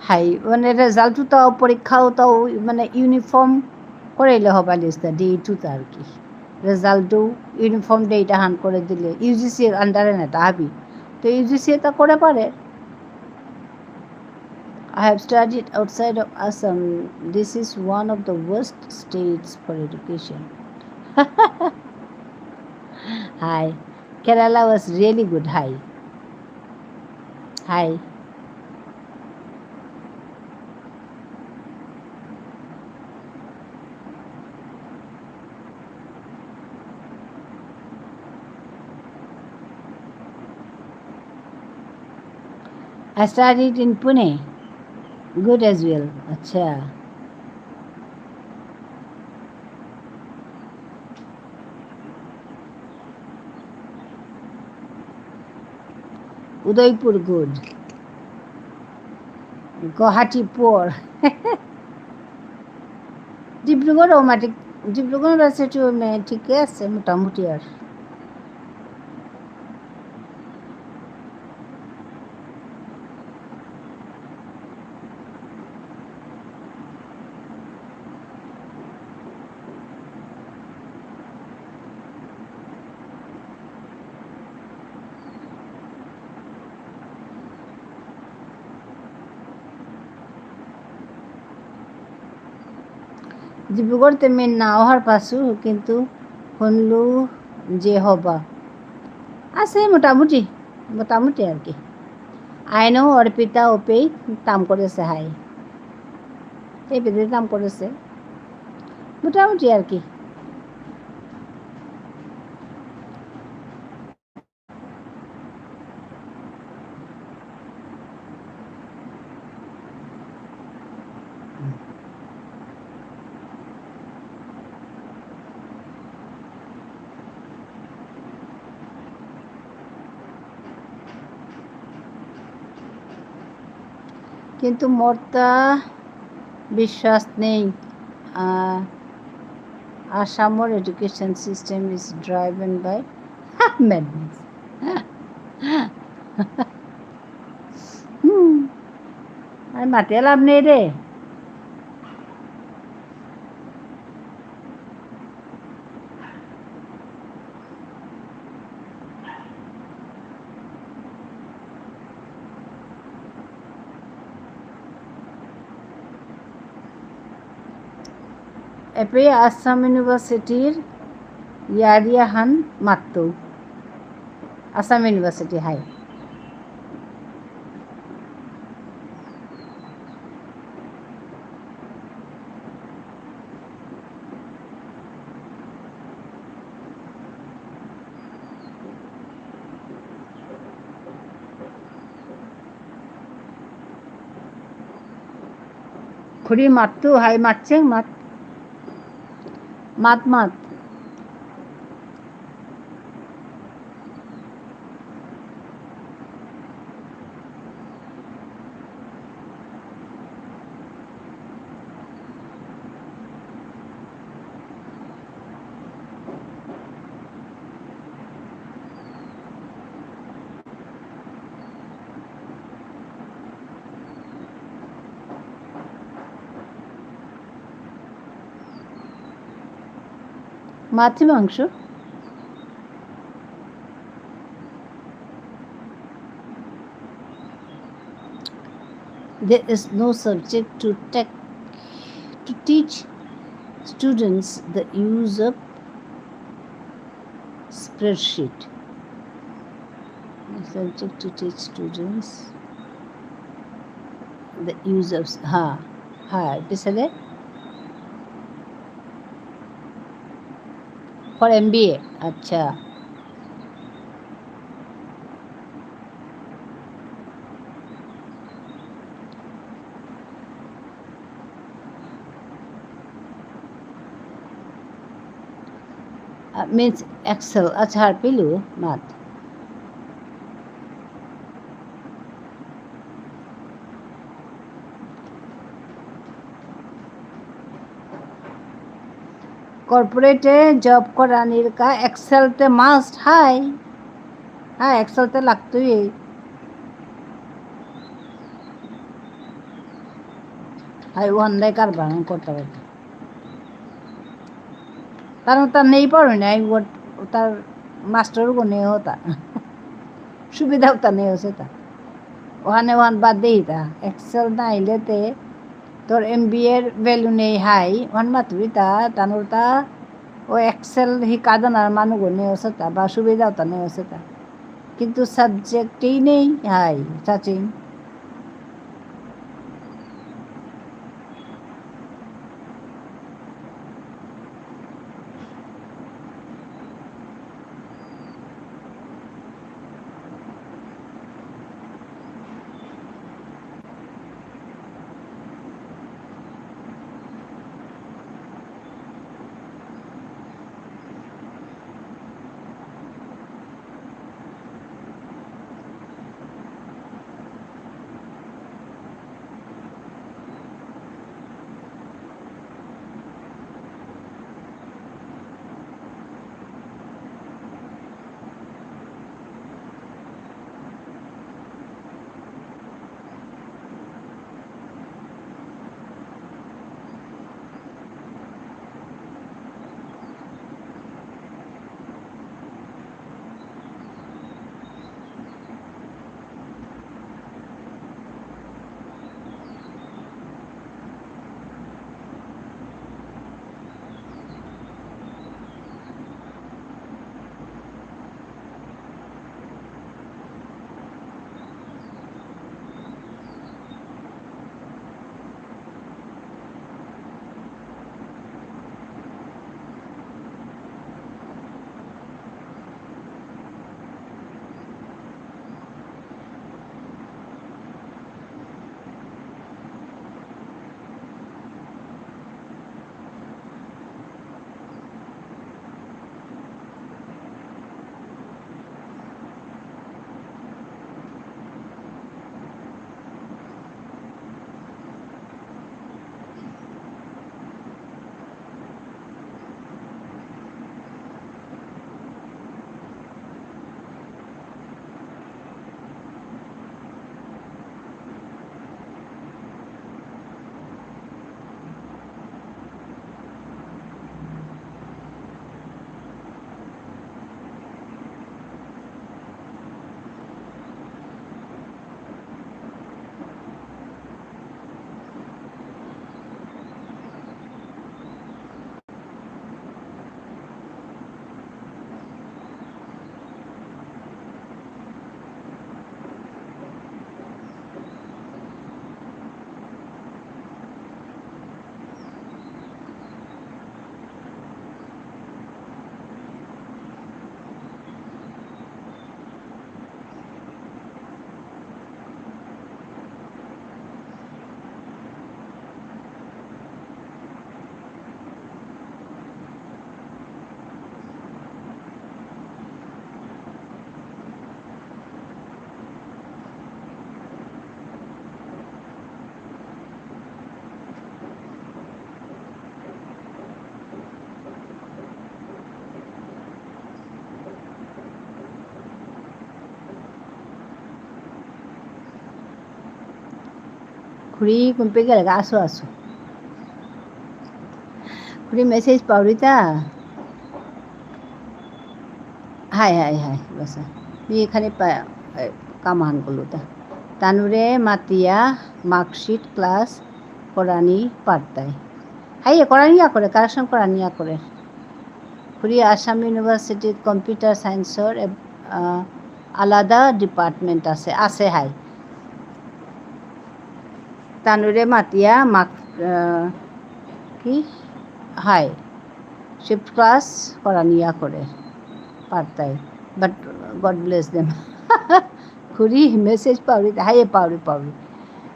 হাই, মানে, result তাও, পরীক্ষাও তাও, মানে, uniform করাইলে হবা লিস্ট, date তা আর কি। Result ও uniform date আহান করে দিলে, ইউজিসি এর under এ না, তা হাবি। তো ইউজিসি এটা করে পারে। I have studied outside of Assam. This is one of the worst states for education. Hi. Kerala was really good. Hi. Hi. I studied in Pune. Good as well. আচ্ছা। উদয়পুর good. গুয়াহাটি poor. ডিব্রুগড়ও মাটি, ডিব্রুগড় আছে তো, মানে, ঠিকই আছে মোটামুটি আর। ডিব্রুগড়তে মি না অহার পাসু, কিন্তু হুনলু যে হবা। আছে মোটামুটি, মোটামুটি আর কি। I know অর্পিতা ওপেই কাম করেছে, হাই। এই বেদে কাম করেছে। মোটামুটি আর কি। কিন্তু মোর তা বিশ্বাস নেই। আহ, আসামর education system is driven by madness. হুম। আর মাতে লাভ নেই রে। এপে আসাম ইউনিভার্সিটির ইয়ারিয়াহান মাত্তু। আসাম ইউনিভার্সিটি, হাই। খুড়ি মাত্তু, হাই মাতছেন, মাত। মাত, মাত। মাতৃ মাংস। There is no subject to tech, to teach students the use of spreadsheet. Subject to teach students the use of, হ্যাঁ, হ্যাঁ, পিছনে for এমবিএ, আচ্ছা। আ, means Excel, আচ্ছা, হারপিলু, মাত। Corporate এ job করানির কা Excel তে must হাই। হ্যাঁ, Excel তে লাগতই। হাই, ওহান দাই কারবার করতে পারবে। তার ওটা নেই পারো নাই, ওর, ওটার মাস্টার গো নেই হতা। সুবিধা ওটা নেই হচ্ছে তা। ওখানে ওখান বাদ দেই তা। Excel না আইলে তে তোর এম বি এর value নেই হাই, ওখান মাতুরি তা, তানুর তা, ও Excel হি কাদানার মানু গো নেই হচ্ছে তা, বা সুবিধা ওটা নেই হচ্ছে তা। কিন্তু subject এই নেই হাই, চাচিং। খুড়ি, কুম্পে গেলেগা? আসো, আসো। খুড়ি, message পাউরিতা? হাই, হাই, হাই, বসা। মি এখানে পা-, এ, কামাহান করলুতা। তানুরে মাতিয়া marksheet class করানি পারতাই। হাই, এ করানি ইয়া করে, correction করানি ইয়া করে। খুড়ি, আসাম University ত computer science র, এ, আ, আলাদা department আছে, আছে হাই। তানুরে মাতিয়া মাক-, আহ, কি? হাই। Shift class করানিয়া করে পারতাই। But God bless them. খুড়ি, message পাউরি, হাই পাউরি, পাউরি।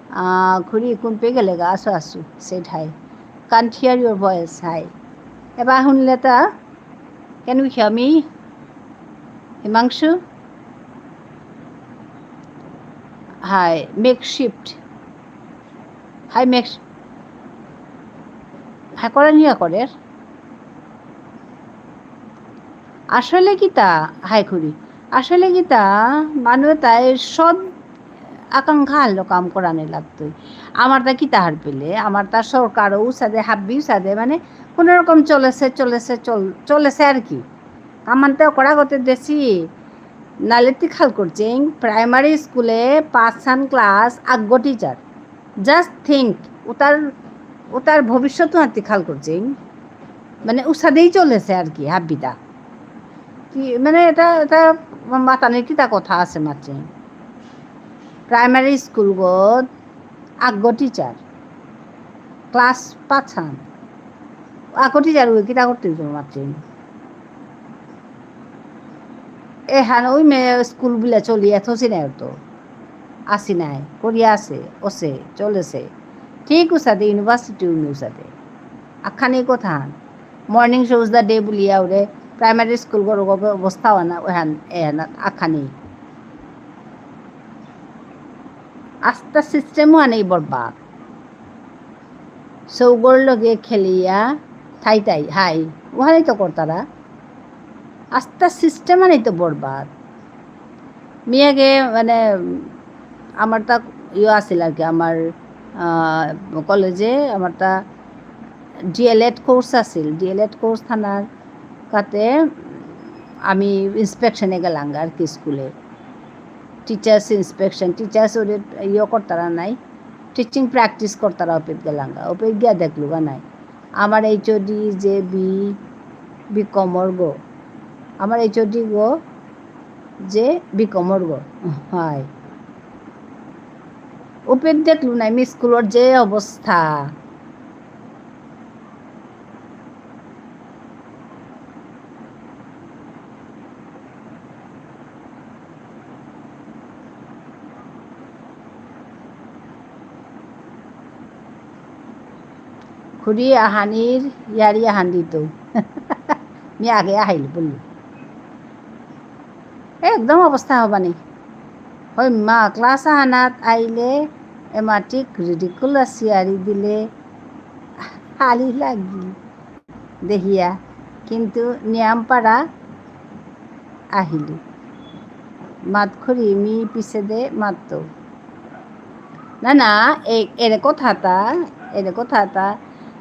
আহ, খুড়ি, কুম্পে গেলেগা? আসো, আসো। Said hi. Can't hear your voice. হাই। এবার শুনলে তা? Can you hear me? Himanshu? হাই, মেক শিফট। হাই, মেক শি-, হাই, করে নিয়ে করে। আসলে কিতা, হাই খুড়ি, আসলে কিতা, মানু তাই সৎ আকাঙ্ক্ষা হারলো কাম করানি লাগতই। আমার তা কিতা হার পেলে, আমার তা সরকারও উসাদে, হাব্বি উসাদে, মানে, কোনো রকম চলেছে, চলেছে, চল-, চলেছে আর কি। কামানতে অকরা গতে দেশি, নালে তি খাল করছেন, প্রাইমারি স্কুলে পাঁচ সান ক্লাস আগ্গ টিচার। Just think, উতার, উতার ভবিষ্যৎ হাতি খাল করছেন। মানে, উসাদেই চলেছে আর কি, হাব্বিতা। কি, মানে, এটা, এটা মাতানির কিতা কথা আছে মাতছেন? প্রাইমারি স্কুলগত আগ্গ টিচার, ক্লাস পাঁচ হান। আগ্গ টিচার ওই কিতা করতে হইতো মাতছেন? এহান ওই মে স্কুল বুলে চলিয়া থসি নাই তো। আসি নাই, করিয়া আছে, ওসে, চলেছে। ঠিক উসাদে, ইউনিভার্সিটি উনি উসাদে। আখানি কথা হান। Morning shows the day বুলিয়া ওরে, প্রাইমারি স্কুল গর অবস্থা হানা, ওহান, এহান, আখানি। আস্তা সিস্টেম হানেই বরবাদ। সৌগর লগে খেলিয়া থাই থাই, হাই, ওহানেই তো করতারা। আস্তা সিস্টেম হানেই তো বরবাদ। মি আগে, মানে, আমার তা ইয়ে আছিল আর কি, আমার, আহ, কলেজে আমার তা ডিএলএড কোর্স আছিল। ডিএলএড কোর্স থানার কাতে আমি ইন্সপেকশনে গেলাম আর কি স্কুলে। টিচার্স ইন্সপেকশন, টিচার্স ওরে ইয়ে করতারা নাই। টিচিং প্র্যাকটিস করতারা ওপেত গেলাঙ্গা, ওপেত গিয়া দেখলুগা নাই। আমার এইচওডি যে বি, বিকমর গো, আমার এইচওডি গো যে বিকমর গো, হয়। ওপেত দেখলু নাই, মি স্কুলর যে অবস্থা। খুড়ি আহানির ইয়ারি আহান দিত। মি আগে আহিল বুললু। একদম অবস্থা হবানি। হয় মা, ক্লাস আহানাত আইলে এমাটিক রিডিকুলাস ইয়ারি দিলে হালি লাগি। দেহিয়া, কিন্তু নিয়াম পারা আহিলু। মাত খুড়ি মি পিছেদে মাততো। না, না, এ-, এরে কথাতা, এরে কথাতা,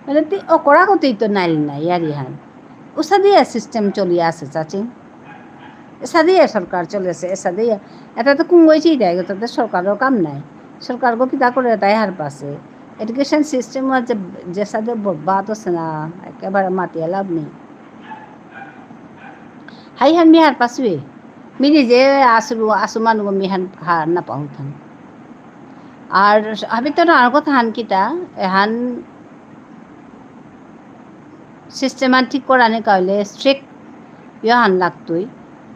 মানে তি অকরা কতেই তো নাইল না, ইয়ারি হান। উসাদিয়া সিস্টেম চলিয়া আছে, চাচি। এসাদিয়া সরকার চলেছে, এসাদিয়া। এটা তো কুঙ্গই চিদায়, এটা তো সরকারর কাম নাই। সরকার গো কিতা করে তাই হার পাসে। এডুকেশন সিস্টেম যে, যে সাদে বরবাদ আছে না, একেবারে মাতিয়া লাভ নেই। হাই হান মি হার পাসুয়ে। মি নিজে আসু, আসু মানু মি হান হার না পাহুথান। আর হাবি তো না আর কথা হান কিতা, এহান সিস্টেম আন ঠিক করানি কাইলে strict ইয়া হান লাগতই,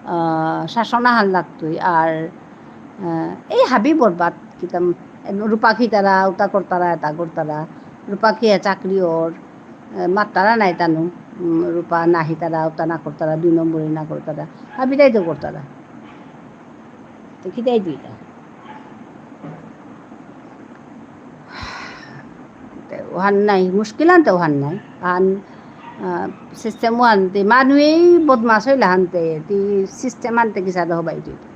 আহ, শাসন হান লাগতই। আর, আহ, এই হাবি বরবাদ কিতাম, রূপা খিতারা, উতা করতারা, এতা করতারা, রূপা খিয়া চাকরি ওর, আহ, মাত্তারা নাই তানু, উম, রূপা না হিতারা, উতা না করতারা, দুই নম্বরই না করতারা, হাবিটাই তো করতারা। তো কিতাই দুইটা। তে ওহান নাই, মুশকিল আনতে ওহান নাই। আন, আহ, সিস্টেম ওহান তে মানুয়েই বদমাশ হইলা হানতে, তি সিস্টেম আনতে কিসাদে হবাই দিত।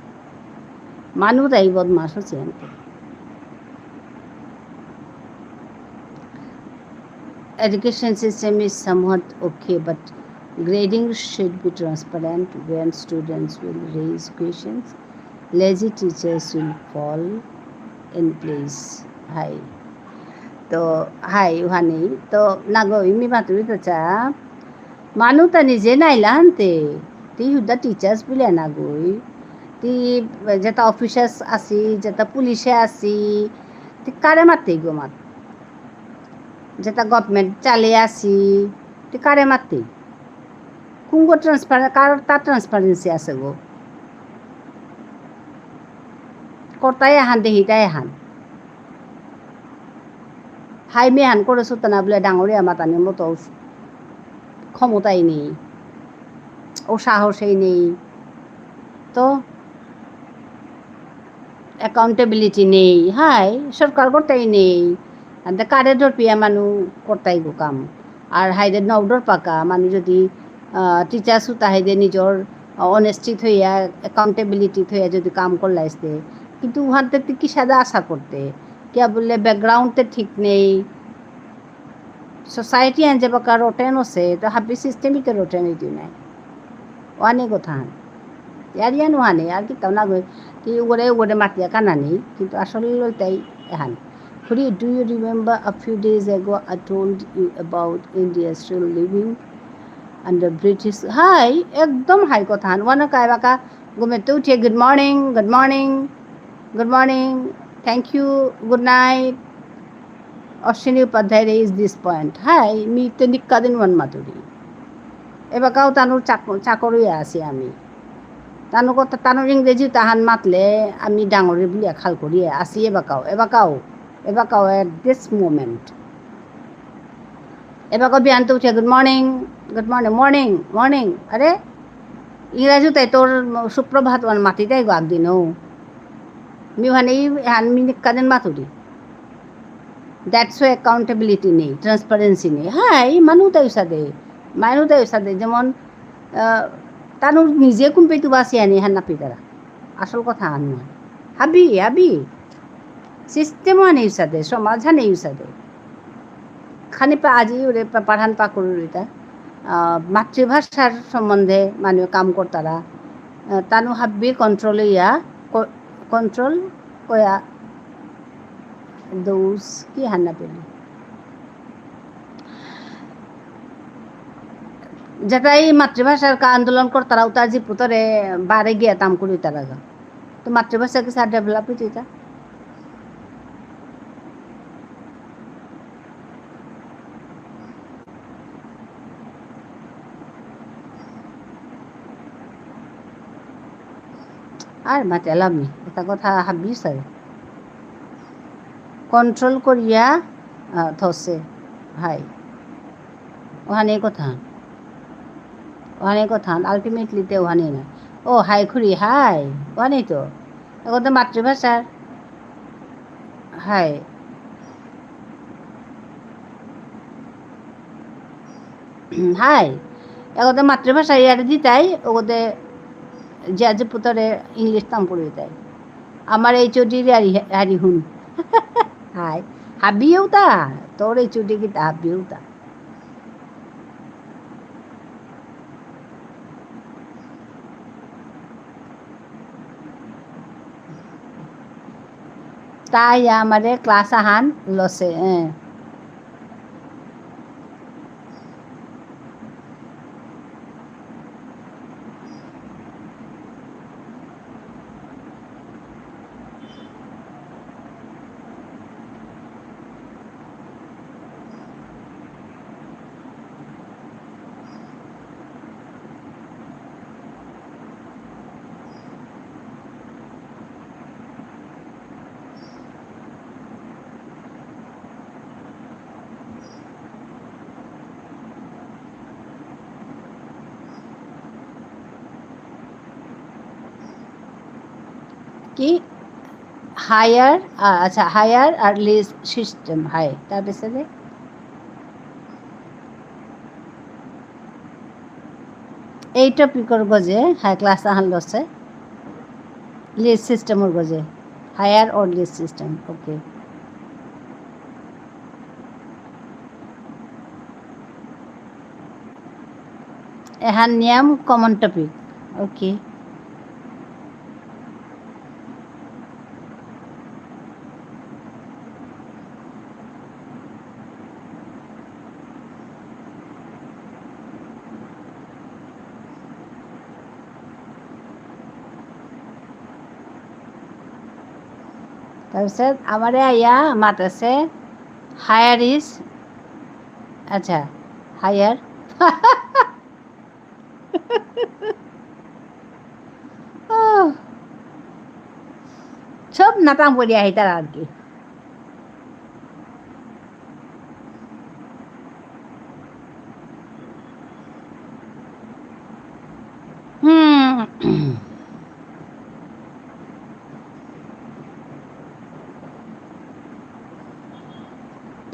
মানু তাই বদমাশ হচ্ছে আনতে। Education system is somewhat okay, but grading should be transparent. When students will raise questions, lazy teachers will fall in place. হাই। তো, হাই, ওহানি। তো, নাগো, ইমি মাতুরি তো চা। মানু তা নিজে নাইলা হানতে। তি হুদা টিচার্স বুলে নাগই। তি যেতা অফিসার্স আসি, যেতা পুলিশে আসি, তি কারে মাতে গো মাত। যেতা গভর্নমেন্ট চালে আসি, তি কারে মাতে? কুঙ্গ ট্রান্সপারেন্ট, কার তা ট্রান্সপারেন্সি আছে গো? করতাই আহান, দেহিতাই আহান। হাই মি হান করে সুতনা বুলে ডাঙরিয়া মাতানি মতো ক্ষমতাই নেই। ও সাহসেই নেই। তো accountability নেই, হাই, সরকার গটাই নেই। আনতে কারে ডরপিয়া মানু করতাই গো কাম। আর হাইদে নৌ ডরপাকা মানু যদি, আহ, teachers উতা হাইদে নিজর, আহ, honesty থইয়া, accountability থইয়া যদি কাম করলাইসতে, কিন্তু উহানতে তুই কিসাদে আশা করতে? কিয়া বুললে background তে ঠিক নেই, society আন যেবাকা rotten আছে, তো হাবি system ই তো rotten হইতে নাই। ওয়ানি কথা হান। ইয়ার ইয়ান ওয়ানি, আর কিতাও না গই। কি উগরে উগরে মাতিয়া কানা নেই, কিন্তু আসলে লইতাই এহান। খুড়ি, do you remember a few days ago I told you about industrial living under British? হাই, একদম হাই কথা হান। ওয়ানো কাইবাকা ঘুমেতে উঠিয়া, "Good morning, good morning, good morning, thank you, good night." Ashwini Upadhyay raise this point. হাই, মি তে নিক্কা দিন ওয়ান মাতুরি। এবাকাও তানুর চাক-, চাকরি আছি আমি। তানু কথা, তানুর ইংরেজি তাহান মাতলে আমি ডাঙরে বুলিয়া খাল করিয়া আছি এবাকাও, এবাকাও, এবাকাও at this moment। এবাকাও বিয়ানতে উঠিয়া, "Good morning, good morning, morning, morning." আরে, ইংরাজি তাই তোর সুপ্রভাত ওয়ান মাতি তাই গো একদিনও। মি ওখানে এই হান মি নিক্কা দিন মাতুরি। That's why accountability নেই, transparency নেই। হাই, মানু তাই উসাদে, মানু তাই উসাদে, যেমন, আহ, তানু নিজে কুম্পে তু বাসি আনি হান না পিতারা। আসল কথা আন না। হাবি, হাবি। System আনে উসাদে, সমাজ আনে উসাদে। খানি পা আজি ওরে পা-, পাঠান পা করুরিতা। আহ, মাতৃভাষার সম্বন্ধে মানু কাম করতারা। আহ, তানু হাবি control ইয়া, ক-, control কয়া দোষ কি হান্না পেলি? যেতাই মাতৃভাষার কা আন্দোলন করতারা উতার জি পুতরে বারে গিয়া তাম করি তারা গা। তো মাতৃভাষা কি সার develop হইতে ইতা? আর মাতে লামি, এটা কথা হাবি সারে। Control করিয়া, আহ, থসে। হাই। ওহানে কথা। ওহানে কথা। Ultimately তে ওহানে না। ও, হাই খুড়ি, হাই। ওহানে তো। এখন তো মাতৃভাষা। হাই। হাই। এগোতে মাতৃভাষা ইয়ারে দিতাই, ওগোতে যে আজ পুতরে English তাম পড়িতাই। আমার H O D রে হারি, হারি হুন। হাই। হাবিয়েও তা, তোর H O D কি তা হাবিয়েও তা। তাই আমারে class আহান লসে, এ। কি? Hire, আ-, আচ্ছা, hire আর lease system, হাই। তার পিছনে? এই topic র গজে, হাই, class আহান লসে। Lease system র গজে। Hire or lease system, okay. এহান নিয়াম common topic। Okay. তারপিছত আমারে আইয়া মাতেছে, hire is, আচ্ছা, hire। আহ, সব নাতাম করিয়া আইতার আর কি।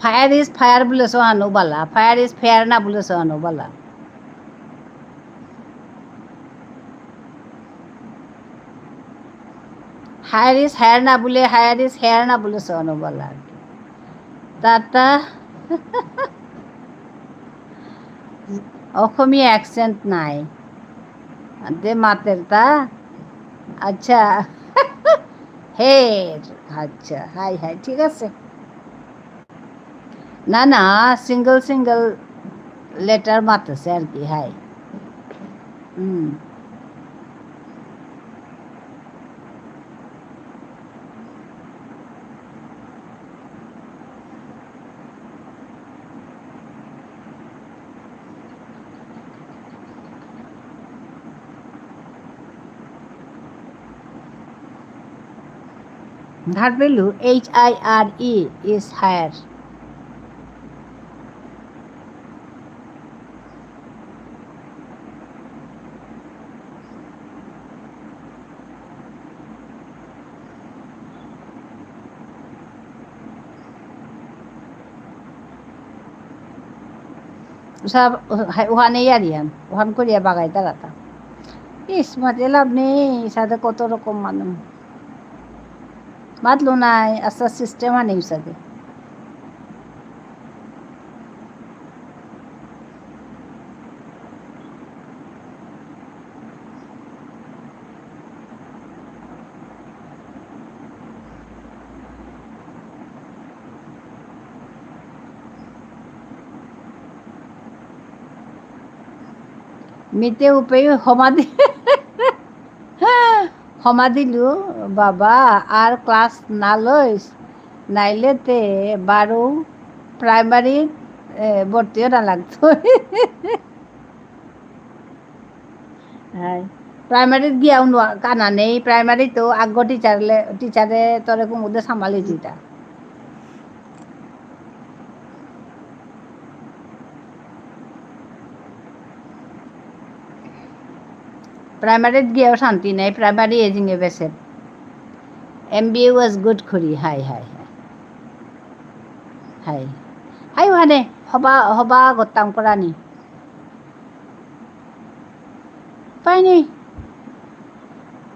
Fire is fire বুলে সোহানো বালা, fire is fair না বুলে সোহানো বালা। Hire is hire না বুলে, hire is hire না বুলে সোহানো বালা আর কি। তাতা অসমীয়া accent নাই। দে মাতের তা। আচ্ছা। হের। আচ্ছা, হাই হাই, ঠিক আছে। না, না, single single letter মাতেছে আর কি, হাই। হুম। Verb হলো H I R E is hire. উসা, উহা-, উহানে ইয়ারিয়ান, উহান করিয়া বাগাই তারাতা। ইস, মাতে লাভ নেই, সাথে কত রকম মানুষ। মাতলো নাই, আস্তা system আনে উসাদে। মিতে উপেই হমাদি-, হমাদিলু, বাবা, আর class না লইস, নাইলে তে বারো primary, এ, ভর্তিও না লাগতো। হাই। Primary গিয়া উন কানা নেই, primary তো আগ teacher লে, teacher এ তোরে কুমুদে সামালি দিতা। Primary গিয়াও শান্তি নাই, primary এজিং এ বেসে। M B A was good খুরি, হাই, হাই, হাই। হাই। হাই ওহানে, হবা, হবা গত্তাম করানি। উপায় নেই।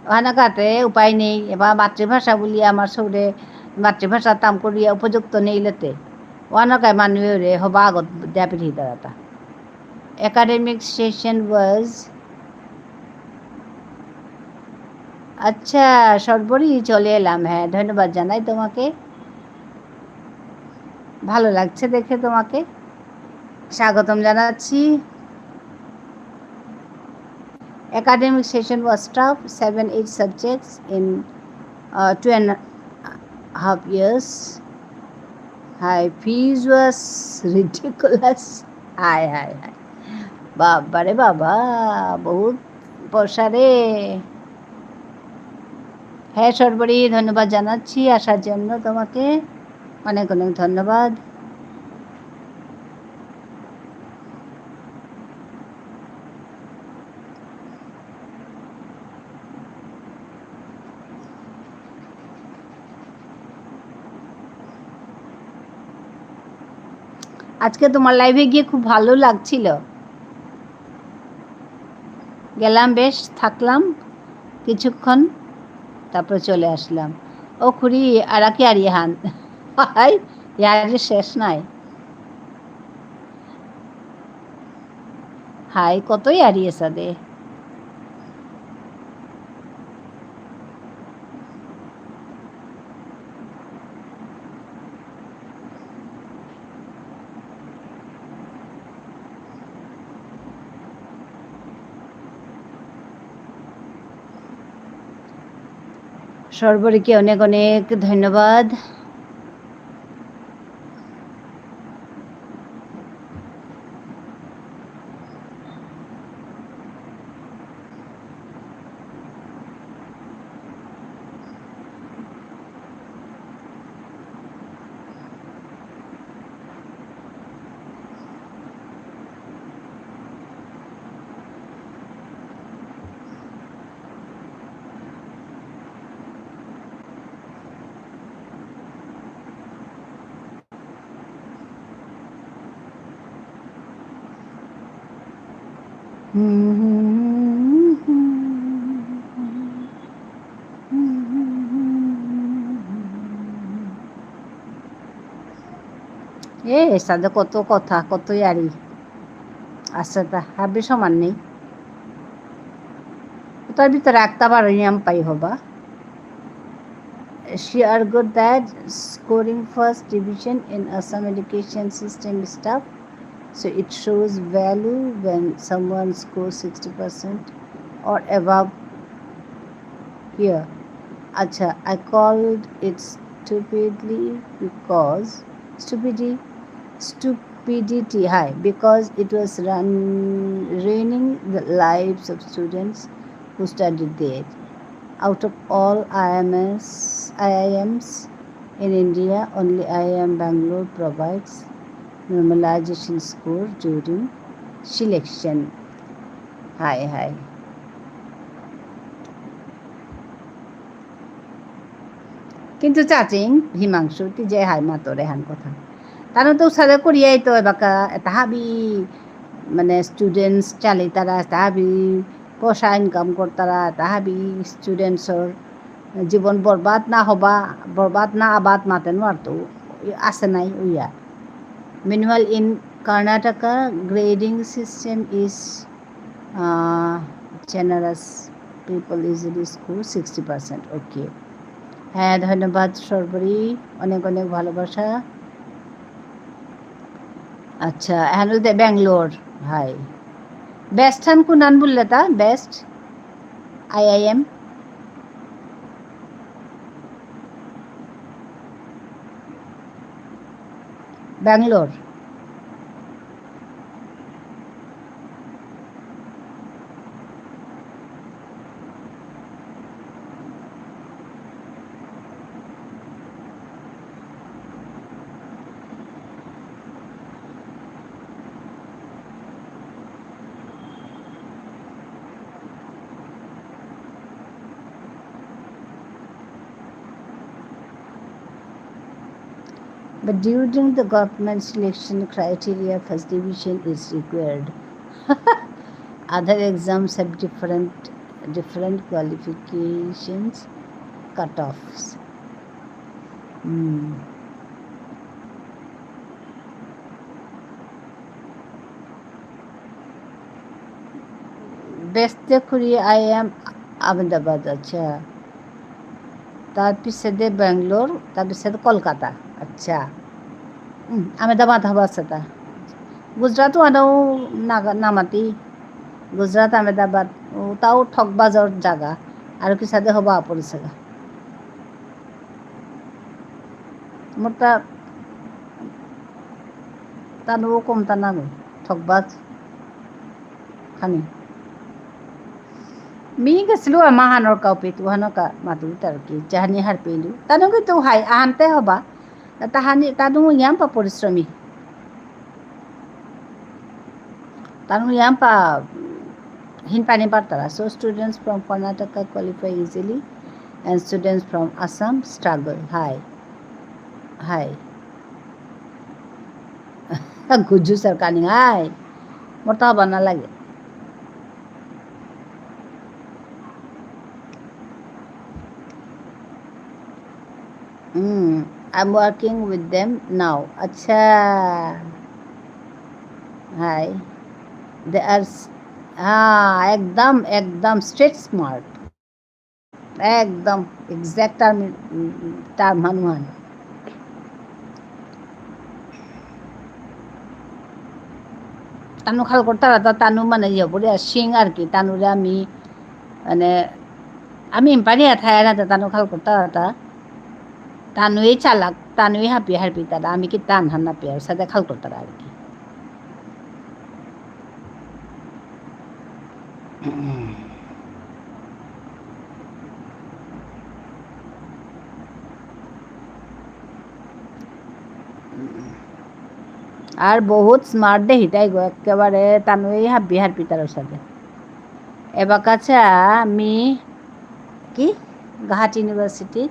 ওহানাকাতে উপায় নেই। এবার মাতৃভাষা বলি আমার সৌরে মাতৃভাষা তাম করিয়া উপযুক্ত নেই লেতে। ওহানাকায় মানুষরে হবা আগত দেয়া পিঠি দাঁড়াতা। Academic session was, আচ্ছা, সর্বরী চলে এলাম। হ্যাঁ, ধন্যবাদ জানাই তোমাকে। ভালো লাগছে দেখে তোমাকে। স্বাগতম জানাচ্ছি। Academic session was tough, seven, eight subjects in, uh, two and a half years. Hi, fees was ridiculous. হায়, হায়, হায়। বাবা রে বাবা, বহুত পয়সা রে। হ্যাঁ, সর্বরী, ধন্যবাদ জানাচ্ছি আসার জন্য তোমাকে। অনেক অনেক ধন্যবাদ। আজকে তোমার live এ গিয়ে খুব ভালো লাগছিল। গেলাম, বেশ থাকলাম কিছুক্ষণ, তারপরে চলে আসলাম। ও খুড়ি, আর কি আর ইহান? হাই, ইয়ারি শেষ নাই। হাই, কতই আরি এসাদে। সর্বরীকে অনেক অনেক ধন্যবাদ। এ, এসাদে কত কথা, কত ইয়ারি। আচ্ছা, তা হাবি সমান নেই। তার ভিতরে একটা বার নিয়ম পাই হবা। She argued that scoring first division in Assam education system is tough, so it shows value when someone scores sixty percent or above here. আচ্ছা, I called it stupidly because stupidity, stupidity, hi, because it was run, ruining the lives of students who studied there. Out of all I M S, I I Ms in India, only I I M Bangalore provides normalization score during selection. Hi, hi. কিন্তু চাচিং হিমাংশু, তি যে হাই মাতরে হান কথা। তানু তো সাদে করিয়াই তো এবাকা এতা হাবি, মানে, students চালিতারা, এতা হাবি পয়সা income করতারা, এতা হাবি studentsর জীবন বরবাদ না হবা, বরবাদ না আবাদ মাতে নোয়ারতো, আসে নাই উইয়া। Meanwhile, in Karnataka, grading system is ah, generous people easily score sixty percent. Okay. হ্যাঁ, ধন্যবাদ সর্বরী, অনেক অনেক ভালোবাসা। আচ্ছা, এহান হইতে ব্যাঙ্গালোর, হাই। Best হান কুনান বুললে তা? Best? I I M? Bangalore. But during the government selection criteria, first division is required. Other exams have different, different qualifications, cutoffs. Hmm. Best খুরি, I am Ahmedabad, আচ্ছা। তার পিছেদে ব্যাঙ্গালোর, তার পিছেদে কলকাতা, আচ্ছা। হুম, আহমেদাবাদ হবা সেটা। গুজরাটও আনাও নাগা-, নামাতি। গুজরাট, আহমেদাবাদ, ও তাও ঠকবাজর জাগা। আর কি সাদে হবা পড়েছেগা। মোরতা তানুও কমতা নাগো, ঠকবাজ খানি। মি গেছিলু আমাহানর কাউপিত, উহানর কা মাতুরি তারকি, জাহানি হারপেলু। তানু কিন্তু হাই, আহানতে হবা। তাহানি, তানু ইয়াম্পা পরিশ্রমী। তানু ইয়াম্পা, হিন পানি পারতারা। So students from Karnataka qualify easily and students from Assam struggle. হাই। হাই। গুজু সরকানি হাই। মোর তো হবা না লাগে। হুম, I'm working with them now. আচ্ছা। হাই। They are s-, হ্যাঁ, একদম, একদম street smart। একদম exact term, উম, term হানুহান। তানু খাল করতারা তা, তানু মানে ইয়ে করে সিং আর কি, তানুরে আমি, মানে, আমি ইম্পানি আথায় না তা, তানু খাল করতারা তা, তানুই চালাক, তানুই হাপি হারপি তারা, আমি কি তান হান না পেয়ার সাথে খাল করতারা আর কি। আর বহুত smart দেহি তাই গো, একেবারে তানুই হাবি হারপি তার সাথে। এবাকাছা আমি কি গুয়াহাটি ইউনিভার্সিটি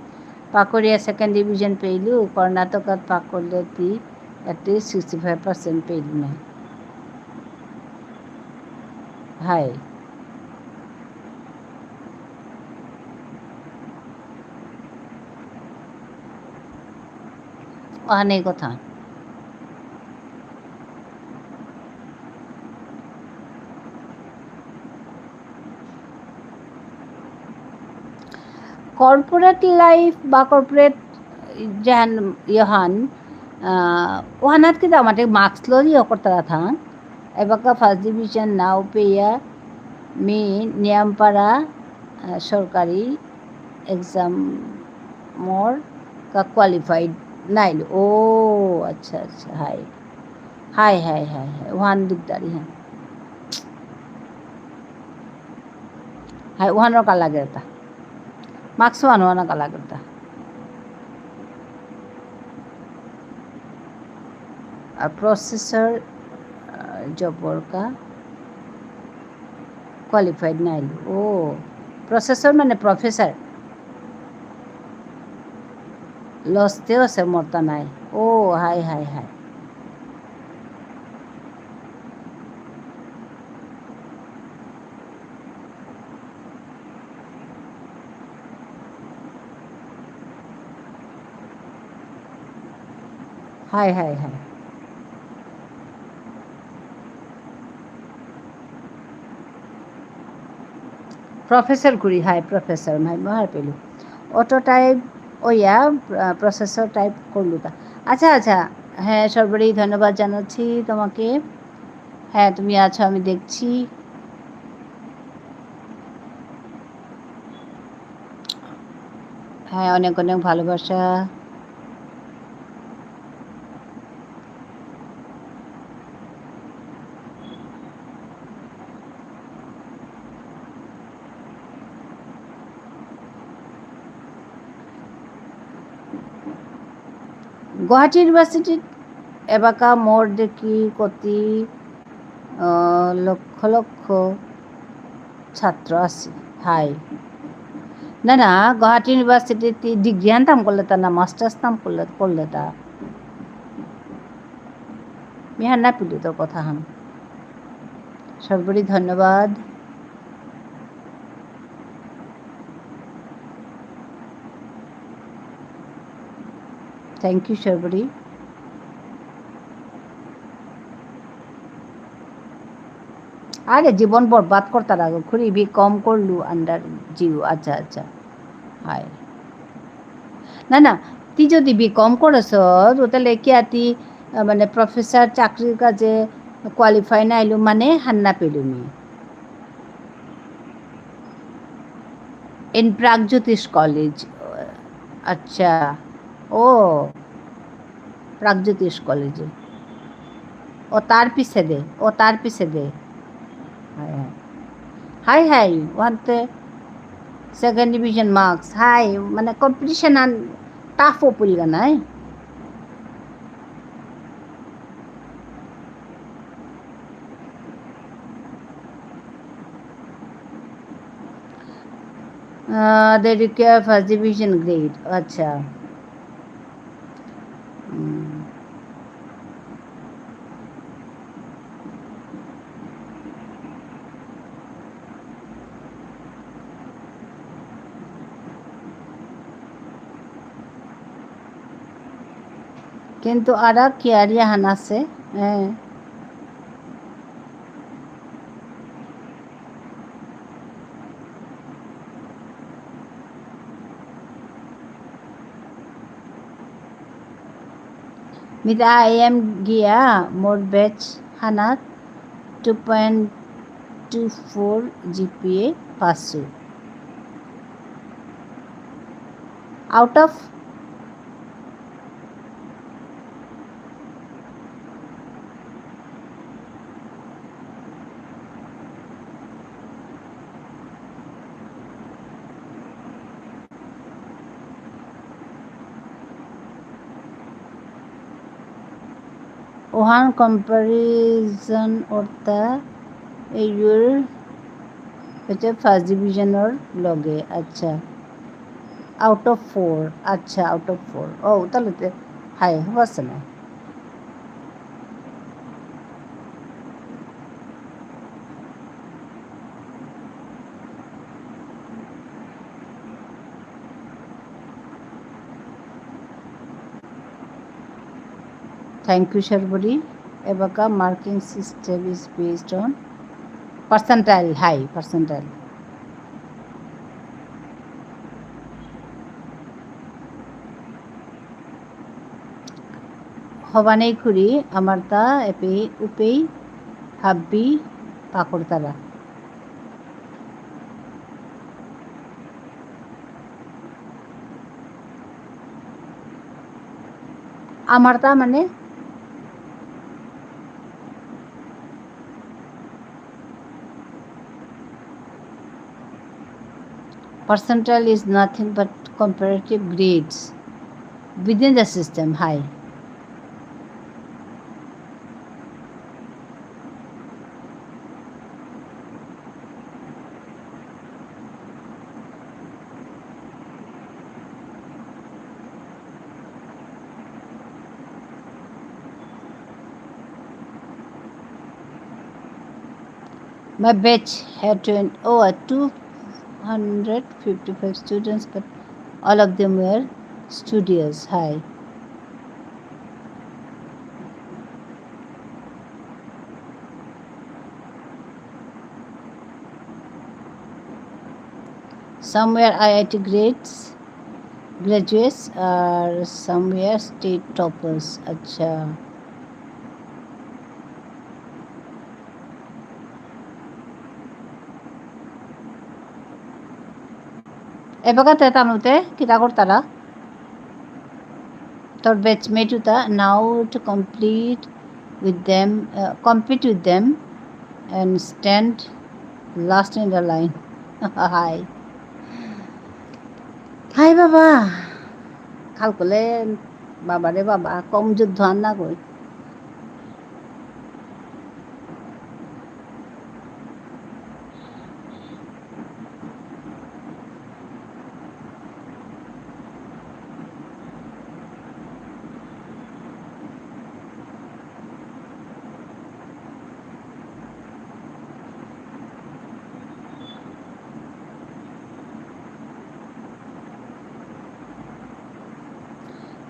পাকরিয়া second division পেইলু, কর্ণাটকত পাকরিয়া তি at least sixty five percent পেইলু না। হাই। অহানেই কথা। Corporate life বা corporate যেহান, ইহান, আহ, ওহানাত কিতা আমাদের marks লই ইয়ে করতারা থাং। এবাকা first division নাও পেয়া মি নিয়ামপাড়া, আহ, সরকারি exam মোর কা qualified নাইল। ও, আচ্ছা, আচ্ছা, হাই। হাই, হাই, হাই, হাই। ওহান দিকদারি, হ্যাঁ। হাই, ওহানর কা লাগে তা। Marks ওহান ওহানর কা লাগে তা। আর processor, আহ, job র কা qualified নাইল। ও, processor মানে professor। লস্তেও সে মরতা নাই। ও, হাই, হাই, হাই। হাই, হাই, হাই। Professor করি, হাই, professor, মাই মহার পেলু। Auto type, ও ইয়া, আহ, processor type করলু তা। আচ্ছা, আচ্ছা, হ্যাঁ, সর্বরী, ধন্যবাদ জানাচ্ছি তোমাকে। হ্যাঁ, তুমি আছো, আমি দেখছি। হ্যাঁ, অনেক অনেক ভালোবাসা। গুয়াহাটি ইউনিভার্সিটিত এবাকা মোর দেখি কতি, আহ, লক্ষ লক্ষ ছাত্র আছে। হাই। না, না, গুয়াহাটি ইউনিভার্সিটিত ডিগ্রি আনতাম করলে তা না, মাস্টার্স নাম করলে, করলে তা। মি হার না পিলু তোর কথা হান। সর্বরী ধন্যবাদ। Thank you, সর্বরী। আরে, জীবন বরবাদ করতারা গো, খুরি বি কম করলু under জিও, আচ্ছা, আচ্ছা। হাই। না, না, তি যদি বি কম করস, তো তাহলে কি আর তি, আহ, মানে, professor চাকরির কাজে qualify না হইলু, মানে, হার না পেলু মি। In Pragjotish College। আচ্ছা। ও, Pragjotish College এ। ও তার পিছে দে, ও তার পিছে দে। হাই, হাই। হাই, হাই, ওহানতে second division marks। হাই, মানে, competition আন tough ও পুলগা নাই। আহ, they require first division grade। আচ্ছা। হুম। কিন্তু আরা কি আরিয়া হান আছে, হ্যাঁ। মিতা, I am গিয়া মোর batch হানাত two point two four G P A Passo. Out of ওহান comparison অর্থা এইগুর হচ্ছে first division র লগে, আচ্ছা। Out of four, আচ্ছা, out of four। ও, তাহলে তো হাই হবা না। Thank you, Sharbari. এবাকা marking system is based on percentile, high percentile. হবানেই খুরি, আমার তা এপেই উপেই হাব্বি পাকড়তারা। আমার তা মানে Percentile is nothing but comparative grades within the system. Hi. My batch had twenty, oh, uh, two hundred fifty-five students, but all of them were studious. Hi. Some were I I T grades, graduates, or some were state toppers. আচ্ছা। এবাকাতে তানুতে কিতা করতারা? তোর batchmate উতা, now to complete with them, uh, compete with them and stand last in the line. হাই। হাই বাবা। খাল করলে বাবা রে বাবা, কম যুদ্ধ আর না কই।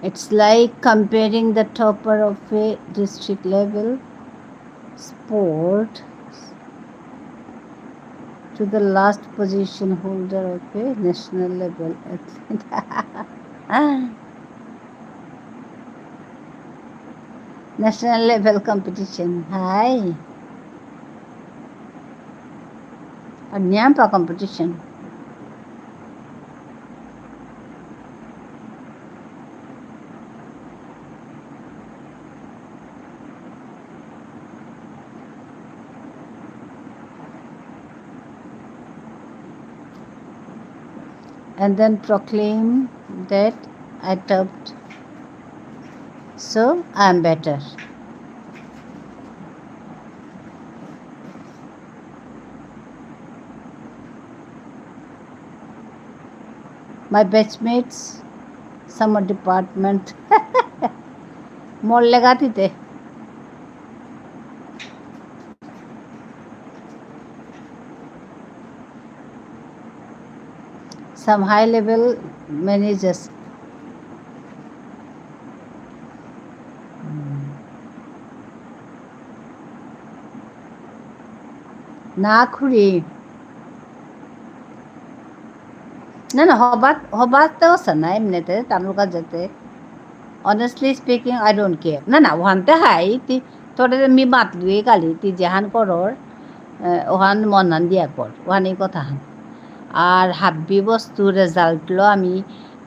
It's like comparing the topper of a district level sport to the last position holder of a national level athlete. National level competition. হাই। আর নিয়াম পা competition। And then proclaim that I topped. So I am better. My batchmates, summer department. মোর লেগাতিতে। Some high level managers. না খুড়ি। না, না, হবাত, হবাত তো আছে না, এমনিতে, তানুর কাজেতে। Honestly speaking, I don't care. না, না, ওহানতে হাই, তি, তোরে মি মাতলুই কালি, তি যেহান করর, এ, ওহান মনহান দিয়া কর, ওহান এই কথাহান। আর হাব্বি বস্তু result লো আমি,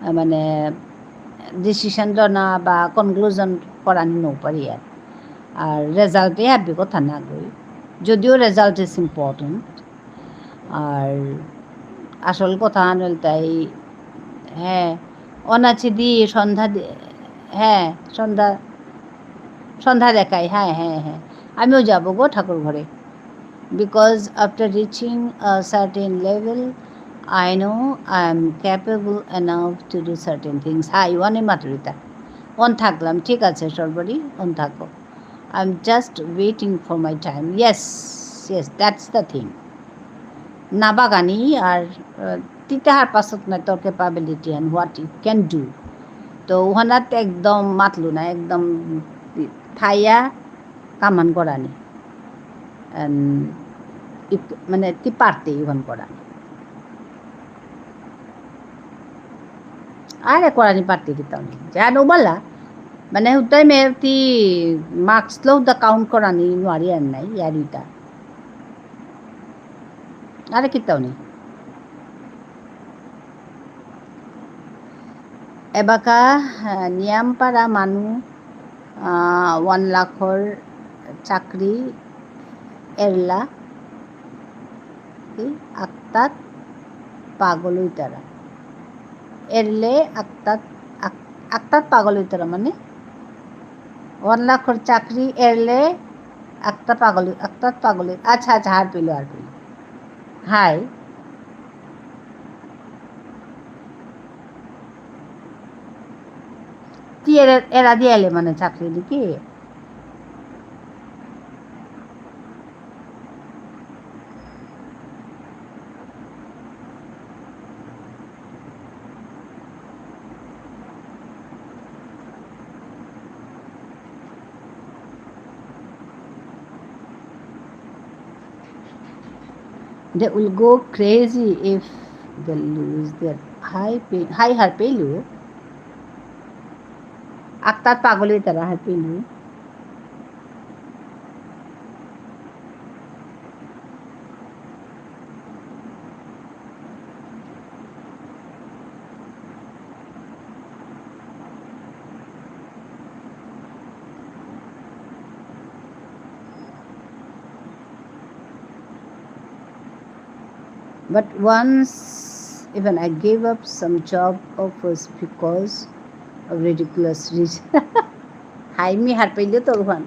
এ, মানে, decision লনা বা conclusion করানি নৌ পারি আর। আর result এ হাব্বি কথা না কই, যদিও result is important। আর আসল কথা আনল তাই, হ্যাঁ, অনাচে দি সন্ধ্যা দি-, হ্যাঁ, সন্ধ্যা, সন্ধ্যা দেখাই, হ্যাঁ, হ্যাঁ, হ্যাঁ। আমিও যাবো গো ঠাকুর ঘরে। Because after reaching a certain level, I know I am capable enough to do certain things. হাই, ওয়ানে মাতুরিতা। On থাকলাম, ঠিক আছে, সর্বরি, on থাকো। I'm just waiting for my time. Yes, yes, that's the thing. না বাগানি আর, আহ, তিতে হার পাছত না তোর capability and what you can do. তো ওহানাত একদম মাতলু না, একদম থাইয়া কামান করানি। এন, ইক-, মানে, তি পারতে ইহান করানি। আরে করানি পারতে কিতাও নেই। যা নো বালা, মানে, হুতাই মে তি marks লো হুতা count করানি নুয়ারি আর নাই, ইয়ারিতা। আরে কিতাও নেই। এবাকা, আহ, নিয়াম পারা মানু, আহ, one লাখর চাকরি এরলা, কি? আক্তাত পাগল হইতারা। এরলে আক্তাত, আক-, আক্তাত পাগল হইতারা মানে? One লাখর চাকরি এরলে আক্তাত পাগল, আক্তাত পাগল হই-, আচ্ছা, আচ্ছা, হার পেলো, হার পেলো। হাই। তি এরা, এরা দিয়ালে মানে চাকরি নাকি? They will go crazy if they lose their high pay, high হার পেলু। আক্তাত পাগল হইতারা হার পেলু। But once even I gave up some job offers because of ridiculous reason. হাই মি হার পেইলে তোর ওহান।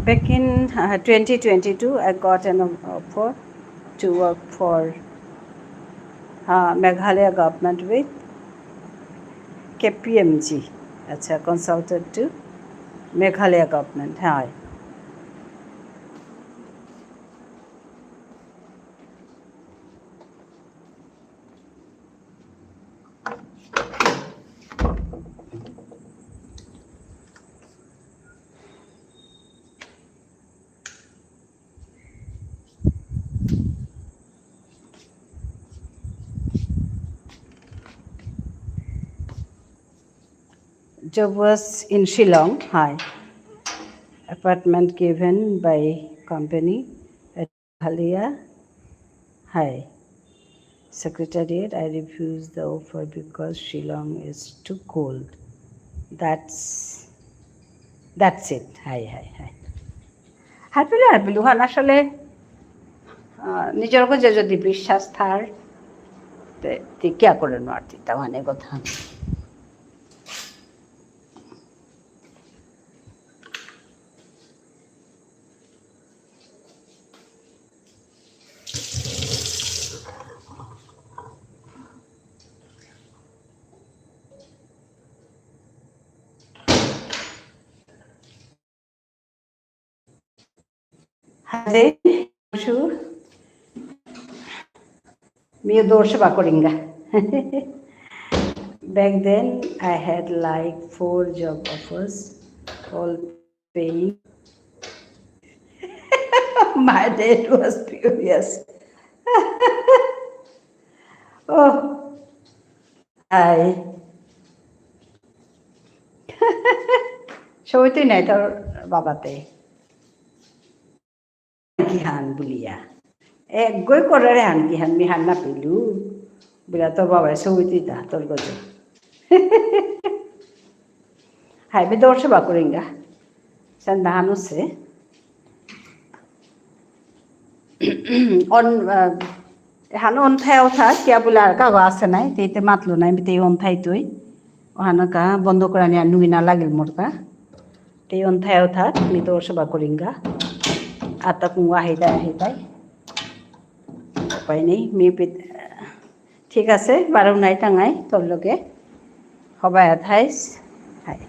Back in, uh, twenty twenty-two, I got an offer to work for, uh, Meghalaya government with K P M G. আচ্ছা, consultant to Meghalaya government. হাই। Job was in Shillong. Hi. Apartment given by company at Meghalaya. Hi. Secretariat, I refuse the offer because Shillong is too cold. That's, that's it. Hi, hi, hi. হারপিলু, হারপিলু, হান আসলে, আহ, নিজর গজে যদি বিশ্বাস থার, তে, তে কিয়া করে নোয়ারতি, তা মানে কথা। হাজে, শু। মিও দৌড় সেবা করিঙ্গা। Back then, I had, like, four job offers, all paying. My dad was furious. Oh, I. Sauti নাই তোর বাবাতে। কিহান বুলিয়া। এগই করে রে হান কিহান মি হান না পেলু। বুলিয়া তোর বাবাই সৌতি দা তোর গজে। হাই বে দৌড় সেবা করিঙ্গা। সেন দাহানো সে। অন, আহ, এহান অন থায়াও থাক, কিয়া বুলে আর কাগো আছে নাই, তে ইতে মাতলো নাই, তে অন থাইতই। ওহানো কা বন্ধ করানি আর নুই না লাগিল মোর কা। তে অন থায়াও থাক, মি তো সেবা করিঙ্গা। আতা কুঙ্গা হেদাই, হেদাই। উপায় নেই, maybe, ঠিক আছে, বারো নাই টাঙাই তোর লগে। হবায়া থাইস। হাই।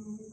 Yes.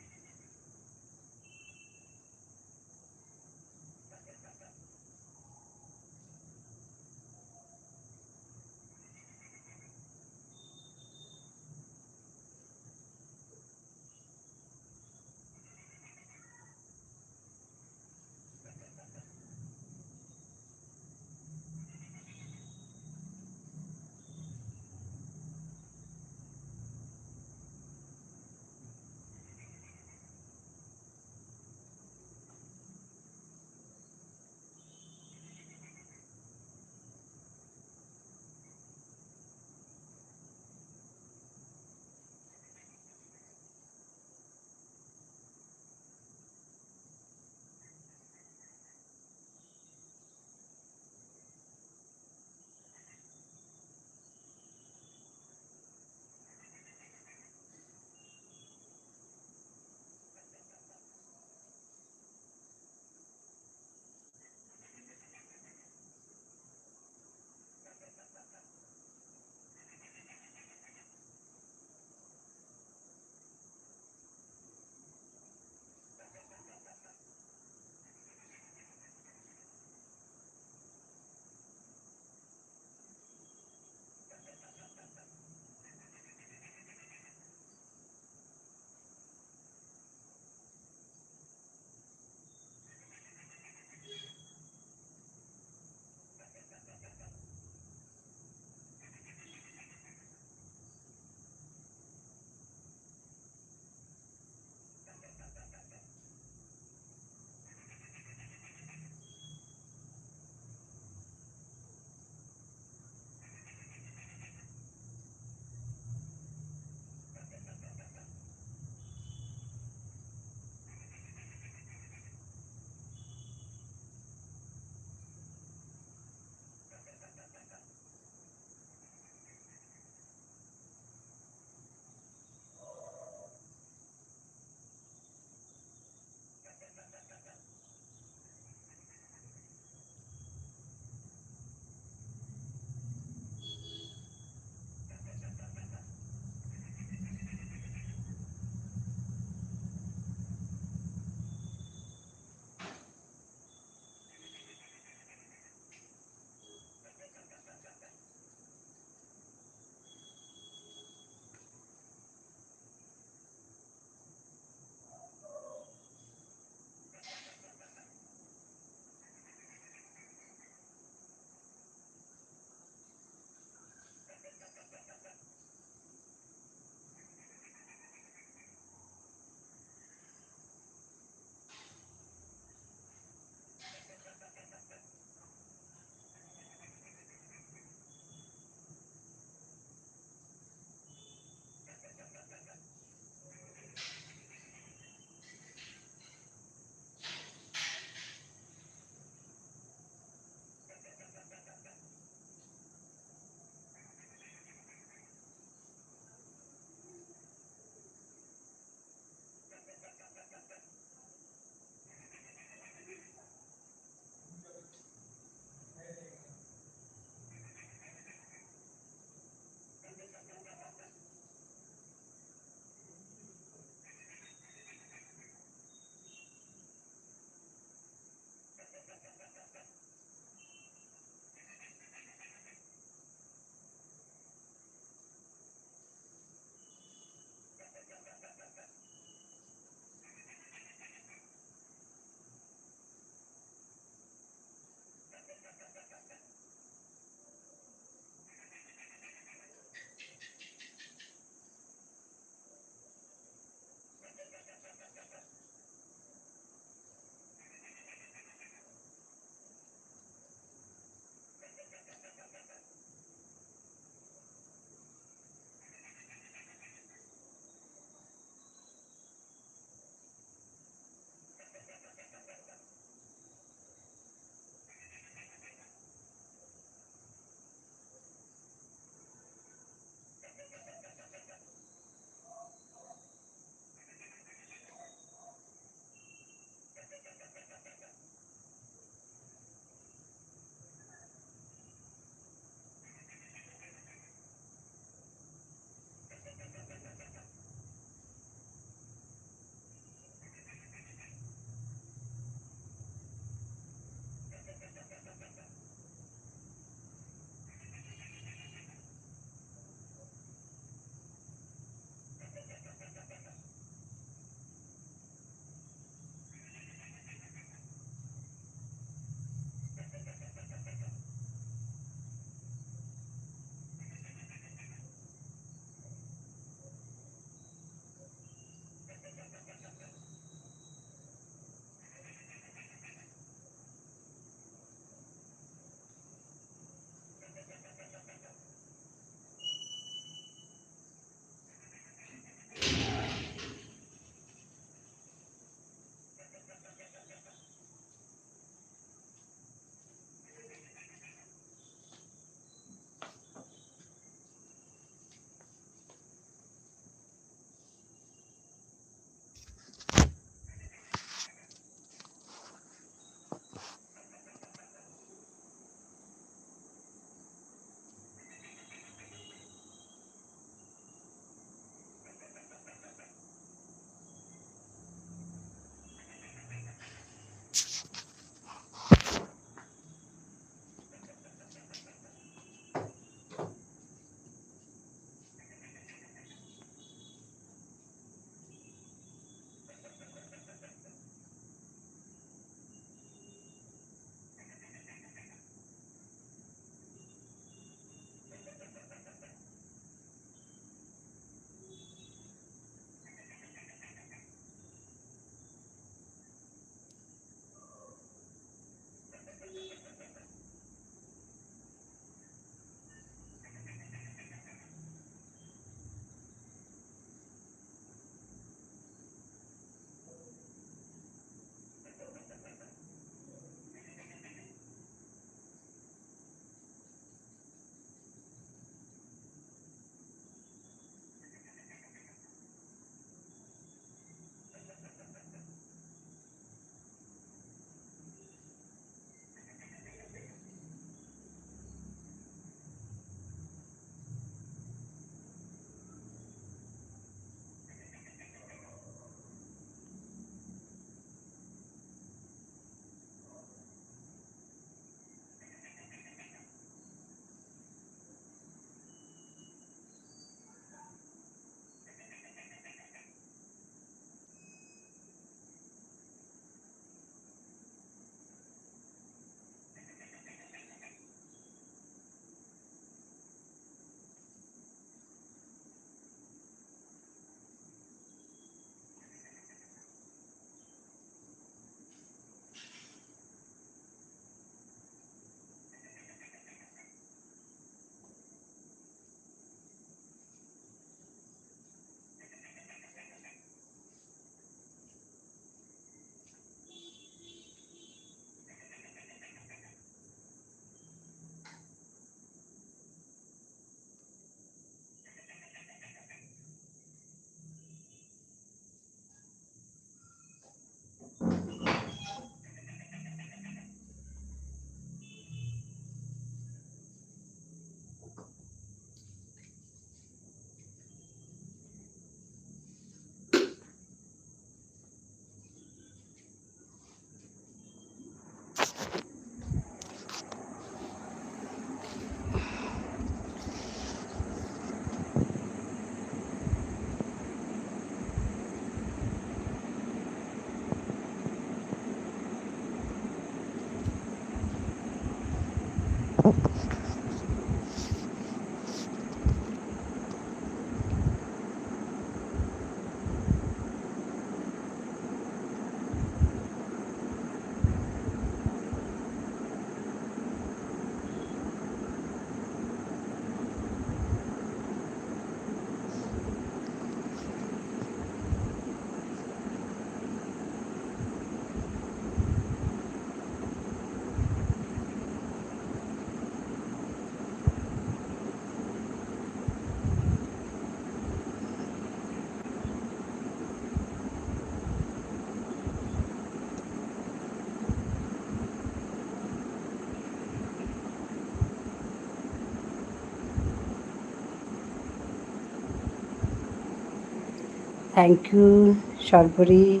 Thank you, সর্বরী।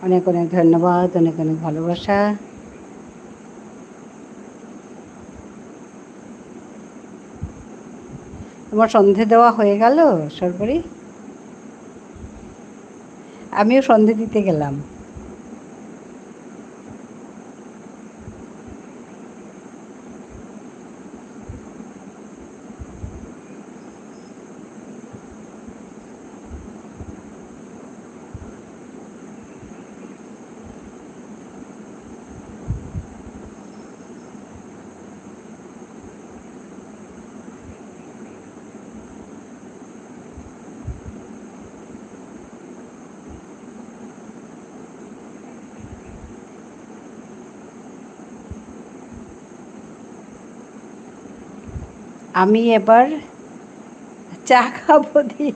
অনেক অনেক ধন্যবাদ, অনেক অনেক ভালোবাসা। তোমার সন্ধে দেওয়া হয়ে গেল, সর্বরী? আমিও সন্ধে দিতে গেলাম। আমি এবার চা খাবো দি।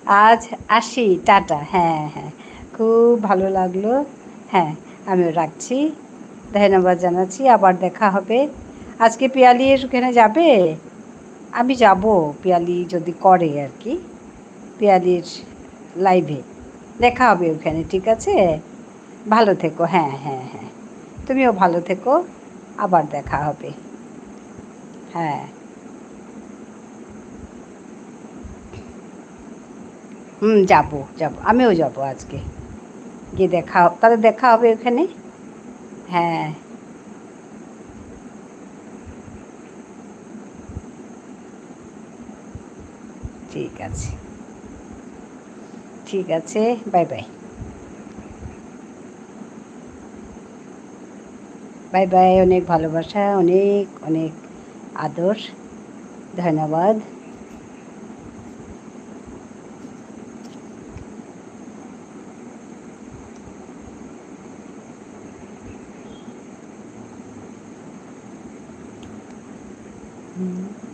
আজ আসি, টাটা। হ্যাঁ, হ্যাঁ, খুব ভালো লাগলো। হ্যাঁ, আমিও রাখছি, ধন্যবাদ জানাচ্ছি, আবার দেখা হবে। আজকে পিয়ালির ওখানে যাবে? আমি যাব, পিয়ালি যদি করে আর কি, পিয়ালির লাইভে দেখা হবে ওখানে, ঠিক আছে? ভালো থেকো, হ্যাঁ, হ্যাঁ, হ্যাঁ, তুমিও ভালো থেকো, আবার দেখা হবে। হ্যাঁ। হুম, যাবো, যাবো, আমিও যাবো আজকে। গিয়ে দেখা, তাহলে দেখা হবে ওখানে। হ্যাঁ। ঠিক আছে। ঠিক আছে, বাই বাই। বাই বাই, অনেক ভালোবাসা, অনেক, অনেক আদর। ধন্যবাদ। হুম।